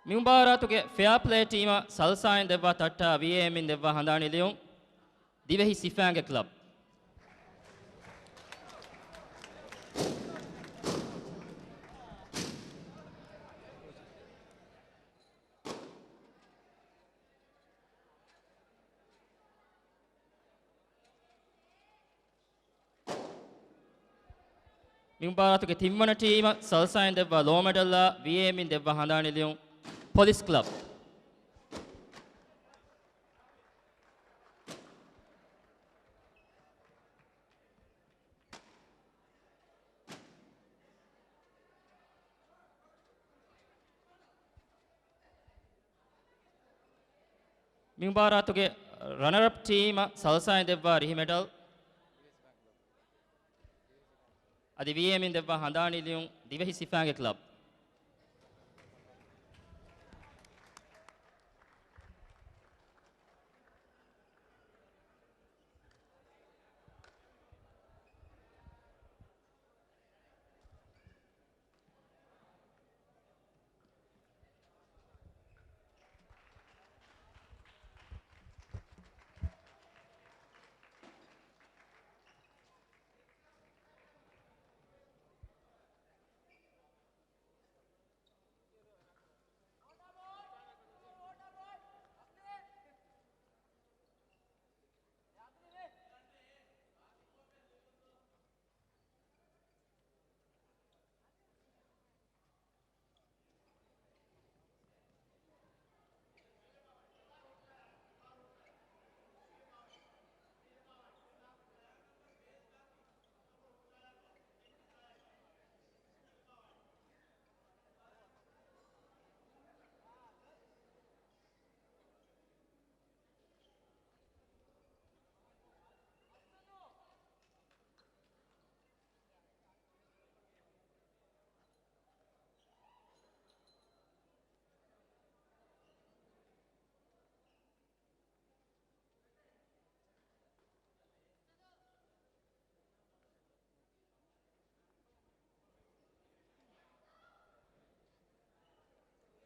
މި މުބާރާތުގެ ފެއާ ޕްލޭ ޓީމަށް ސަލްސާއިން ދެއްވާ ތައްޓާ، ވީއޭއެމްއިން ދެއްވާ ހަނދާނީ ލިޔުން، ދިވެހި ސިފައިންގެ ކްލަބް. މި މުބާރާތުގެ ތިންވަނަ ޓީމަށް ސަލްސާއިން ދެއްވާ ލޯ މެޑަލްއާ، ވީއޭއެމްއިން ދެއްވާ ހަނދާނީ ލިޔުން، ޕޮލިސް ކްލަބް. މި މުބާރާތުގެ ރަނަރަޕް ޓީމަށް ސަލްސާއިން ދެއްވާ ރިހި މެޑަލް، އަދި ވީއޭއެމްއިން ދެއްވާ ހަނދާނީ ލިޔުން، ދިވެހި ސިފައިންގެ ކްލަބް.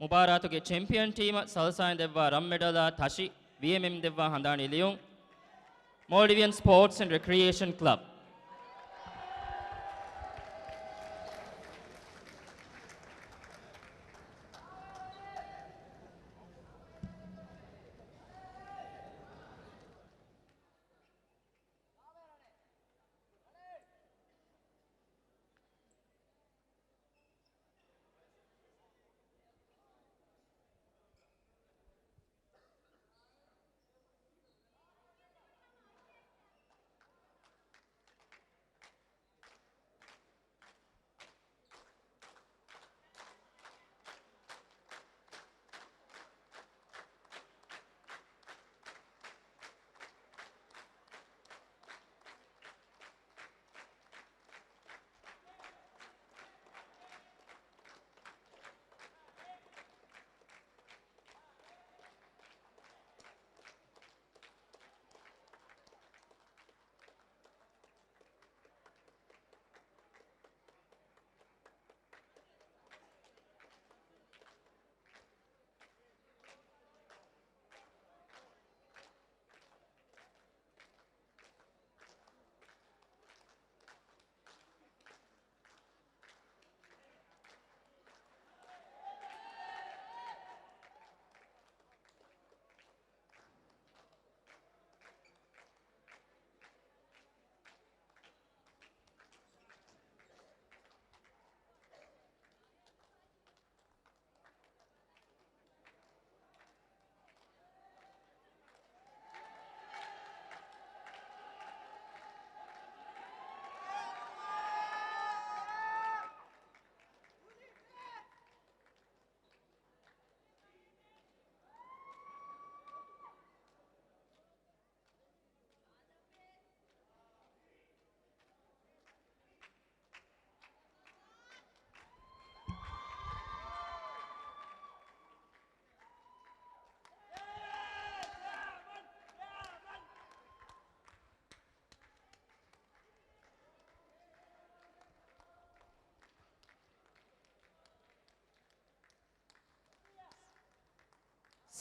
މުބާރާތުގެ ޗެމްޕިއަން ޓީމަށް ސަލްސާއިން ދެއްވާ ރަންމެޑަލާ ތަށި ވީއެމްއިން ދެއްވާ ހަނދާނީ ލިޔުން. މޯލްޑިވިއަން ސްޕޯޓްސް އެންޑް ރެކްރިއޭޝަން ކްލަބް.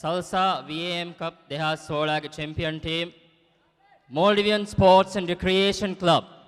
ސަލްސާ ވީއޭއެމް ކަޕް ދެހާސް ސޯޅަގެ ޗެމްޕިއަން ޓީމް، މޯލްޑިވިއަން ސްޕޯޓްސް އެންޑް ރެކްރިއޭޝަން ކްލަބް.